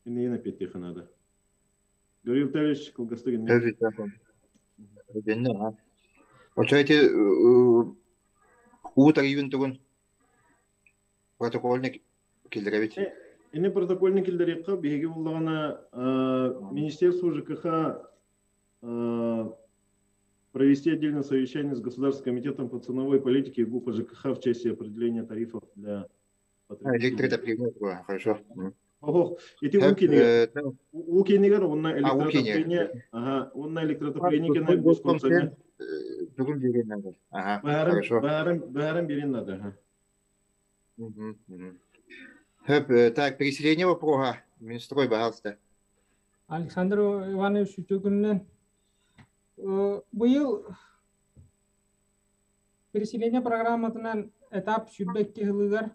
Иннигин эппиэттиэххэ наада. Гаврил Витальевич, кылгастык иннин. Очо эти уу тарыйын тугун протокольник киллэрэбит. Ини протокольник киллэриэххэ биһиги буллаҕына Министерство ЖКХ провести отдельное совещание с Государственным комитетом по ценовой политике и ГУПа ЖКХ в части определения тарифов для потребителей. Электроотопление, хорошо. Ох, ити уу кинигэр. Уу кинигэр уонна электроотопление, ага, уонна электроотопление кэнэ госкомцены. Бүгүн биэрин надо. Ага, хорошо. Баарым, баарым биэрин надо, ага. Хөп, так, переселение вопроса. Минстрой, пожалуйста. Александр Иванович үтүө күнүнэн. Быйыл переселение программатынан этап 22 сылыгар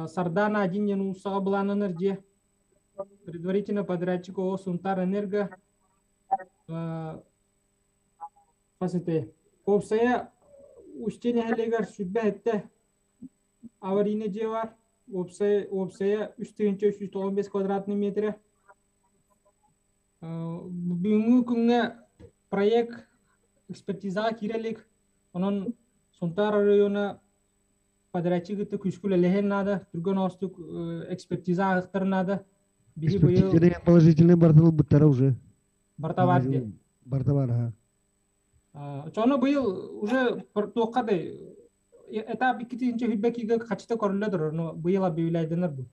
Сардана 1 диэн уулуссаҕа былааннанар дьиэ. Предварительно подрядчик ООО «Сунтар Энерго». Хас этэй? Уопсайа Устье нэһилиэгэр 27 аварийный дьиэ бар. Уопсайа, уопсайа 3395 квадратный метрэ. Бүгүҥҥү күҥҥэ проект экспертизаҕа киирэ илик. Онон Сунтаар оройуона подрядчик кытта күүскэ үлэлэһиэн наада, түргэн оҕустук экспертиза ааһыахтарын наада. Биһи быйыл Положительный барыта ылбыттара уже. Барыта баар диэн. Барыта баар, аха. Очону быйыл уже туохха да этап иккитинчи хүлбэкигэ хачыта көрүллэ турар, но быйыл объявляйданар бу.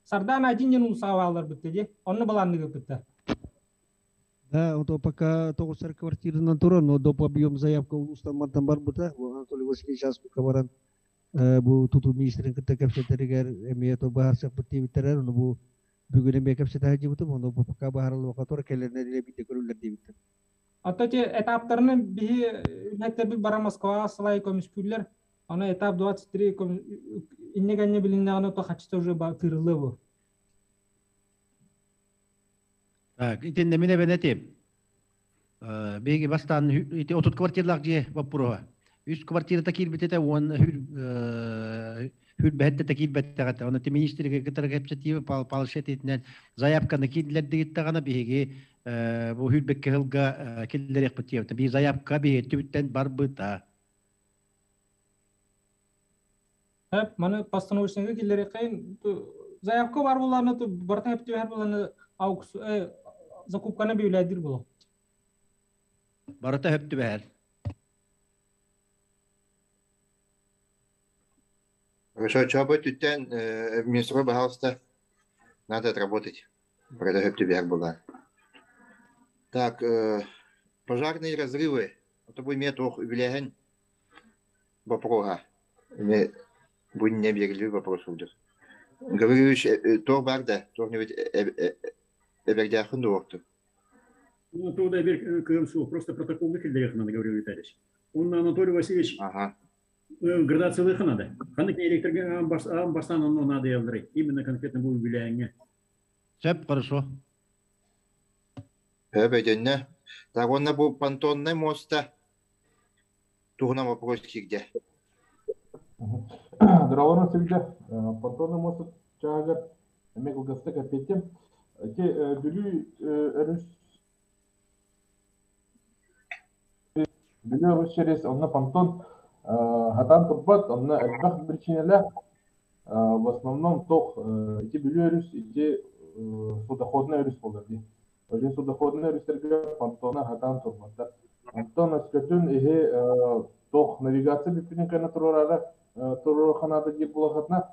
Сардаана один ден улусаға баалар бытты де, онны баланныгы бытта. Да, вот пока тоҕус квартиранан турар, но доп объем заявка улуустан мантан барбыта. Бу Анатолий Васильевич аспыкка баран бу тутуу министрин кытта кэпсэтэригэр эмиэ то быһаарсыахпыт диэбиттэрэр, ону бу бүгүн эмиэ кэпсэтэ сылдьыбытым, ону бу пока быһаарыллыбакка тура кэлэринэ диэри биирдэ көрүллэр диэбиттэр. Ата те этаптарынан биһи үлэһиттэрбит бара Москваҕа сылай көмүскүүллэр. Аны этап 23 инне кэннэ билиннэҕинэ то хаччыта уже тыырыллыа бу. Так, итиннэ мин эбэн этим. Биһиги бастаан ити 30 квартиралаах дьиэ боппуруоһа. Үс квартирата киирбитэ уон хүрбэһэттэ киирбэттэҕэ. Оны министргэ кытары кэпсэтии Павел Павлович этитинэн заявканы киирдилэр дигиттэҕинэ биһиги бу хүрбэккэ сылга киллэриэхпит диэбитэ. Биир заявка биһиги түбүттэн барбыта. Хэп, маны постановочныйга киллэриэххэйин заявка бар булларына барытын эптибэһэр булларына аукс закупканы бүлээдир було. Барыта хөп түбэһэр. Хорошо, чобой түттен министру, пожалуйста, надо отработать. Барыта хөп түбэһэр була. Так, пожарные разрывы. Это бу имеет туох үбүлээһин боппуруоһа. Эмиэ бу инньэ биэриллибит вопрос курдук. Гаврилович, туох баар да, туох-нибудь эбэрдээххин дуо Ну, туох да эбэр кыам суох, просто протоколга киллэриэх надо, Гаврил Витальевич. Он Анатолий Васильевич ага. Градациялыха надо. Ханнык электрге бастаан онно надо яллары. Именно конкретно бу үбүлээҥҥэ. Сөп, хорошо. Сөп, өйдөннө. Так, уонна бу понтоннай муоста туһунан вопрос киирдэ. Здорово, Сергей. Понтонный мост чааһыгар эмиэ кылгастык эппиэттим. Ити Бүлүү өрүс Бүлүү өрүс через онно понтон хатаан турбат, онно элбэх причинэлээх. В основном тох ити Бүлүү өрүс ити судоходный өрүс буолар дии. Ити судоходный өрүстэргэ понтона хатаан турбаттар. Онтон өскөтүн иһи тох навигация бүппүтүн кэннэ туруораары туруоруханаата диир буолахатына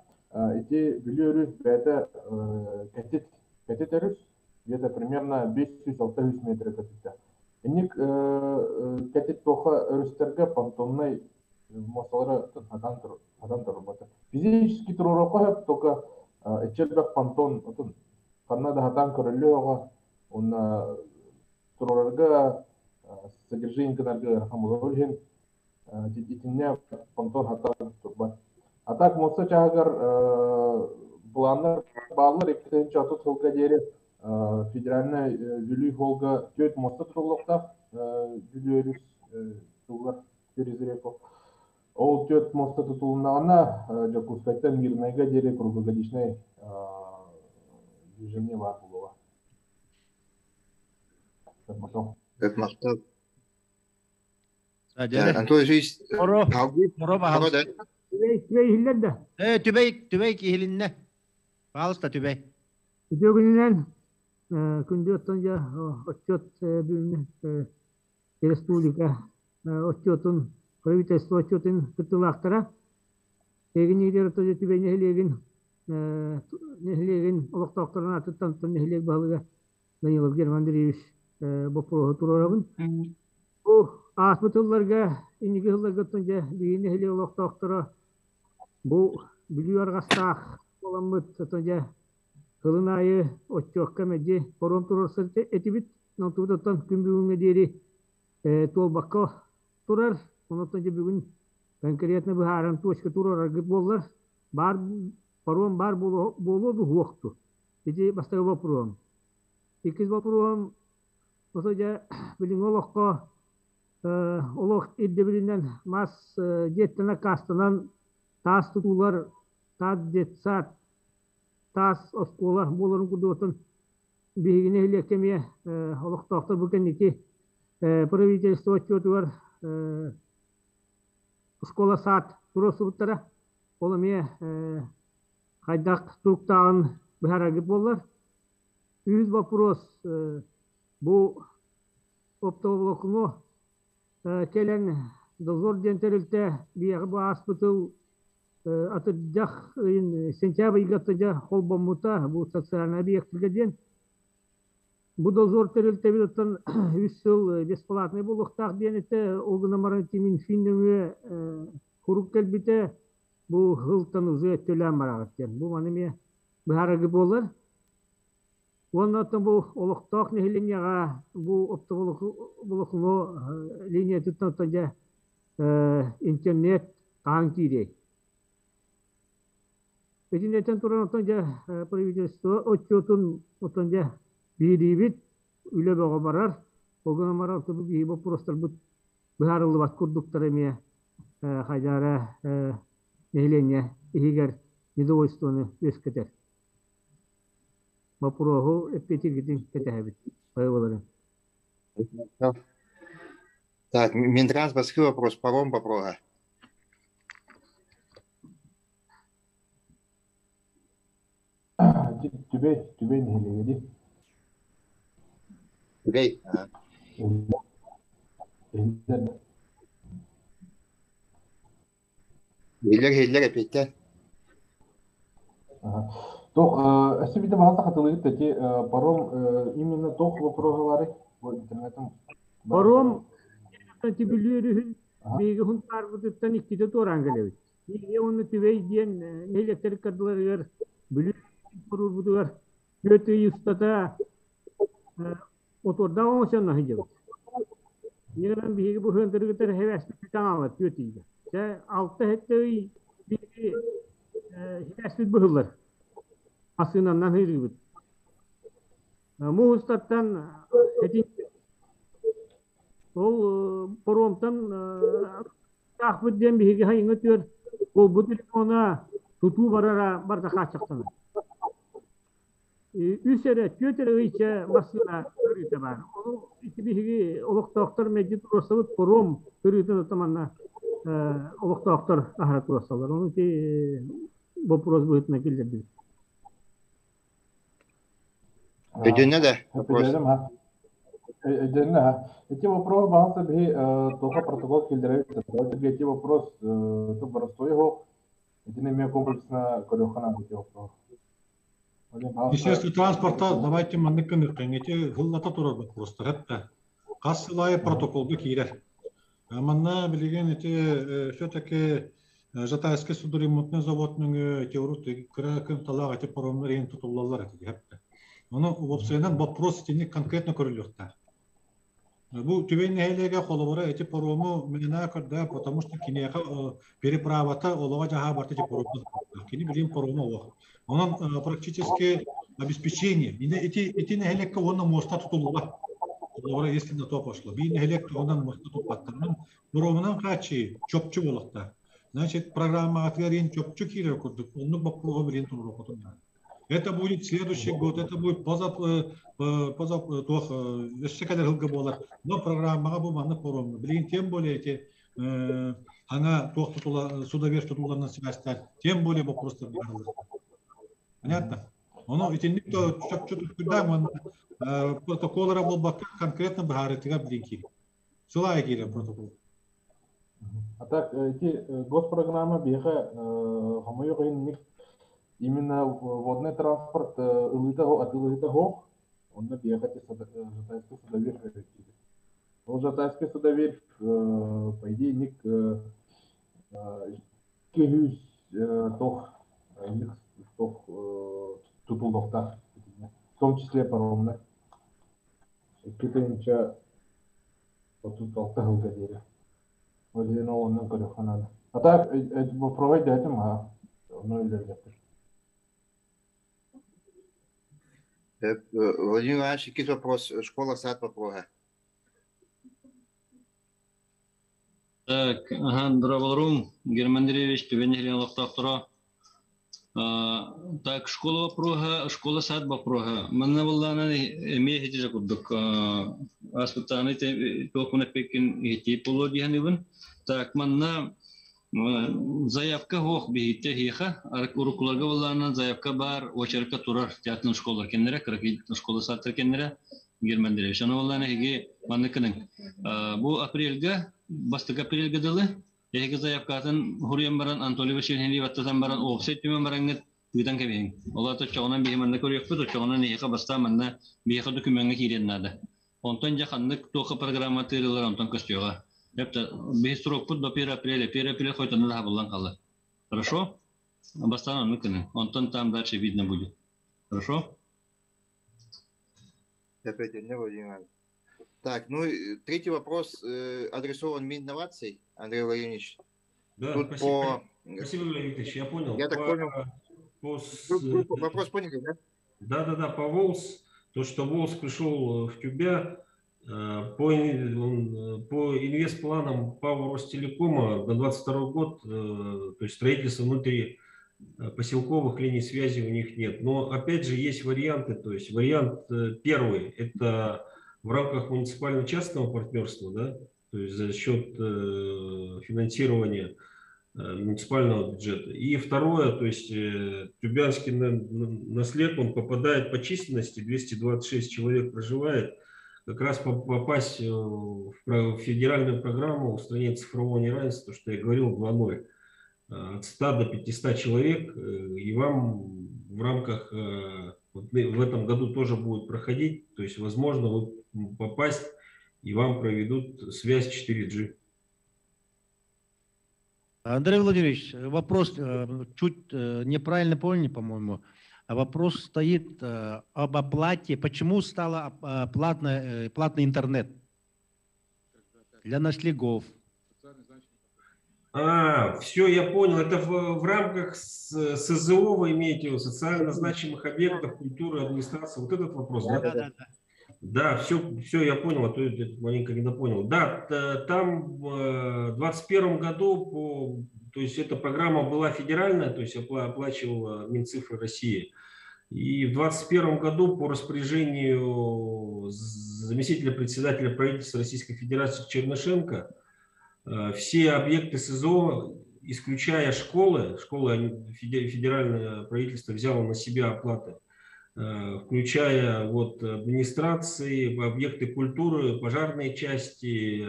ити Бүлүү өрүс бэйэтэ кэтит кэтит өрүс где-то примерно 500-600 метр кэтитте. Инник кэтит туоха өрүстэргэ понтоннай муосталары хатан турбата. Физически туруоруохха сөп, только иччэлбэх понтон отун ханна да хатан көрүллүөҕө уонна туруорарга содержание гынарга ыарахан буолар. Ол иһин итиннэ понтон хатан турбат. А так муоста чааһыгар планнар бааллар 2030 сылга диэри федеральнай Бүлүү суолга түөрт муоста тутуллуохтаах Бүлүү өрүс суолугар через реку. Ол түөрт муоста тутулуннаҕына Дьокуускайтан Мирнайга диэри круглогодичнай движение баар буолуоҕа. Махтал. Антон Ильич, Оро, оро баһалыста. Түбэй иһиллэр да? Э, түбэй, түбэй киһилиннэ. Паалыста түбэй. Үтүө күнүнэн күндү оттон дьэ отчет бүгүҥҥү республика отчетун, правительство отчетун кыттыылаахтара. Эһигини иитэр Түбэй нэһилиэгин нэһилиэгин олохтоохторун аатыттан нэһилиэк баһылыга Данилов Герман Андреевич боппуруоһу туруорабын. Бу ааспыт сылларга, инники сылларга оттон дьэ биһиги нэһилиэк олохтоохторо бу Бүлүү арҕастаах буоламмыт, оттон дьэ сылын аайы отчуокка мэлдьи паром туруорсар этибит. Онтубут оттон күн бүгүҥҥэ диэри туолбакка турар. Онон дьэ бүгүн конкретно быһааран точка туруораргыт буоллар, баар паром баар буолуо буолуо дуо? Ити бастакы боппуруом. Иккис боппуруоһум ото дьэ билиҥҥи олоххо олох ирдэбилинэн мас дьиэттэн аккаастанан таас тутуулар, таас детсад, таас оскуола буоларын курдугуттан биһиги нэһилиэккэ эмиэ олохтоохтор бу кэнники правительство отчуотугар оскуола саад туруорсубуттара. Ол эмиэ хайдах туруктааҕын быһаараргыт буоллар. Үһүс боппуруос бу оптоволокно кэлэн Дозор диэн тэрилтэ биһиэхэ бу ааспыт сыл атырдьах ыйын сентябрь ыйга дьэ холбоммута бу социальнай объектарга диэн. Бу Дозор тэрилтэбит оттон үс сыл бесплатный буолуохтаах диэн этэ. Ол гынан баран ити Минфин нөҥүө куруук кэлбитэ бу сылтан уже төлөөн бараҕыт диэн. Бу маны эмиэ быһаараргыт буоллар. Уонна оттон бу олохтоох нэһилиэнньэҕэ бу оптоволокно линиятыттан оттон дьэ интернет хаһан киириэй? Итиннэтэн туран оттон дьэ правительство отчуотун оттон дьэ биһириибит, үлэ бөҕө барар. Ол гынан баран оттон бу биһиги боппуруостарбыт быһаарыллыбат курдуктар эмиэ хайдара нэһилиэнньэ иһигэр недовольствоны үөскэтэр. Боппуруоһу эппиэтиргитин кэтэһэбит. Байыларын. Так, Минтранс баскы вопрос, паром вопроса. Түбэй, Түбэй нэһилиэгэ дии. Түбэй. Иһиллэр иһиллэр эпиэттэн. Туох өссө биирдэ баһаалта хатылыгыт эти паром именно туох вопроһалары бу интернетым Паром Бүлүү өрүһүн биһиги Сунтаарбытыттан иккитэ туораан кэлэбит. Биһиги уонна Түбэй диэн нэһилиэктэр ыккардыларыгар Бүлүү туруорбутугар түөрт ый устата отуордаах оҥостон сылдьабыт. Инньэ гынан биһиги бу ыһыантарыгытар хэбээспит таҥаалар түөрт ыйга. Дьэ алта-сэттэ ый биһиги хибээспит быһыллар. Массыынанан ыырыыбыт. Муус устаттан этин ол паромтан таахпыт диэн биһиги хайыҥа түөр буолбут телефона тутуу барара барда хааччахтанар. Үс эрэ, түөрт эрэ ыйча массыына көрүүтэ баар. Ол ити биһиги олохтоохтор мэлдьи туруорсабыт паром көрүүтүн оттон манна олохтоохтор аһара туруорсаллар. Ону ити боппуруос быһыытынан киллэрдибит. Өйдөннө да вопрос. Өйдөннө ха. Эти вопрос баҕалса биһи тоха протокол киллэрэбит. Эти вопрос то простой хоқ. Итини эмиэ комплексно көрүөххэ наада эти вопрос. Министерство транспорта давайте маннык гыныахха эти сыллата турар боппуруостар хатта. Хас сыл аайы протоколга киирэр. Манна билигин ити все-таки Жатайский судоремонтный завод нөҥүө ити урут кыра кымталаах ити паромнар иһин тутуллаллар ити хатта. Ону уопсайынан вопрос итинник конкретно көрүлүөхтээх. Бу Түбэй нэһилиэгэ холобура ити парому мэнэ көрдөө, потому что киниэхэ переправата олоҕо дьаһаа барта ити паромна кини билин парому олох. Онон практически обеспечение. Ити ити нэһилиэккэ уонна муоста тутуллубат. Холобура, если на то пошло. Биир нэһилиэк туһунан муоста туппаттарынан паромунан хааччыы чопчу буолуохтаах. Значит, программаҕытыгар иин чопчу киирэр курдук, оннук боппуруоһу билин туруорукутун наада. Это будет следующий год, это будет позап, позап, туох өссө кэлэр сылга буолар. Но программаҕа бу маннык паромҥа. Билигин тем более эти ана туох тутула судоверфь тутуларынан сибээстээн, тем более боппуруостар бааралар. Понятно? Ону итинник чопчу түккүрдээх уонна протокол эрэ буолбакка конкретно быһаарыытыгар билин киирэр. Сыл аайы киирэр протокол. А так эти госпрограмма биһиэхэ хомойуох иһин именно водный транспорт ылыыта атыылаһыыта суох. Онно биһиэхэ ити Жатайский судоверфь киирэр. Ол Жатайский судоверфь по идее ник 200 тох тох тутуллуохтаах в том числе паромнар. 2 тыһыынча 36 сылга диэри. Ол иһин ол оннун көрүөххэ наада. А так боппуруоһу өйдөөтүм аха. Ону үлэлиэхпит. Владимир Иванович, иккис вопрос, школа-сад вопроһа. Так, ага, здраволорум, Герман Андреевич, Түбэн нэһилиэгин олохтоохторо. Так, школа вопроһа, школа сад вопроһа. Манна буоллаҕына эмиэ иһитирэ курдук. Аспыттааны туохпун эппиккин иһиттиир буолуо дии саныыбын. Так, манна заявка суох биһиттэ эһиэхэ. Уруккуларга буоллаҕына заявка баар, очерка турар театрын школалар кэннэрэ, кыракый школа садтар кэннэрэ. Герман Андреевич, аны буоллаҕына эһиги маннык гыныҥ. Бу апрельга, бастакы апрельга дылы Эһиги заявкатын хуруйан баран Анатолий Васильевич баттатан баран уопсай түмэн бараҥҥыт ыытан кэбиһиҥ. Ол аата оччоҕунан биһи манна көрүөхпүт, оччоҕунан эһиэхэ бастаан манна биһиэхэ докумуоҥҥа киириэн наада. Онтон дьэ ханнык туохха программа тыырыллар онтон көстүөҕэ. Эптэ биһи срокпут до 1 апреля, 1 апреля хойтонно да хабыллан хаалар. Хорошо? Бастаан оннук гыныҥ. Онтон там дальше видно будет. Хорошо? Опять Владимир Иванович. Так, ну третий вопрос адресован Мининноваций, Андрей Владимирович. Да, Тут спасибо. по... Спасибо, Владимир Викторович, я понял. Я так понял. По Вопрос поняли, да? Да, да, да, по ВОЛС. То, что ВОЛС пришел в Тюбя, по инвестпланам ПАО Ростелекома на 22 год, то есть строительство внутри поселковых линий связи у них нет. Но опять же есть варианты, то есть вариант первый, это в рамках муниципально-частного партнерства, да, то есть за счет финансирования муниципального бюджета. И второе, то есть Тюбянский наслед, он попадает по численности, 226 человек проживает, как раз попасть в федеральную программу устранения цифрового неравенства, то, что я говорил, 2.0. От 100 до 500 человек, и вам в рамках, вот в этом году тоже будет проходить, то есть, возможно, вы попасть, и вам проведут связь 4G. Андрей Владимирович, вопрос чуть неправильно поняли, по-моему. А вопрос стоит об оплате. Почему стало платный интернет для ночлегов? А, все, я понял. Это в рамках СЗО вы имеете в виду, социально значимых объектов, культуры, администрации. Вот этот вопрос, да? Да, да, да. Да, все, я понял, а то я маленько недопонял. Да, там в двадцать первом году, то есть эта программа была федеральная, то есть оплачивала Минцифры России. И в двадцать первом году по распоряжению заместителя председателя правительства Российской Федерации Чернышенко все объекты СЗО, исключая школы, школы федеральное правительство взяло на себя оплаты, включая администрации, объекты культуры, пожарные части,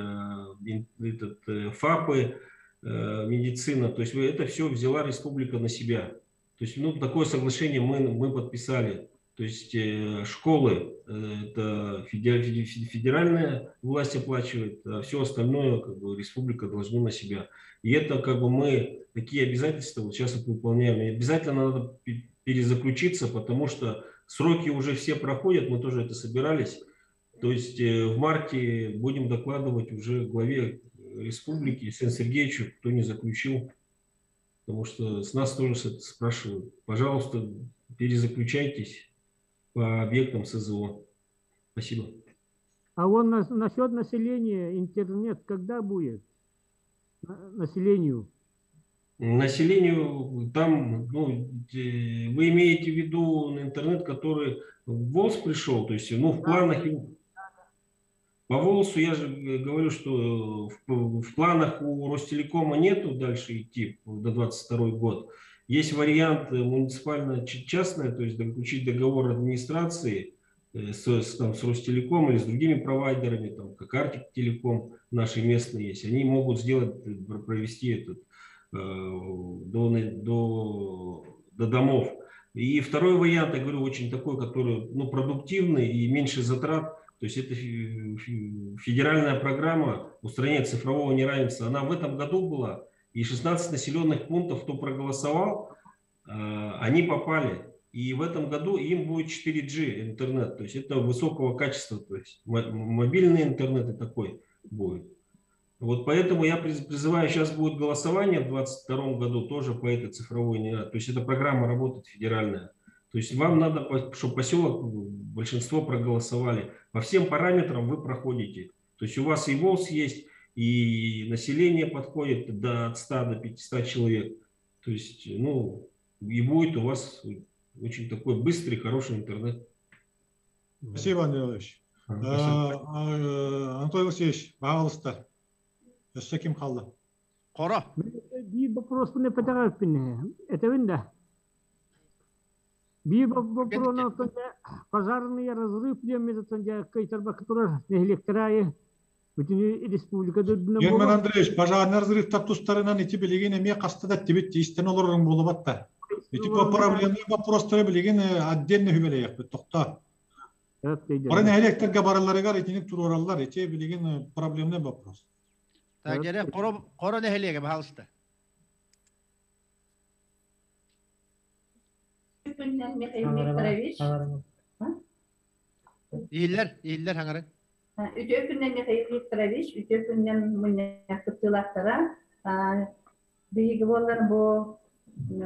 ФАПы, медицина. То есть это все взяла республика на себя. То есть, такое соглашение мы подписали. То есть школы это федеральная власть оплачивает, а все остальное республика должна на себя. И это мы такие обязательства сейчас выполняем. И обязательно надо перезаключиться, потому что сроки уже все проходят, мы тоже это собирались. То есть в марте будем докладывать уже главе республики Александру Сергеевичу, кто не заключил, потому что с нас тоже спрашивают. Пожалуйста, перезаключайтесь по объектам СЗО. Спасибо. А вон насчет населения, интернет когда будет? Населению? Населению там, вы имеете в виду интернет, который в ВОЛС пришел, то есть, в планах его. По ВОЛСу я же говорю, что в планах у Ростелекома нету дальше идти до 22 год. Есть вариант муниципально-частное, то есть заключить договор администрации с Ростелеком или с другими провайдерами, как Арктик Телеком, наши местные есть. Они могут провести этот до домов. И второй вариант, я говорю, очень такой, который продуктивный и меньше затрат. То есть это федеральная программа устранения цифрового неравенства. Она в этом году была, и 16 населенных пунктов, кто проголосовал, они попали. И в этом году им будет 4G интернет. То есть это высокого качества, то есть мобильный интернет и такой будет. Вот поэтому я призываю, сейчас будет голосование в двадцать втором году тоже по этой цифровой, не, то есть эта программа работает федеральная. То есть вам надо, чтобы поселок большинство проголосовали. По всем параметрам вы проходите. То есть у вас и ВОЛС есть, и население подходит до, от 100 до 500 человек. То есть, ну, и будет у вас очень такой быстрый, хороший интернет. Спасибо, Андрей Владимирович. Анатолий Васильевич, пожалуйста. Өссө ким хаалла? Хоро. Биир вопроспун эппэтэх Этебин да. Биир вопросун пожарный разрыв диэн кыйтарбакка турар нэһилиэктэр аайы бүтүн республика үрдүнэн Герман Андреевич, пожарный разрыв тустарынан ити билигин эмиэ хаста да тибит истэн олорорун буолубатта. Ити проблемный вопростары билигин отдельно хүбэлэйэхпит тохто. Бары нэһилиэктэргэ баралларыгар итиник туруораллар, ити билигин проблемный вопрос. Так, дьэ, Хоро Хоро нэһилиэгэ, пожалуйста. Күннэн Михаил Викторович. Иһиллэр, иһиллэр хаҥары. Үтүө күннэн Михаил Викторович, үтүө күннэн мунньах кыттыылаахтара. Биһиги буоллар бу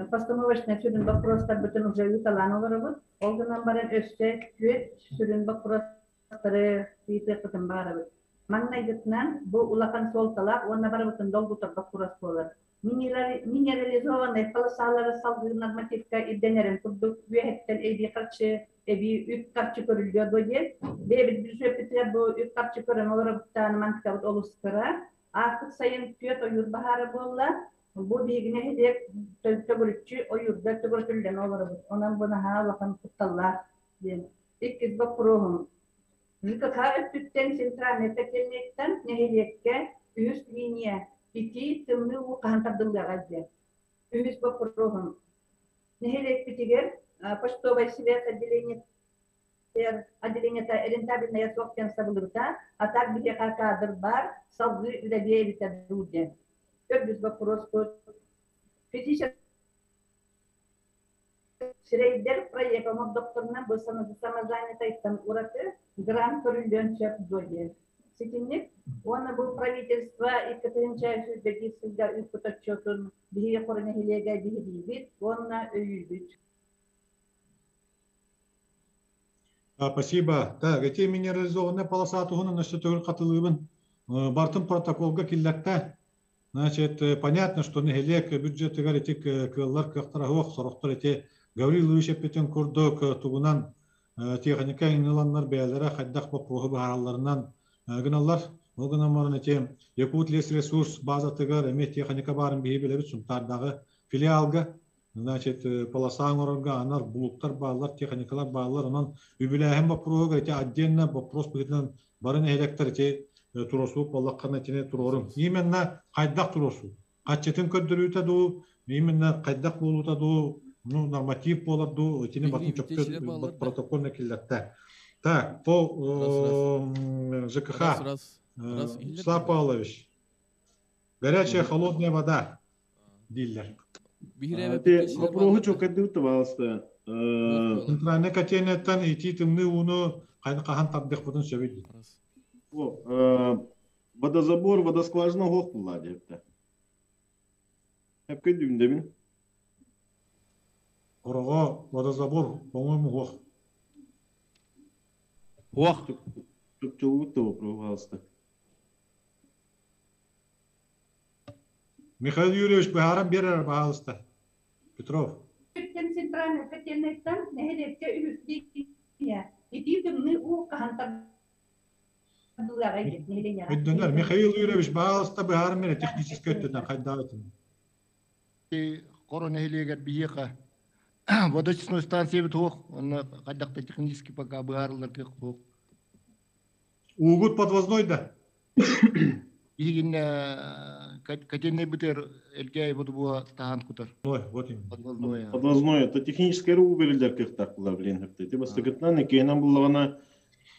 постановочный сүрүн боппуруостарбытын уже ыыталаан олоробут. Ол гынан баран өссө түөрт сүрүн боппуруостары ыйытыахпытын баҕарабыт. Маҥнайгытынан бу улахан суолталаах уонна барыбытын долгутар боппуруос буолар. Минерализованнай полосалары салгыы нормативка ирдэнэрин курдук үөһэттэн эбии харчы, эбии үп-харчы көрүллүө дуо диэн. Бэйэбит бюджеппитигэр бу үп-харчы көрөн олоробуттаан мантыкабыт олус кыра. Ааспыт сайын түөрт ойуур баһаара буолла. Бу биһиги нэһилиэк төгүрүччү ойуурга төгүрүтүллэн олоробут. Онон бу наһаа улахан кутталлаах диэн. Иккис боппуруоһум. ЖКХ өттүттэн центральнай котельнайтан нэһилиэккэ үһүс линия итии тымныы уу хаһан тардыллыаҕай диэн. Үһүс боппуруоһум. Нэһилиэкпитигэр почтовай связь отделение отделениета рентабельная суох диэн сабыллыбыта, а так биһиэхэ кадр баар, салгыы үлэлиэ эбитэ дуу диэн. Төрдүс боппуруоспут. Физически Сирэйдэр проект оҥордохторуна бу самозанятайтан ураты грант көрүллүөн сөп дуо диэн. Ситинник уонна бу правительство 2 сүүс сылга ыыппыт отчуотун биһиги Хоро нэһилиэгэ биһириибит уонна өйүүбүт. Спасибо. Так, эти минерализованная полоса туһунан өссө төгүл хатылыыбын. Бартын протоколга киллэртэ. Значит, понятно, что нэһилиэк бюджетыгар эти кыаллар кыахтара суох, сорохтор эти Гаврил Ильич эппитин курдук тугунан техника ыланнар бэйэлэрэ хайдах боппуруоһу быһааралларынан гыналлар. Ол гынан баран эти Якут лесресурс базатыгар эмиэ техника баарын биһи билэбит Сунтаардааҕы филиалга. Значит, полоса оҥорорго анар булуктар бааллар, техникалар бааллар. Онон үбүлээһин боппуруоһугар эти отдельно вопрос быһыытынан бары нэһилиэктэр ити туруорсуу буоллаххына итини туруорун. Именно хайдах туруорсуу? Хаччытын көрдөрүүтэ дуу, именно хайдах буолуута дуу, ну, норматив буолар дуу, итини батын чопчу протокольно киллэртэ. Так, по ЖКХ. Слава Павлович. Горячая, холодная вода дииллэр. Вопроһу чуолкайдыыбыт, пожалуйста. Центральный котельняттан итии тымныы ууну хаһан тардыахпытын сөбүй? Водозабор, водоскважина суох буолла диэбитэ. Хепке дүүндэбин. Хороҕо водозабор, по-моему, суох. Суох. Чопчулубут да вопрос, пожалуйста. Михаил Юрьевич быһааран биэрэр, пожалуйста. Петров. Центральный котельнайтан нэһилиэккэ үһүс линия итии тымныы уу хаһан тардыллыаҕай диэн нэһилиэнньэҕэ. Өйдөнөр. Михаил Юрьевич, пожалуйста, быһааран биэр техническэй өттүнэн хайдаабытын. Хоро нэһилиэгэр биһиэхэ водочистной станция суох, онно хайдахта технически пока быһаарыллар кыах суох. Уугут подвозной да? Биһигинне котельный бытыр элгэй буду тахан кутар. Ой, вот именно. Подвозной. Подвозной, это технический уу берилдер кыахтаах блин хепте. Ти бастакытынан иккиэнэн буллаҕына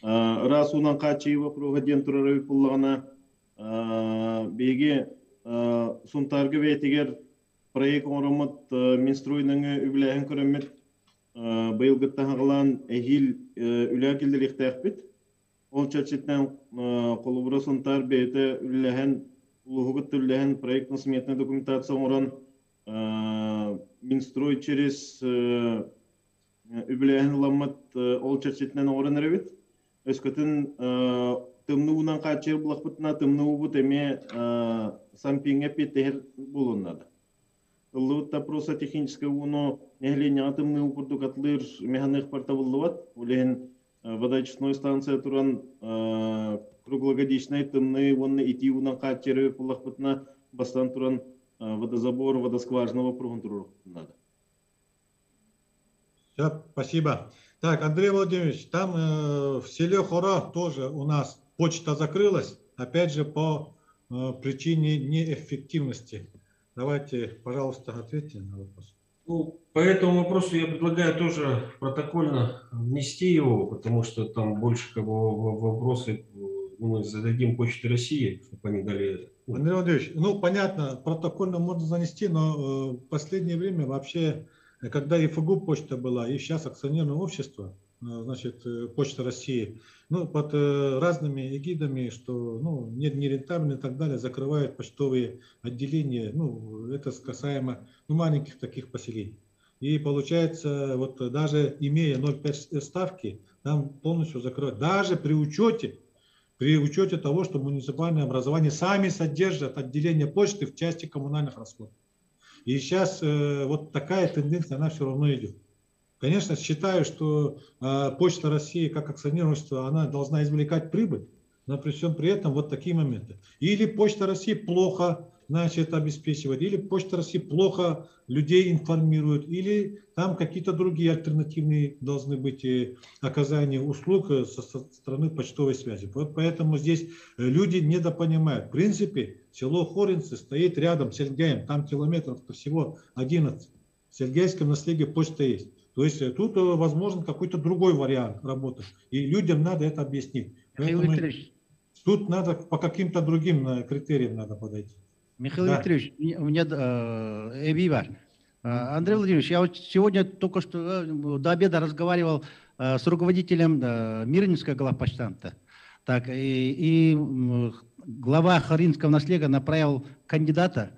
раз унан хааччыйы вопроһа диэн турар эбит буллаҕына биһиги Сунтаарга бэйэтигэр проект оҥороммут Минстройнаҥы үбүлээһин көрөммүт быйылгыттан хаҕалаан эһиил үлэ киллэриэхтээхпит. Ол чэрчитинэн холобура Сунтаар бэйэтэ үлэлэһэн, улууһугут үлэлэһэн проектно-сметная документация оҥорон Минстрой через Үбүлээһин ыламмыт ол чэрчитинэн оҥорон эрэбит. Өскөтүн тымныы уунан хааччыйар булахпытына, тымныы уубут эмиэ Сампиҥҥа эппиэттэһэр буолуон наада. Ыллыбыт да просто техническэй ууну нэһилиэнньэҕэ тымныы уу курдук атылыыр механыахпар табыллыбат. Ол иһин водоочистной станция туран круглогодичнай тымныы уонна итии уунан хааччыйар буллахпытына, бастаан туран водозабор, водоскважина вопроһун туруорукпутун наада. Все, спасибо. Так, Андрей Владимирович, там в селе Хора тоже у нас почта закрылась, опять же по причине неэффективности. Давайте, пожалуйста, ответьте на вопрос. Ну, по этому вопросу я предлагаю тоже протокольно внести его, потому что там больше как бы вопросы мы зададим Почте России, чтобы они дали. Андрей Владимирович, ну понятно, протокольно можно занести, но в последнее время вообще, когда и ФГУ почта была, и сейчас акционерное общество, значит, Почта России, ну, под разными эгидами, что, ну, нет, нерентабельно и так далее, закрывают почтовые отделения, ну, это касаемо, ну, маленьких таких поселений. И получается, вот даже имея 0,5 ставки, там полностью закрывают. Даже при учете того, что муниципальное образование сами содержат отделение почты в части коммунальных расходов. И сейчас вот такая тенденция, она все равно идет. Конечно, считаю, что Почта России как акционерное общество, она должна извлекать прибыль, но при всем при этом вот такие моменты. Или Почта России плохо, значит, обеспечивает, или Почта России плохо людей информирует, или там какие-то другие альтернативные должны быть оказания услуг со стороны почтовой связи. Вот поэтому здесь люди недопонимают. В принципе, село Хоринцы стоит рядом с Сергеем, там километров всего 11. В Сергеевском наследии почта есть. То есть тут возможен какой-то другой вариант работы. И людям надо это объяснить. Михаил Поэтому Викторович. тут надо по каким-то другим критериям надо подойти. Михаил Да. Викторович, у меня эбивар. Андрей Владимирович, я вот сегодня только что до обеда разговаривал с руководителем Мирнинского главпочтамта. Так, и глава Хоринского наслега направил кандидата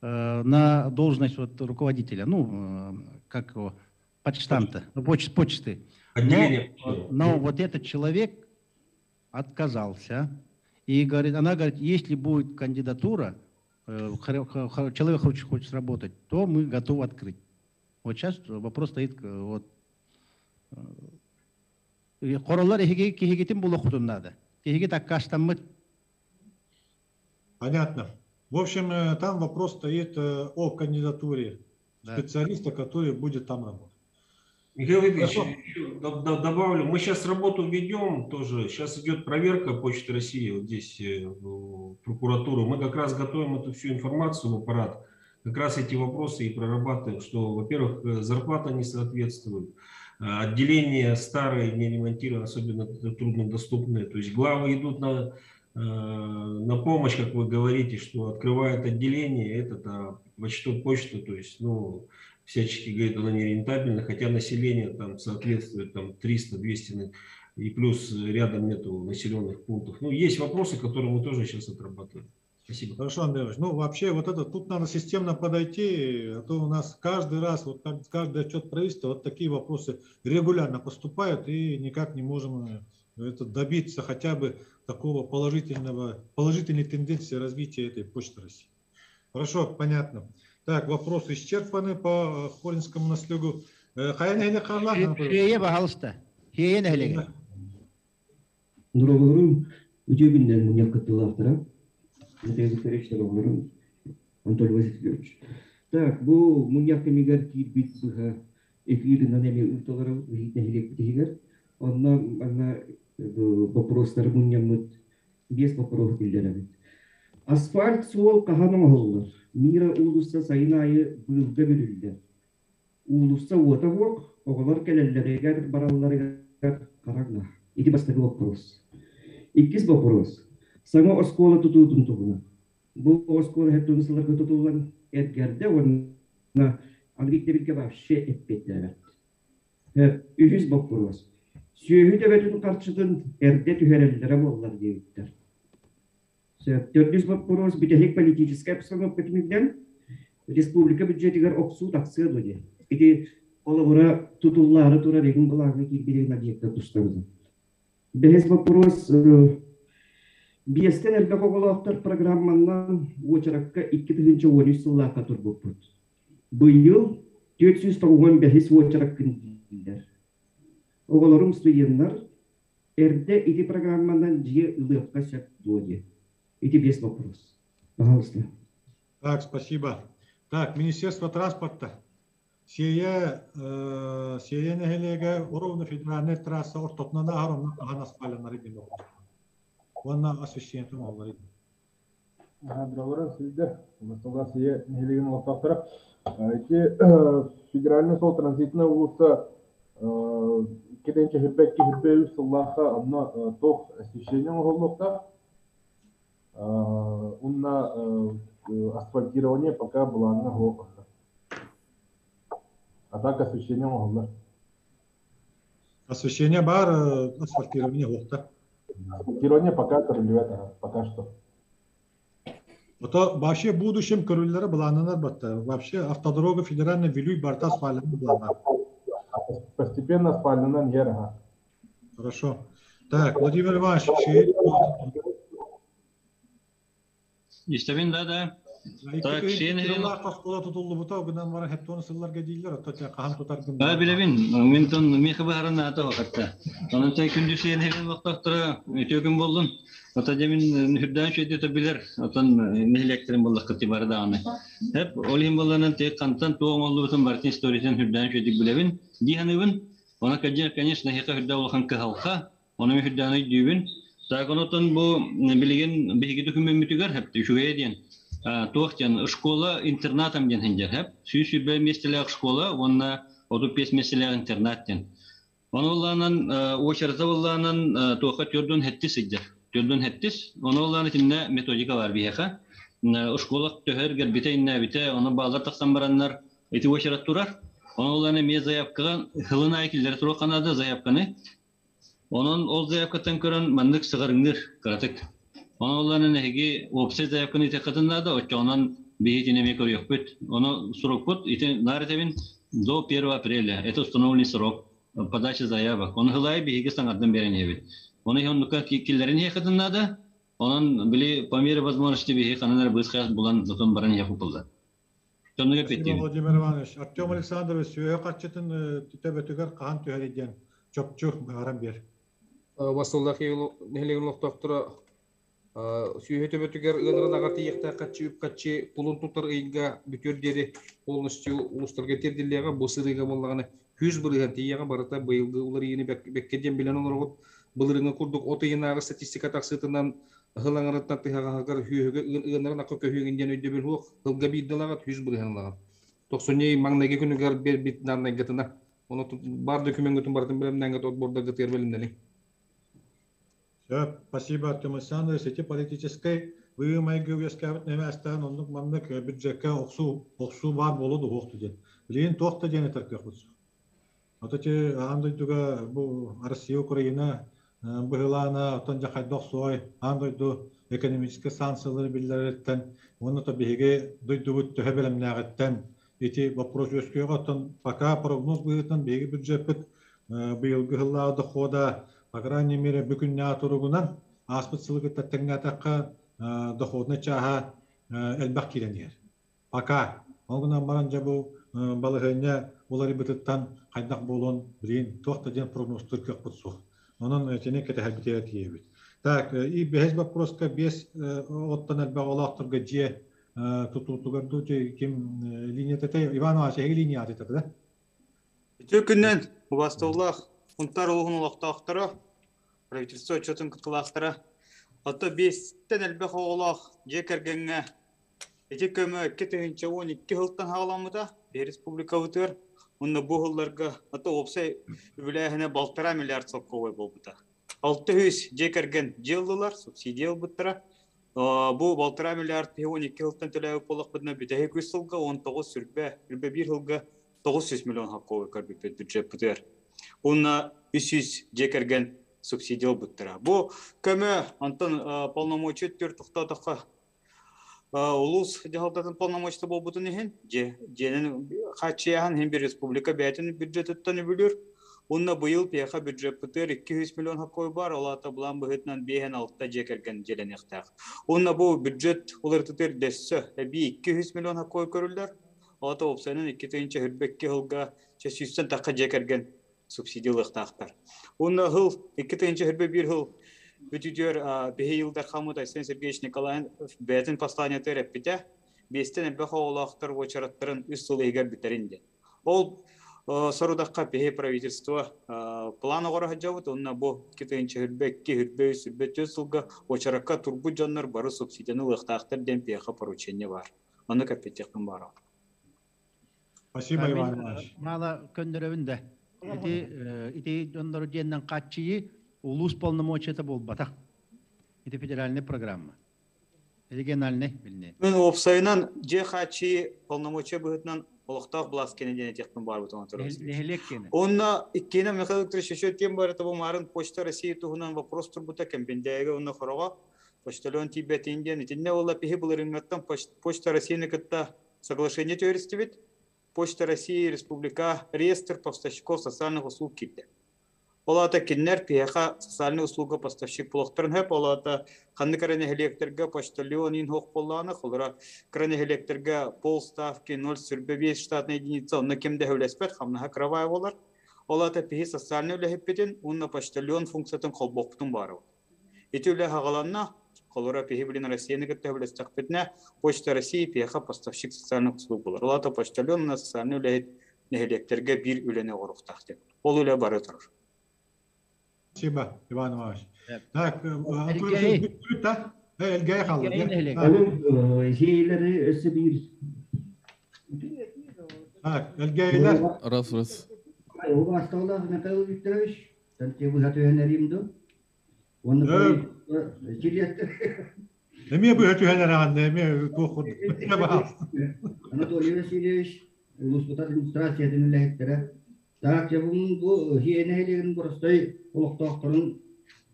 на должность вот руководителя, ну, как его, почтамта, ну, почты. Но, Отделение. вот этот человек отказался. И говорит, она говорит, если будет кандидатура, человек хочет работать, то мы готовы открыть. Вот сейчас вопрос стоит, вот. Короллар кихигитин булу надо. Кихиги таккаштаммыт. Понятно. В общем, там вопрос стоит о кандидатуре специалиста, который будет там работать. Михаил Викторович, Хорошо. еще добавлю, мы сейчас работу ведем тоже, сейчас идет проверка Почты России, вот здесь в прокуратуру, мы как раз готовим эту всю информацию в аппарат, как раз эти вопросы и прорабатываем, что, во-первых, зарплата не соответствует, отделения старые, не ремонтированы, особенно труднодоступные, то есть главы идут на помощь, как вы говорите, что открывают отделение, а почту, то есть, всячески говорит, она нерентабельна, хотя население там соответствует 300-200, и плюс рядом нету населенных пунктов. Есть вопросы, которые мы тоже сейчас отрабатываем. Спасибо. Хорошо, Андрей Иванович. Вообще, тут надо системно подойти, а то у нас каждый раз, вот как, каждый отчет правительства, вот такие вопросы регулярно поступают, и никак не можем добиться хотя бы такого положительной тенденции развития этой Почты России. Хорошо, понятно. Так, вопросы исчерпаны по Хоринскому наслегу. Хее, пожалуйста. Хее, нахлега. Дорогорум, үтөгүннен муняк кыттылаактара. Михаил Викторович, дорогорум, Анатолий Васильевич. Так, бу муняк кемигер киирбит сыха эфиринан эми ыталары нехилек битигер. Онна анна вопростар муньяммыт бес вопрос билдеребит. Асфальт суол кахан оңоллар. Мира улуса сайын айы быылга бүрүлдө. Улуса уота хуок, оголор келеллеригер баралларыгар караңа. Ити бастагы вопрос. Иккис вопрос. Саңа оскола тутуутун тугуна. Бу оскола хеттун сыларга тутулган эргерде онна англиктерге вообще эппеттер. Үхүс вопрос. Сүйөһү төбөтүн карчытын эрде түһэрэллэрэ буоллар диэбиттэр. Төрдүс вопрос битехик политическая обстановка түмүгден республика бюджетигер оксуу таксыа дуди. Ити Холобура, тутуллаары турар игин былааҥҥа киирбит объекта тустарынан. Бэһис вопрос биэстэн элбэх оҕолоохтор программанан уочаракка 2013 сыллаахха турбуппут. Быйыл 495 уочараккын дииллэр. Оҕолорум студеннар эрдэ ити программанан дьиэ ылыахха сөп дуо диэн. Ити биэс вопрос. Пожалуйста. Так, спасибо. Так, Министерство транспорта. Сиэйэ Сиэйэ нэһилиэгэ ровно федеральнай трасса ортотунан ааһар, онно хаһан асфальтанары диэн Уонна освещениетын оҥоһуллар Договорын силде, Масталла Сие нэһилиэгин олохтоохторо. Ити федеральный суол транзитная улуса кеденче хирбекки хирбе үс сыллаахха онно туох освещение оҥоһуллуохтаах. Унна асфальтирование пока былааҥҥа суох. А так освещение оҥоһуллар. Освещение баар, асфальтирование суохта. Асфальтирование пока көрүллүбэт, пока что. Это вообще в будущем көрүллэрэ былааннанар батта. Вообще автодорога федеральная Вилюй барта асфальтынан былааннар. Постепенно асфальтынан ер, ага. Хорошо. Так, Владимир Иванович, Истэбин да да. Так, сиэн оскуола тутуллубута, гынан баран хептон сылларга дииллэр, отто хаһан тутаргын. Да билэбин. Мин тон миэхэ баһарын аата хатта. Онон тай күндү сиэн хелен вақтахтара үтүө күн боллун. Ата дьэ мин үрдээн шөйдөтө билер, отон нэһилиэктерин буллаххыт бары даҕаны. Хеп ол иһин болланан тек хантан туох оҥоллубутун бартын историятын үрдээн шөйдүк билэбин. Дии саныыбын. Она, конечно, хека үрдэ улахан кыһалха, Ону мин үрдээн өйдүүбүн. Так, онотон бу билигин биһиги докумеммүтүгэр хэп үчүгэйэ диэн туох диэн школа интернатом диэн хиндэр хэп 120 миэстэлээх школа уонна 35 миэстэлээх интернат диэн. Ону улаанан очередь улаанан туохха төрдүн хэттис сылдьар. Төрдүн хэттис. Ону улаан итиннэ методика бар биһиэхэ. Школа төһөр гэрбитэ иннэбитэ, ону баалар тахсан бараннар ити очередь турар. Ону улаан эмиэ заявкаҕа хылын аайы киллэрэ туруохха наада заявканы. Онон ол заявкаттан көрөн маннык сыҕарыҥныыр кыратык. Онон оллаанан эһиги уопсай заявканы итиэххитин наада, оччоҕунан биһи итини эмиэ көрүөхпүт. Ону срокпут ити наар этэбин до 1 апреля. Это установленный срок подачи заявок. Ону хылайы биһиги саҥардан биэрэн иһэбит. Ону иһин оннукка киллэрин иһиэххитин наада. Онон били по мере возможности биһиги ханан эрэ быыс-хайас булан тутан баран иһиэх булла. Соннук Спасибо, Владимир Иванович. Артем Александрович, сүөһү харчытын төбөтүгэр хаһан түһэрий диэн чопчу быһааран биэр. Васыллах нэһилиэгин олохтоохторо сүөһү төбөтүгэр ыанарын аҕар тиийиэхтээх хаччы үп-хаччы кулун тутар ыйга бүтүөр диэри полностью улуустарга тиэрдиллиэҕэ. Бу сырыыга буоллаҕына 100% тиийиэҕэ барыта быйылгы уларыйыыны бэккэ диэн билэн олороҕут. Былырыыҥҥы курдук от ыйынааҕы статистика тахсыытынан Ыһыл аҥарыттан тыһаҕаһыгар үөһүгэ ыанарын акка көһүөҥүн диэн өйдөбүл суох. Тылга биирдэ ылаҕыт, 100% ылаҕыт. Тохсунньу маҥнайгы күнүгэр биэрбит дааннайгытына, ону баар докумеҥҥытын барытын бэлэмнээҥҥит отбордаргытыгар бэлэмнэниҥ. Сөп, спасибо, Артем Александрович. Ити политическай быһыы-майгы үөскээбит нэмээстээн оннук маннык бюджекка охсуу, охсуу баар буолуо дуһуохту диэн. Билигин туох да диэн этэр кыахпыт суох. Ото ити аан дойдуга бу Россия, Украина быһылаана, оттон дьэ хайдах охсуой, аан дойду экономическай санкциялары биллэриттэн уонна то биһиги дойдубут төһө бэлэмнээҕиттэн ити вопрос үөскүөҕэ. Оттон пока прогноз быһыытынан биһиги бюджеппыт быйылгы сыллааҕы дохода, по крайней мере, бу күннээҕи туругунан ааспыт сылы кытта тэҥнээтэххэ, доходнай чааһа элбэх киирэн иһэр. Пока. Ол гынан баран дьэ бу балаһыанньа уларыйбытыттан хайдах буолуон билигин туох да диэн прогнозтуур кыахпыт суох. Онон итини кэтэһэрбитигэр тиийэбит. Так, и бэһис вопроска биэс оттон элбэх олоохторго дьиэ тутуутугар дуу ким линия тэтэй Иван Иванович эһиги линия атыта да? Үтүө күннэн убастабыллаах Сунтаар улууһун олохтоохторо, правительство отчетун кыттыылаахтара. Ото биэстэн элбэх оҕолоох дьиэ кэргэҥҥэ Ити көмө 2012 сылтан саҕаламмыта республикабытыгар уонна бу сылларга ата уопсай үбүлээһинэ балтараа миллиард солкуобай буолбута. 600 дьиэ кэргэн дьиэ ыллылар, субсидия ылбыттара. Бу балтараа миллиард 12 сылтан төлөөбүт буоллахпытына бүтэһик үс сылга 19 сүрбэ, сүрбэ биир сылга 900 миллион солкуобай көрбүппүт бюджеппытыгар. Уонна 300 дьиэ кэргэн субсидия ылбыттара. Бу көмө онтон полномочия өттүгэр тохтоотоххо. Улуус дьаһалтатын полномочия буолбутун иһин, дьиэнэн хааччыйаһан иһин bir республика бэйэтин бюджетыттан үбүлүүр. Уонна быйыл пиэхэ бюджеппытыгар 200 миллион хоккой бар, ол аата былаан быһыытынан 5-6 дьиэ кэргэн дьиэлэниэхтээх. Уонна бу бюджет уларытытыгар дөссө эбии 200 миллион хоккой көрүллэр. Ол аата уопсайынан 2022 сылга 100 тахха дьиэ кэргэн субсидия ылыахтаахтар. Уонна сыл 2021 сыл бүтүтүөр биһи Ил Дархаммыт Айсен Сергеевич Николаев бэйэтин посланиетыгар эппитэ, биэстэн элбэх оҕолоохтор уочараттарын үс сыл иһигэр бүтэрин диэн. Ол сорудахха биһи правительство план оҕоро сылдьабыт, уонна бу 2022 23 сылга уочаракка турбут дьоннор бары субсидияны ылыахтаахтар диэн пиэхэ поручение бар. Онно кэппиттиэхпин баарам. Спасибо, Иван Иванович. Мала көннөрөбүн да. Ити ити дьоннору диэннэн хааччыйы улуус полномочията буолбатах. Ити федеральная программа. Региональный билинэ. Мен уопсайынан дьиэ хааччыйы полномочия быһыытынан олохтоох былаас кэнэ диэн этиэхпин баарбыт оҥон турабын. Нэһилиэк кэнэ. Онно иккиэнэ Михаил Викторович еще тем барыта бу марын Почта России туһунан вопрос турбута Кэмпиндээгэ уонна Хороҕо почтальон тиийбэтин диэн итиннэ уола пиһи былырыҥҥаттан Почта Россияны кытта соглашение түһэристибит. Почта России Республика реестр поставщиков социальных услуг киирдэ. Ол аата кинилэр киһиэхэ социальный услуга поставщик буолуохтарын сөп. Ол аата ханнык эрэ нэһилиэктэргэ почтальон иин суох буоллаҕына, холобура, кыра нэһилиэктэргэ полставки 0,5 штатная единица, онно ким да сөбүлэспэт, хамнаһа кыравай буолар. Ол аата биһи социальный үлэһиппитин уонна почтальон функциятын холбуохпутун баарыбыт. Ити үлэ хаҕаланна, холобура, биһи билин Россияны кытта сөбүлэстэхпитинэ, Почта России пиэхэ поставщик социальных услуг буолар. Ол аата почтальон уонна социальный үлэһит нэһилиэктэргэ биир үлэни оҥоруохтаах диэн. Ол үлэ бары турар. Спасибо, Иван Иванович. Так, Анатолий да? Элгэй халлы. Сиэйлэри өссө биир. Так, Элгэйлер. Раз, раз. Убаастаулаах Михаил Викторович, тантия быһа түһэн эрим ду. Уонна кириэттер. Эмиэ быһа түһэн эрэҕин, эмиэ туох Анатолий Васильевич, улууспут администрациятын үлэһиттэрэ. Так, дьэ бу Хиэ нэһилиэгин боростой олохтоохторун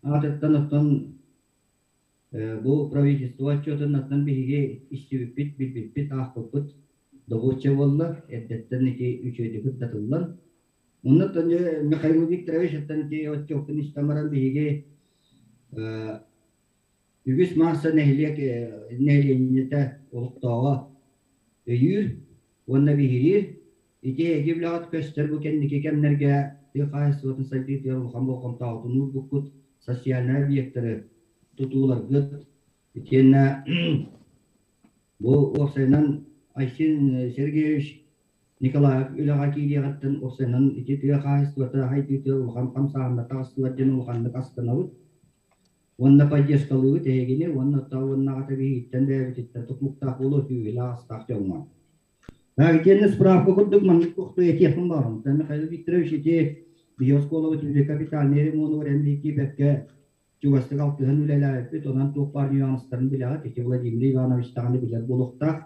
аатыттан оттон бу правительство отчетун аттан биһиги истибиппит, билбиппит, аахпыппыт добуочча буолла. Эрдэттэн ити үчүгэйдик ырдатыллан. Онно Михаил Викторович оттон ити отчуоппун истэн баран биһиги үгүс маасса нэһилиэк нэһилиэнньэтэ олохтооҕо өйүүр уонна биһириир. Ити эһиги үлэҕит көстөр бу кэнники кэмнэргэ тыа хаһаайыстыбатын сайдыытыгар улахан болҕомтоҕутун уурбуккут, социальнай объектары тутууларгыт итиэннэ бу уопсайынан Айсен Сергеевич Николаев үлэҕэ киириэҕиттэн уопсайынан ити тыа хаһаайыстыбата сайдыытыгар улахан хамсааһыннар таҕыстылар диэн улаханнык астынабыт. Уонна поддержкалыыбыт эһигини уонна уонна аҕата биһигиттэн бэйэбититтэн тутулуктаах буолуо күүһүлээх астаах дьоҥҥо. Итиэннэ справка курдук маннык туохтуу этиэхпин баҕарабын. Михаил Викторович ити биһи оскуолабыт үлэ капитальный ремонугар эн биһикки бэркэ чугастык алтыһан үлэлээбиппит, онон туох баар нюанстарын билэҕит, ити Владимир Иванович даҕаны билэр буолуохтаах.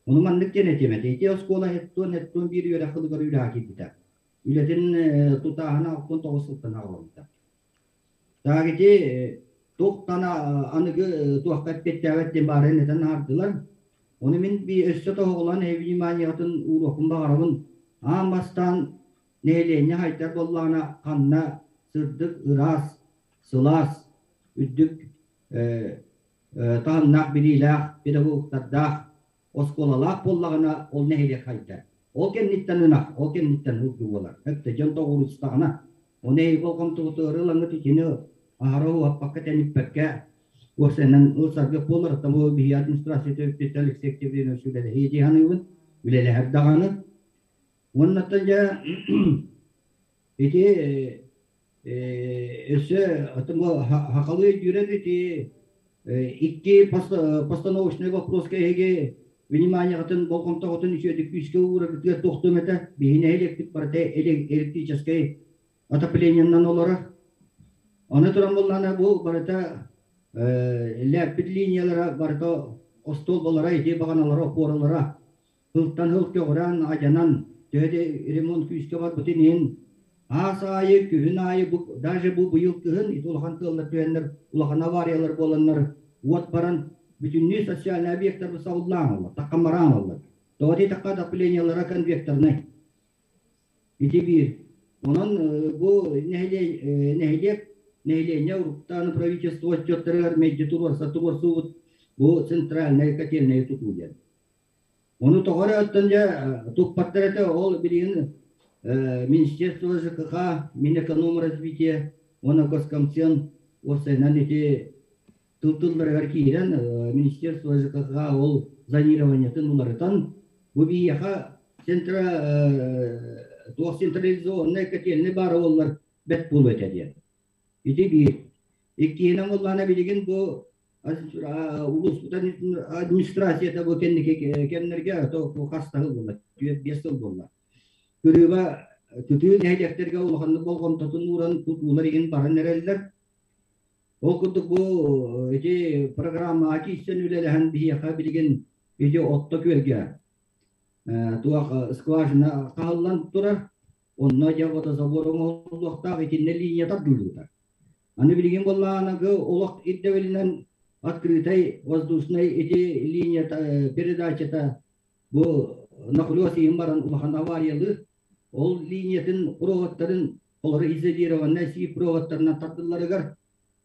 Ону маннык диэн этиэм этэ, ити оскуола һэттуон биир үөрэх сылыгар үлэҕэ киирбитэ. Үлэтин тутааһына 69 сылтан аҕаламмыта. Так ити туохтан аныгы туохха эппиэттээбэт диэн баарын этэн аһардылар. Ону мин өссө тоһоҕолоон эһи вниманиеҕытын ууруохпун баҕарабын. Аан бастаан нэһилиэнньэ хайдар буоллаҕына ханна сырдык, ыраас, сылаас, үрдүк таһымнаах билиилээх педагогтардаах оскуолалаах буоллаҕына ол нэһилиэк хайдар. Ол кэнниттэн ынах, ол кэнниттэн ылгы буолар. Өттө дьон тоҕуоруустаҕына, ону эһиги болҕомтоҕутугар ылаҥҥыт итини аһара уһаппакка тэниппэккэ уопсайынан ылсарга буолар. Оттон биһиги администрация төрүттүттэн Алексей Октябринович үлэлэһии дии саныыбын. Үлэлэһэр даҕаны. Уоннаттан дьэ ити өссө оттон бу хахалыы өйдүүрэн ити икки постановочный вопроска эһиги вниманиеҕытын болҕомтоҕутун үчүгэйдик күүскэ уураргытыгар туохтуом этэ биһи нэһилиэкпит барыта электрическэй отоплениеннан олорор ону туран буоллаҕына бу барыта лээппит линиялара барыта остуолбалара ити баҕаналара опоралара Сылтан сыл көҕүрээн, адьанан, төһө да ремонт күүскэ барбытын иһин, аас аайы, күһүн аайы, бу, даже бу быйыл кыһын ити улахан тыаллар түһэннэр, улахан авариялар буоланнар, уот баран, Бүтүннүү социальный объекттар сабыллаан олар, таккамараан олар. Тоҕо такка отоплениялара конвекторнай. Ити биир. Онон бу нэһилиэк нэһилиэнньэ уруктааны правительство отчеттарыгар мэлдьи туруорса туруорсуубут бу центральнай котельнай тутуу диэн. Ону тоҕо эрэ оттон дьэ туппаттар этэ ол билигин Министерство ЖКХ, Минэкономразвития уонна Госкомцен уопсайынан ити тыл-тылларыгар киирэн Министерство ЖКХ ол зонированиетын уларытан бу биһиэхэ центра туох централизованнай котельнай баара буоллар бэрт буолуо этэ диэн. Ити биир. Иккиһинэн буоллаҕына билигин бу улууспут администрацията бу кэнники кэмнэргэ хас да сыл буолла, 4-5 сыл буолла. Кырыыба тутуу нэһилиэктэргэ улаханнык болҕомтотун ууран тутуулар иһин баран эрэллэр. Ол курдук бу ити программаҕа киирсэн үлэлэһэн биһиэхэ билигин ити Отто күөлгэ туох скважина хаһыллан турар. Онно дьэ водозабор оҥоһуллуохтаах итиннэ линия тардыллыбыта. Аны билигин буоллаҕына олох ирдэбилинэн открытай воздушный ити линията передачата бу нахлёст иһин баран улахан авариялыыр. Ол линиятын проводтарын олору изолированнай сии проводтарынан тардылларыгар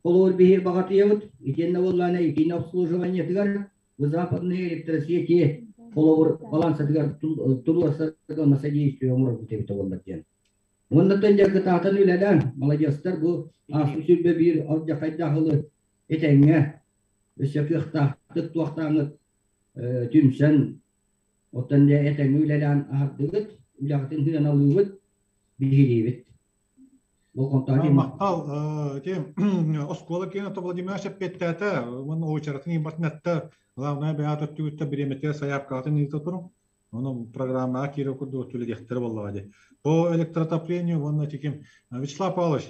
холобур биһи баҕатыйабыт. Итиэннэ буоллаҕына итиини обслуживаниетыгар бу западные электросети холобур балансатыгар туруорсарга онно содействие оҥорорбут эбитэ буоллар диэн. Уоннаттан дьэ кытаатан үлэлээн, маладьыастар бу ааспыт 21 алдьархайдаах ылы этэҥҥэ өссө кыахтаахтык туохтааҥҥыт түмсэн оттон дьэ этэҥҥэ үлэлээн аһардыгыт, үлэҕитин сыаналыыбыт, биһириибит. Болҕомтоҕо Махтал. Ити оскуола киэн ото Владимир эппиэттээтэ. Уонна уочаратын ыйбатын эттэ. Главное, бэйэҕит өттүгүттэн бириэмэтигэр сайаапкаҕытын ыыта туруҥ. Ону программаҕа киирэр курдук түлэдиэхтэрэ буоллаҕа дии. По электроотоплению уонна ити ким Вячеслав Павлович,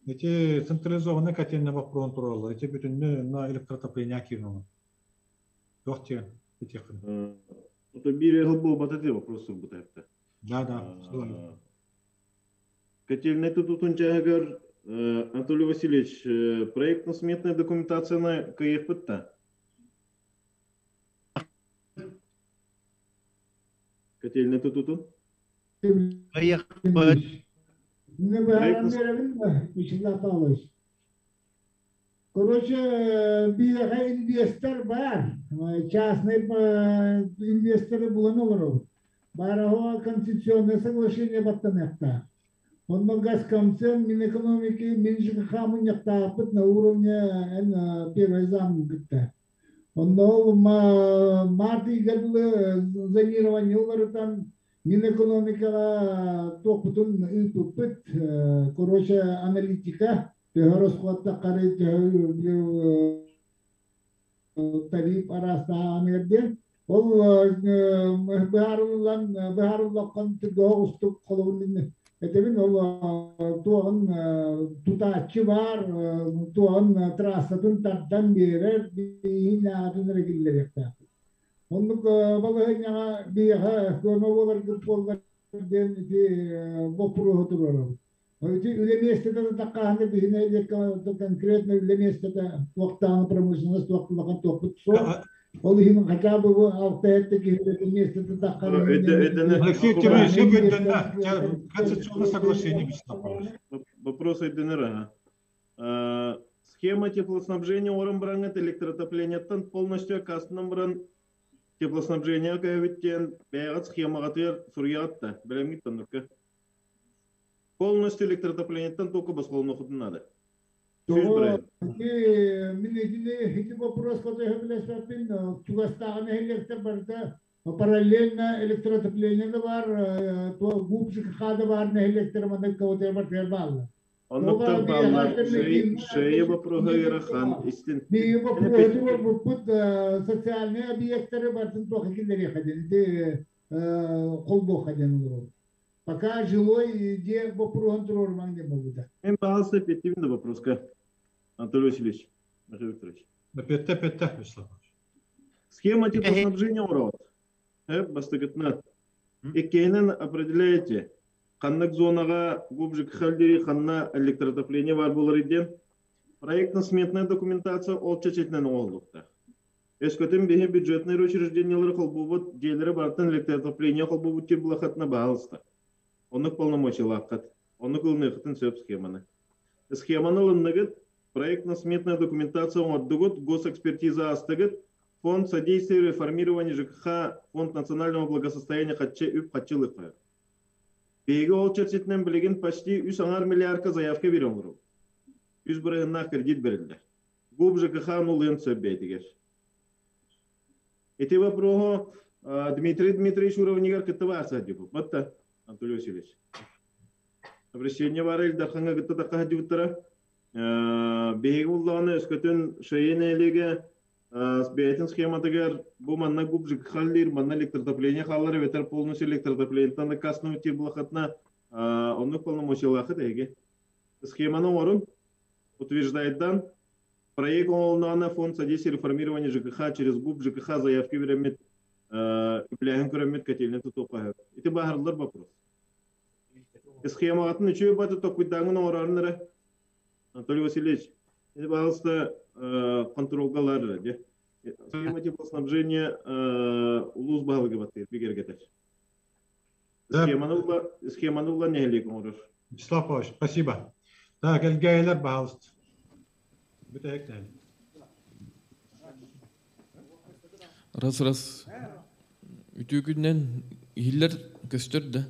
ити централизованный котельный вопрос тураллар. Ити бүтүннүү на электроотопление киирэн Туох диэн этиэххин? Это биир ыһыл буолбата дии вопрос турбута эптэ. Да, да. Котельный тутуутун чааһыгар Анатолий Васильевич проектно-сметная документацияны кыайыахпыт да? Котельный тутуутун? Кыайыахпыт. Не быһааран биэрэбин да, Вячеслав Павлович. Короче, биһиэхэ инвестор баар. Частный инвесторы булан олоробут. Баараһыа концессионное соглашение баттаныахтаах. Онно Газкомцен, Минэкономики, Минжкх мунньахтаахпыт на уровне первый зам кытта. Онно ол март ыйга дылы зонирование уларытан Минэкономикаҕа туохпутун ыыппыппыт. Короче, аналитика төһө расходтаххары төһө тариф араастаһааныгар диэн ол быһаарыллан быһаарыллаххан түргөһө устук холобун этэбин ол туоҕун тутааччы баар туоҕун трассатын тардан биэрэр биһин аатын эрэ киллэриэхтээхпит оннук балаһыанньаҕа биһиэхэ көмө буоларгыт буоллар диэн ити боппуруоһу туруорабыт. Ити үлэ миэстэтэ да таккааһына биһи нэһилиэккэ конкретно үлэ миэстэтэ туохтааҕы промышленность туохтулахан туохпут суох. Ол иһин хотя бы бу алта сэттэ киһи үлэтин миэстэтэ таккаһына Алексей Тимурович, өйдөннө. Конституционное соглашение Вячеслав Павлович. Вопрос өйдөнөр, ага. Схема теплоснабжения орон бараҥҥыт электроотоплениеттан полностью аккаастанан баран теплоснабжение көһөбүт диэн бэйэҕит схемаҕытыгар суруйаҕыт да, бэлэмҥит оннукка. Полностью электроотоплениеттан только босхолонуоххутун наада. Тоҕо ити мин итини ити вопроска төһө билэспэппин чугастааҕы нэһилиэктэр барыта параллельно электроотопление да баар ГУП ЖКХ да баар нэһилиэктэр маннык квартира бартыгар бааллар. Оннуктар бааллар. Шея вопроһа ыарахан истин. Биһиги вопроһу туруорбуппут социальнай объекттары барытын туохха киллэриэххэ диэн ити холбуохха диэн олоробут. Пока жилой дьиэ боппуруоһун туруорумаҥ диэн буолбута. Мен пожалуйста, эппиэттиибин да вопроска. Анатолий Васильевич, Михаил Викторович. Эппиэттэ, эппиэттэ, Вячеслав Иванович. Схема теплоснабжения оҥоробут. Бастакытынан. Иккиһинэн определяете, ханнык зонаҕа ГУП ЖКХ ханна электроотопление баар буолар диэн проектно-сметная документация ол чечетинэн оҥоһуллуохтаах. Өскөтүн биһи бюджетнай учреждениелары холбуубут, дьиэлэри барытын электроотопление холбуубут диир булахатына баһаалыста. Оннук полномочиялааххыт. Оннук ылыныаххытын сөп схеманы. Схеманы ылынныгыт, проектно-сметная документация оҥордугут, госэкспертиза аастыгыт, Фонд содействия реформированию ЖКХ, Фонд национального благосостояния хаччы үп хаччы ылыахха. Биһиги ол чэрчитинэн билигин почти үс аҥаар миллиардка заявка биэрэ оҥоробут. Үс бырыһыннаах кредит бэриллэр. ГУП ЖКХ нулыан сөп бэйэтигэр. Ити вопроһу Дмитрий Дмитриевич уровнигар кытта баарса диэбит. Батта, Анатолий Васильевич. Обращение баара Ил Дархаҥҥа кытта тахха сылдьыбыттара. Биһиги буллаҕына өскөтүн Шея нэһилиэгэ бэйэтин схематыгар бу манна ГУП ЖКХ лиир, манна электроотопление хаалар эбэтэр полностью электроотоплениеттан аккаастанабыт диир булахатына оннук полномочиялаахыт эһиги. Схеманы оҥорун, утверждайдан проект оҥоһулуннаҕына фонд содействия реформированию ЖКХ через ГУП ЖКХ заявки биэрэммит үбүлээһин көрөммүт котельнай тутуохха сөп. Ити бааһырыллар вопрос. Схемаҕытын үчүгэй баты токуйдааҥҥын оҥороорун эрэ. Анатолий Васильевич, ити пожалуйста, контролга ылар эрэ дьэ. Схема теплоснабжения улуус баһылыга баттыыр бигэргэтэр. Схеманы ула нэһилиэк оҥорор. Вячеслав Павлович, спасибо. Так, Элгээйилэр, пожалуйста. Бүтэһик нэһилиэк. Раз-раз. Үтүө күнүнэн иһиллэр көстөр да.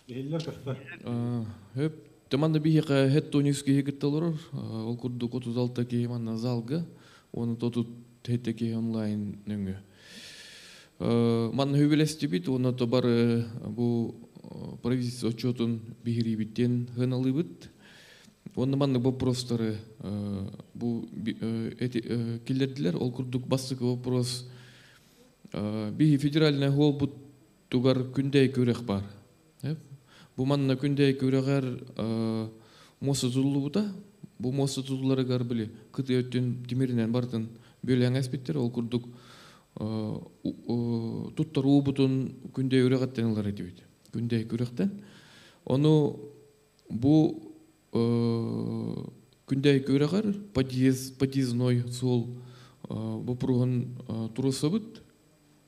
Иһиллэр көстөр. Хөп, манна биһиэхэ хэт тонис киһи кытта олорор. Ол курдук 36 киһи манна залга, уонна тотут хэттэ киһи онлайн нөҥүө. Манна хүбэлэстибит уонна то бары бу правительство отчетун биһириибиттен хыналыыбыт. Уонна маннык вопростары бу киллэрдилэр. Ол курдук бастакы вопрос биһи федеральный холбут тугар күндэй күрэх бар. Бу манна күндэй күрэҕэр муоста тутуллубута. Бу муоста тутулларыгар били кытыы өттүн тимиринэн бартын бүөлэҥ эспиттэр. Ол курдук туттар уубутун күндэй үрэҕиттэн ылар этибит. Күндэй күрэхтэн. Ону бу күндэй күрэҕэр подъезд, подъездной суол боппуруоһун туруорсабыт.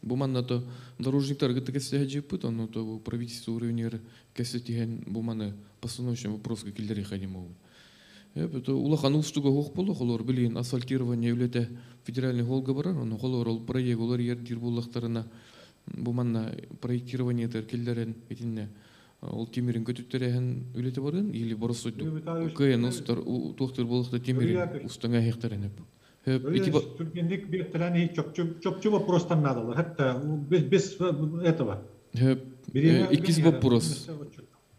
Бу манна то дорожниктар кытта кэпсэһэ дьыппыт, онно то бу правительство уровенигэр кэпсэтиһэн бу маны постановочный вопроска киллэриэхэ диэн буолбут. Это улахан уустуга суох буолуо, холор билигин асфальтирование үлэтэ федеральный холга барар, ону холор ол проект олар диир буоллахтарына бу манна проектированиетыгар киллэрэн итиннэ ол тимирин көтүттэрээһин үлэтэ барыан или боростуйдук кыайан устар туохтуур буоллахта тимирин устаҥа иһиэхтэрин Түргэнник биэртэлээн иһи чопчу чопчу вопростар наадалар. Хатта без без этого. Иккис вопрос.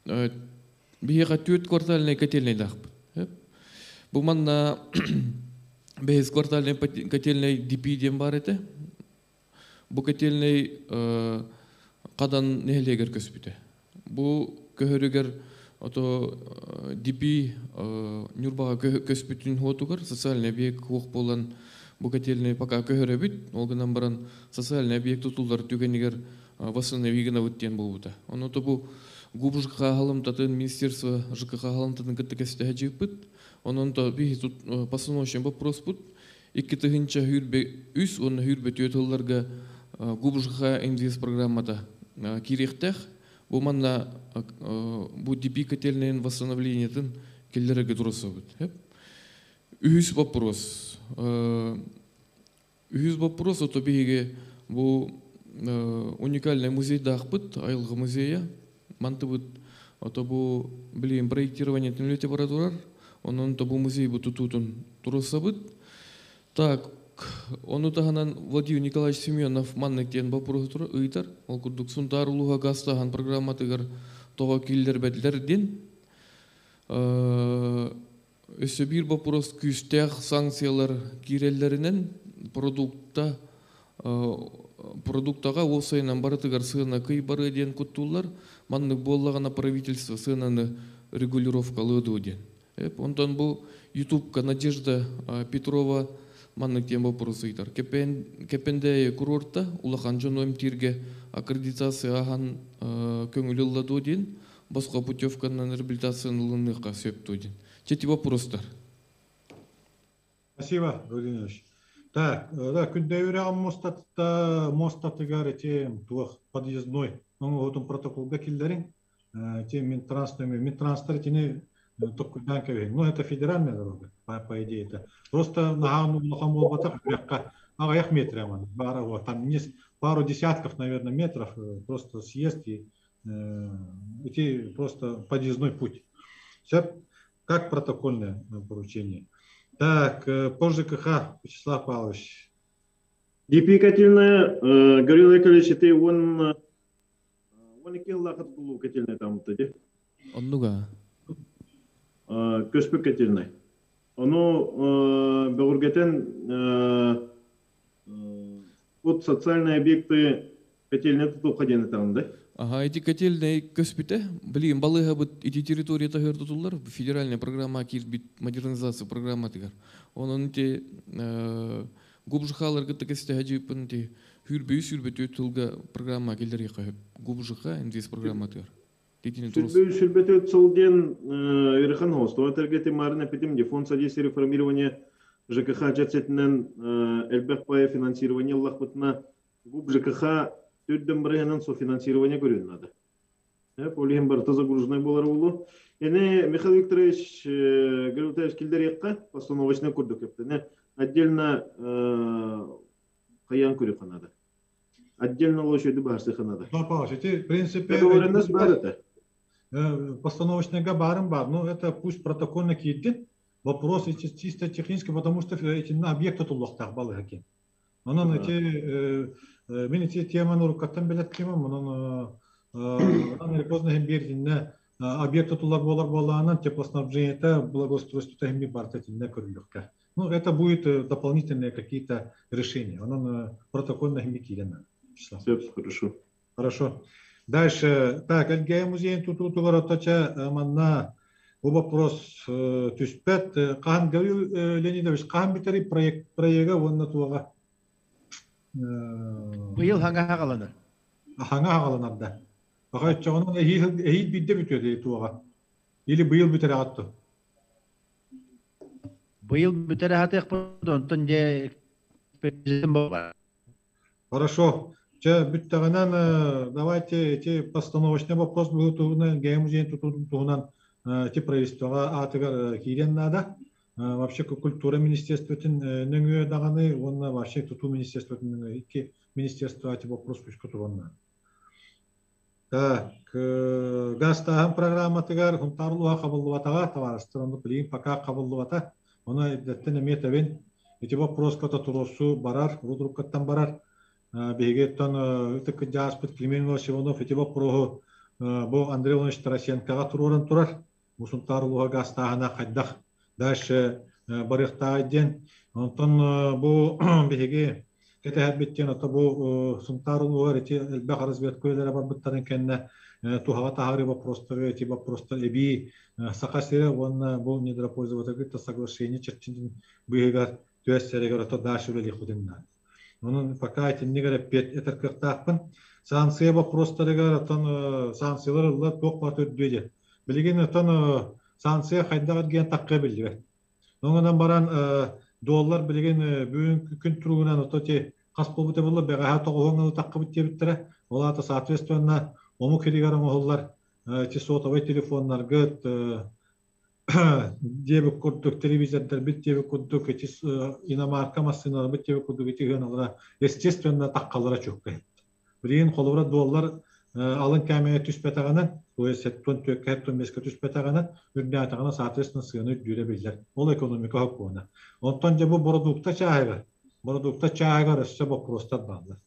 Биһиэхэ түөрт квартальнай котельнайдаахпыт. Бу манна бэһис квартальнай котельнай ДП диэн баар этэ. Бу котельнай Хадан нэһилиэгэр көспүтэ. Бу көһөрүгэр ото ДП Ньурбаҕа көспүтүн хуотугар социальный объект хуох буолан бу котельнай пока көһөрөбүт. Ол гынан баран социальный объект тутуллар түгэнигэр восстанови гынабыт диэн буолбута. Ону то бу ГУП ЖКХ халымтатын, Министерство ЖКХ халымтатын кытта кэстэһэ дьыыппыт. Онон то биһи тут постановочный вопрос бут. Икки тыһыынча сүүрбэ үс уонна сүүрбэ түөрт сылларга ГУП ЖКХ инвест программата киириэхтээх. Бу манна бу ДП котельнайын восстановлениетын киллэрэргэ туруорсабыт. Үһүс вопрос. Үһүс вопрос ото биһиги бу уникальный музейдаахпыт, айылҕа музейа. Мантыбыт ото бу билигин проектирование үлэтэ бара турар. Онон то бу музей бу тутуутун туруорсабыт. Так, ону таһынан Владимир Николаевич Семенов маннык диэн боппуруоһу тура ыйытар. Ол курдук Сунтаар улууһа газтааһын программатыгар тоҕо киллэрбэтилэр диэн. Өссө биир боппуруос күүстээх санкциялар киирэллэринэн продукта продуктаҕа уопсайынан барытыгар сыана кый барыа диэн куттууллар. Маннык буоллаҕына правительство сыананы регулировкалыа дуо диэн. Онтон бу Ютубка Надежда Петрова маннык диэн боппуруос ыйытар. Кэпэндээйи курорта улахан дьону эмтииргэ аккредитация ааһан көҥүл ылла дуо диэн босхо путевканан реабилитацияны ылыныахха сөп дуо диэн. Чэ, ити вопростар. Спасибо, Владимир Ильич. Так, да, күндэйүрэҕин муостата муостатыгар ити туох подъездной оҥоһуутун протоколга киллэриҥ. Те Минтранс Минтранстар итини токкуйдаан кэбиһиҥ. Ну, это федеральная дорога, по идее это. Просто наһаа улахан буолбатах, үрэххэ аҕыйах метр аман. Баара вот, там не пару десятков, наверное, метров просто съезд и идти просто подъездной путь. Все как протокольное поручение. Так, по ЖКХ, Вячеслав Павлович. ДП котельная, Гаврил Яковлевич, это он он икки лахат котельная там тади. Оннуга. Көспүк котельная. Ону бөҕөргөтөн вот социальные объекты котельная тутуохха диэн этаҕын да? Ага, эти котельные көспүтэ. Билигин балыыһабыт ити территория таһыгар тутуллар федеральная программа киирбит модернизация программатыгар. Онон ити ГУБЖХ-ларга кэстэһэ дьыыппын ити хүрбөйү сүрбөтү тылга программа киллэриэххэ ГУБЖХ НДС программатыгар. Титини турус. Сүрбөтү сыл диэн ыарахан оҕус. Тоҕо марын эпитим ди фонд содействия реформирования ЖКХ чэрчитинэн элбэх пая финансирование ыллахпытына ГУП ЖКХ түрдөн барыһынан софинансирование көрүөн надо. Ол иһин барыта загруженный буолар буолу. Эне Михаил Викторович Гаврилович киллэриэххэ постановочный курдук эптене отдельно хайаан көрүөххэ надо. Отдельно лошади баарсыха надо. Да, Павлович, эти, в принципе, Договоренность бар это. Постановочный барым бар, но это пусть протокольно киирдин. Вопрос эти чисто технический, потому что эти на объекты туллахтаах балыһаки. Онон эти мин эти теманы уруккаттан билет темам, онон рано или поздно хем бирдинне объект тутулар болар болаанан теплоснабжение благоустройство хем барта тинне көрүлүккэ. Ну, это будет дополнительные какие-то решения. Онон протокольно хем киирен. Все, хорошо. Хорошо. Дальше. Так, Эльгея музейин тутуутугар отточа манна бу вопрос түспэт. Хаһан Гаврил Леонидович, хаһан бүтэрий проект проекта уонна туоҕа? Быйыл хаҥа хагаланар. Хаҥа хагаланар да. Баха өччөҕүнэн эһиил биирдэ бүтүө туоҕа. Или быйыл бүтэрэ атту. Быйыл бүтэрэ хатыахпыт, онтон дьэ экспертиза Хорошо. Чэ, бүттэҕинэн давайте эти постановочный вопрос туһунан Гээ музейын туһунан эти правительствоҕа аатыгар киириэн наада. Вообще культура министерствотын нөҥүө даҕаны уонна вообще тутуу министерствотын нөҥүө икки министерство эти вопрос күскэ туран. Так, газтааһын программатыгар Хунтаар улууһа хабыллыбатаҕа, табаарыстар, онно билигин пока хабыллыбата. Ону эрдэттэн эмиэ этэбин. Ити вопроска туруорсуу барар, урут барар. Биһиги оттон ытык кырдьаҕаспыт Климент Иванович Иванов ити боппуруоһу бу Андрей Иванович Тарасенкоҕа туруоран турар. Бу Сунтаар улууһа газтааһына хайдах дальше барыахтааҕый диэн. Онтон бу биһиги кэтэһэрбит диэн ото бу Сунтаар улууһугар ити элбэх разведка үлэлэрэ барбыттарын кэннэ туһаҕа таһаарыы вопростары эти вопростар эбии Саха сирэ уонна бу недропользователь соглашение чэрчитин быыһыгар түөс сэригэр ото дальше үлэлиэхпитин наада. Онон пока итинник эрэ эппиэт этэр кыахтаахпын. Санкция вопростарыгар оттон санкциялар ыллар туох баар үрдүө диэн. Билигин оттон санкция хайдах эргийэн тахха биллибэт. Онон баран доллар билигин бүгүн күн туругунан ото ти хас буолбута буолла бэҕэһээ тоҕуһуҥ таххыбыт диэбиттэрэ. Ол аата соответственно омук иригэр оҥоһуллар ти сотовай телефоннаргыт диэбит курдук телевизордарбыт диэбит курдук ити иномарка массыыналарбыт диэбит курдук ити ыаналара естественно таххалара чуккай. Билигин холобура доллар алын кээмэйэ түспэтэҕинэн, то есть сеттон түөккэ хеттон бэскэ түспэтэҕинэн, үрдээтэҕинэ соответственно сыана үрдүүрэ биллэр. Ол экономика хокуона. Онтон дьэ бу бородуукта чааһыгар, бородуукта чааһыгар өссө боппуруостар бааллар.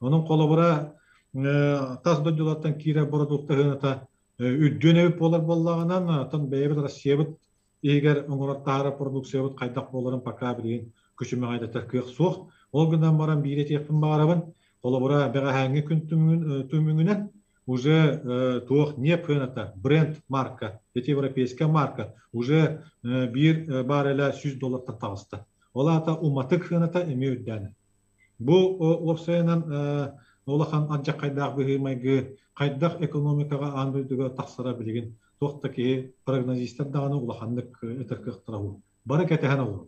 Онон холобура тас дойдулартан киирэр бородуукта ыаната үрдүөн эбит буолар буоллаҕынан, оттон бэйэбит Россиябыт иһигэр оҥорор таһаарар продукциябыт хайдах буоларын пока билигин күчүмэҕэйдэтэр кыах суох. Ол гынан баран биир этиэхпин баҕарабын, холобура бэҕэһээҥҥи күн түмүгүнэн уже туох ньиэп ыаната, бренд марка, эти европейская марка уже биир барреля 100 доллартан таҕыста. Ол аата уматык ыаната эмиэ үрдээн. Бу уопсайынан улахан алдьархайдаах быһыы-майгы хайдах экономикаҕа аан дойдуга тахсара билигин туох да киһи прогнозистар даҕаны улаханнык этэр кыахтара. Бары кэтэһэн олорор.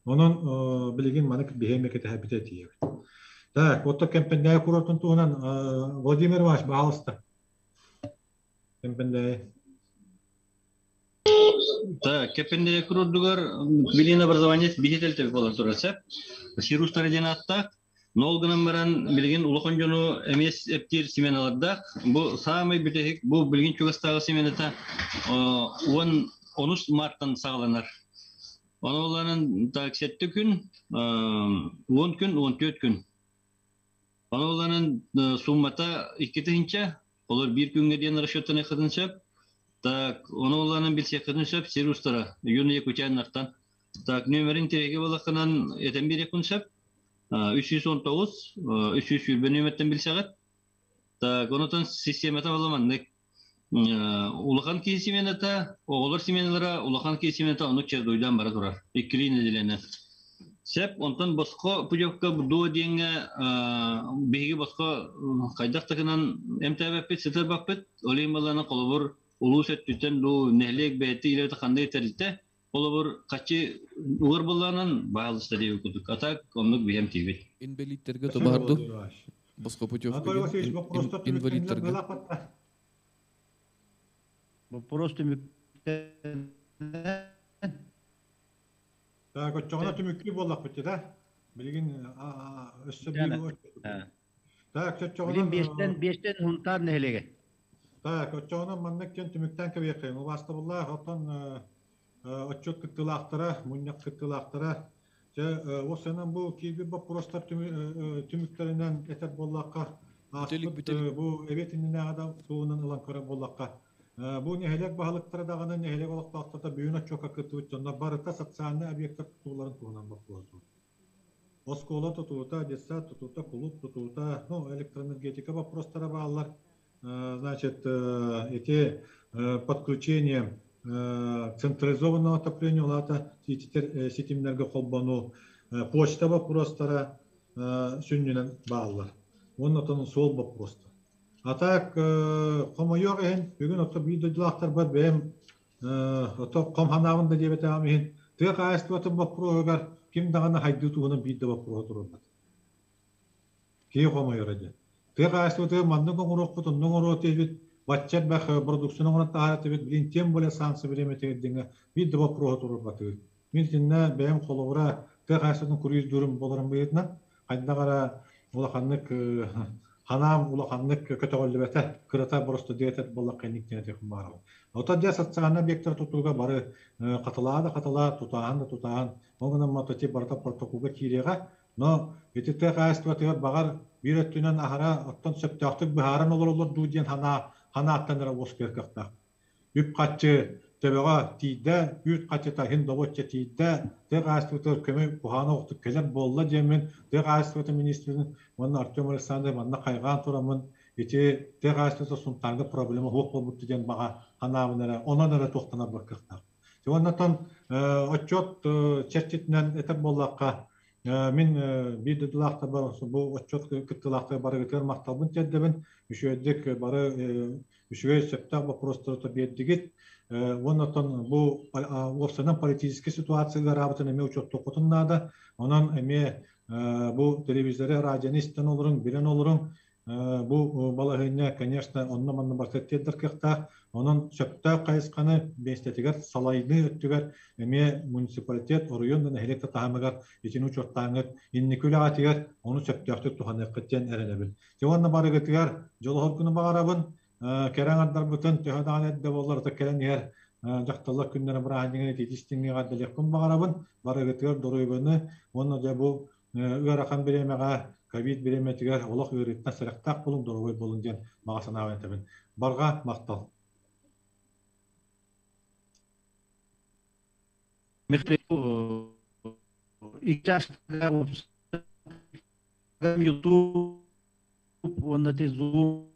Онон билигин маны биһиэмэ кэтэһэрбитэ тиийэбит. Так, вот Кэмпэндээйи курортун туһунан Владимир Иванович, баһаалыста. Кэмпэндээйи. Так, Кэппэндээйи курордугар билин образование биһи болан турар сеп. Сирустара диэн ааттаах. Но ол гынан баран билигин улахан дьону эмиэ эптиир сменалардаах. Бу саамай бүтэһик, бу билигин чугастааҕы смената уон онус мартан саҕаланар. Ону оланан так сэттэ күн, 10 күн, 14 күн. Ону оланан суммата 2000, олор биир күҥҥэ диэн расчеттаныаххытын сөп. Так, ону оланан билсиэххитин сөп сир устара, юный якутяннартан. Так, нөмерин тирэги балакынан этэн биэриэххин сөп. 319, 320 нөмерден билсэҕит. Так, онотон системата була маннык. Улахан киһи смената, оҕолор сменалара, улахан киһи смената оннук чередуйдаан бара турар. Иккилии нэдиэлэнэн. Сеп, онтон босхо путевка дуо диэҥҥэ биһиги босхо хайдах такынан эмтээбэппит, сытырбаппыт. Ол иһин баланы холобур улуус өттүттэн дуу, нэһилиэк бэйэтэ илэбит ханнык тэрилтэ холобур хаччы угар буллаанан баалыста диэбит курдук. А так оннук биһэм тиийбит. Инбэлииттерге тобаарду. Босхо путевка Анатолий Васильевич, вопростар инвалидтарга. Вопрос түмүктэн. Так, оччоҕуна түмүктүү буоллахпыт да? Билигин өссө биир. Так, оччоҕуна Билин биэстэн биэстэн Һунтаар нэһилиэгэ. Так, оччоҕуна маннык кэн түмүктэн кэбиэххэйин. Убаастабыллаах оттон отчет кыттыылаахтара, мунньах кыттыылаахтара. Чэ, осынан бу киирбит боппуруостар түмүктэринэн этэр буоллахха, ааспыт бу эбиэт иннинээҕи да туһунан ылан көрөр буоллахха, бу нэһилиэк баһылыктара даҕаны нэһилиэк олохтоохторо бүгүн отчуокка кыттыбыт дьоннор барыта социальнай объектар тутууларын туһунан боппуруос. Оскуола тутуута, детсад тутуута, кулууп тутуута, ну, электроэнергетика вопростара бааллар. Значит, эти подключение централизованного отопления улаата ситимнерге холбону, почта вопростара сүнньүнэн бааллар. Оннотон суол боппуруостар. А так, хомойуох иһин, бүгүн ото биир дойдулаахтарбар бэйэм ото хом ханаабын да диэбэтэҕим иһин, тыа хаһаайыстыбатын боппуруоһугар ким даҕаны хайдыы туһунан биир да боппуруоһу турарбат. Киһи хомойоро диэн. Тыа хаһаайыстыбатыгар маннык оҥоруохпут, оннук оҥоруох диэбит, бачча элбэх продукцияны оҥорон таһаарар диэбит, билин тем более санкция бириэмэтигэр диэҥҥэ биир да боппуруоһу турарбатыгыт. Мин итиннэ бэйэм холобура тыа хаһаайыстыбатын куруйдуурум буоларым быһыытынан, хайдах эрэ улаханнык ханаам улаханнык көтөҕүллүбэтэ, кырата просто диэтэр буоллахха инник диэн этиэхпин баҕарабын. Оттон дьэ социальнай объектар тутууга бары хатылаа да хатылаа, тутааһын да тутааһын, ол гынан мототип барыта протоколга киириэҕэ, но ити тыа хаһаайыстыбатыгар баҕар биир өттүнэн аһара оттон сөптөөхтүк быһааран олороллор дуу диэн санаа ханааттан эрэ уоскуйар кыахтаах. Үп-харчы төбөҕө тиийдэ, үүт харчыта иһин добуочча тиийдэ, тыа хаһаайыстыбатыгар көмө куһаҕана оҕотук кэлэр буолла диэммин тыа хаһаайыстыбатын министрин уонна Артем Александрович манна хайҕаан тураммын ити тыа хаһаайыстыбата Сунтаарга проблема суох буолбут диэн баҕа санаабын эрэ онон эрэ туохтанар кыахтаах. Уоннатан отчет чэрчитинэн этэр буоллахха, мин биир дойдулаахтар бу отчет кыттыылаахтар барыгытыгар махталбын тиэрдэбин. Үчүгэйдик бары үчүгэй сөптөөх боппуруостары биэрдигит. Уоннатан бу уопсайынан политическай ситуация ыараабытын эмиэ учуоттуоххутун наада. Онон эмиэ бу телевизоры, радионы истэн олоруҥ, билэн олоруҥ. Бу балаһыанньа, конечно, онно-манна барыта тиэрдэр кыахтаах. Онон сөптөөх хайысханы миэстэтигэр салайыныы өттүгэр эмиэ муниципалитет, оройуон да нэһилиэк да таһымыгар итини учуоттааҥҥыт инники үлэҕитигэр ону сөптөөхтүк туһаныаххыт диэн эрэнэбин. Дьэ уонна барыгытыгар дьолоһоргуну баҕарабын. Кэрэ аҥардарбытын төһө даҕаны эрдэ буоллар ытык кэлэн иһэр дьахталлар күннэрэ бырааһынньыгын итиитистиҥҥэ эҕэрдэлиэхпин баҕарабын. Барыгытыгар доруобуйаны уонна дьэ бу ыарахан бириэмэҕэ ковид бириэмэтигэр олох ыарыыттан сэрэхтээх буолуҥ, доруобай буолуҥ диэн баҕа санаабын этэбин. Барҕа махтал. Михаил, YouTube уонна Zoom.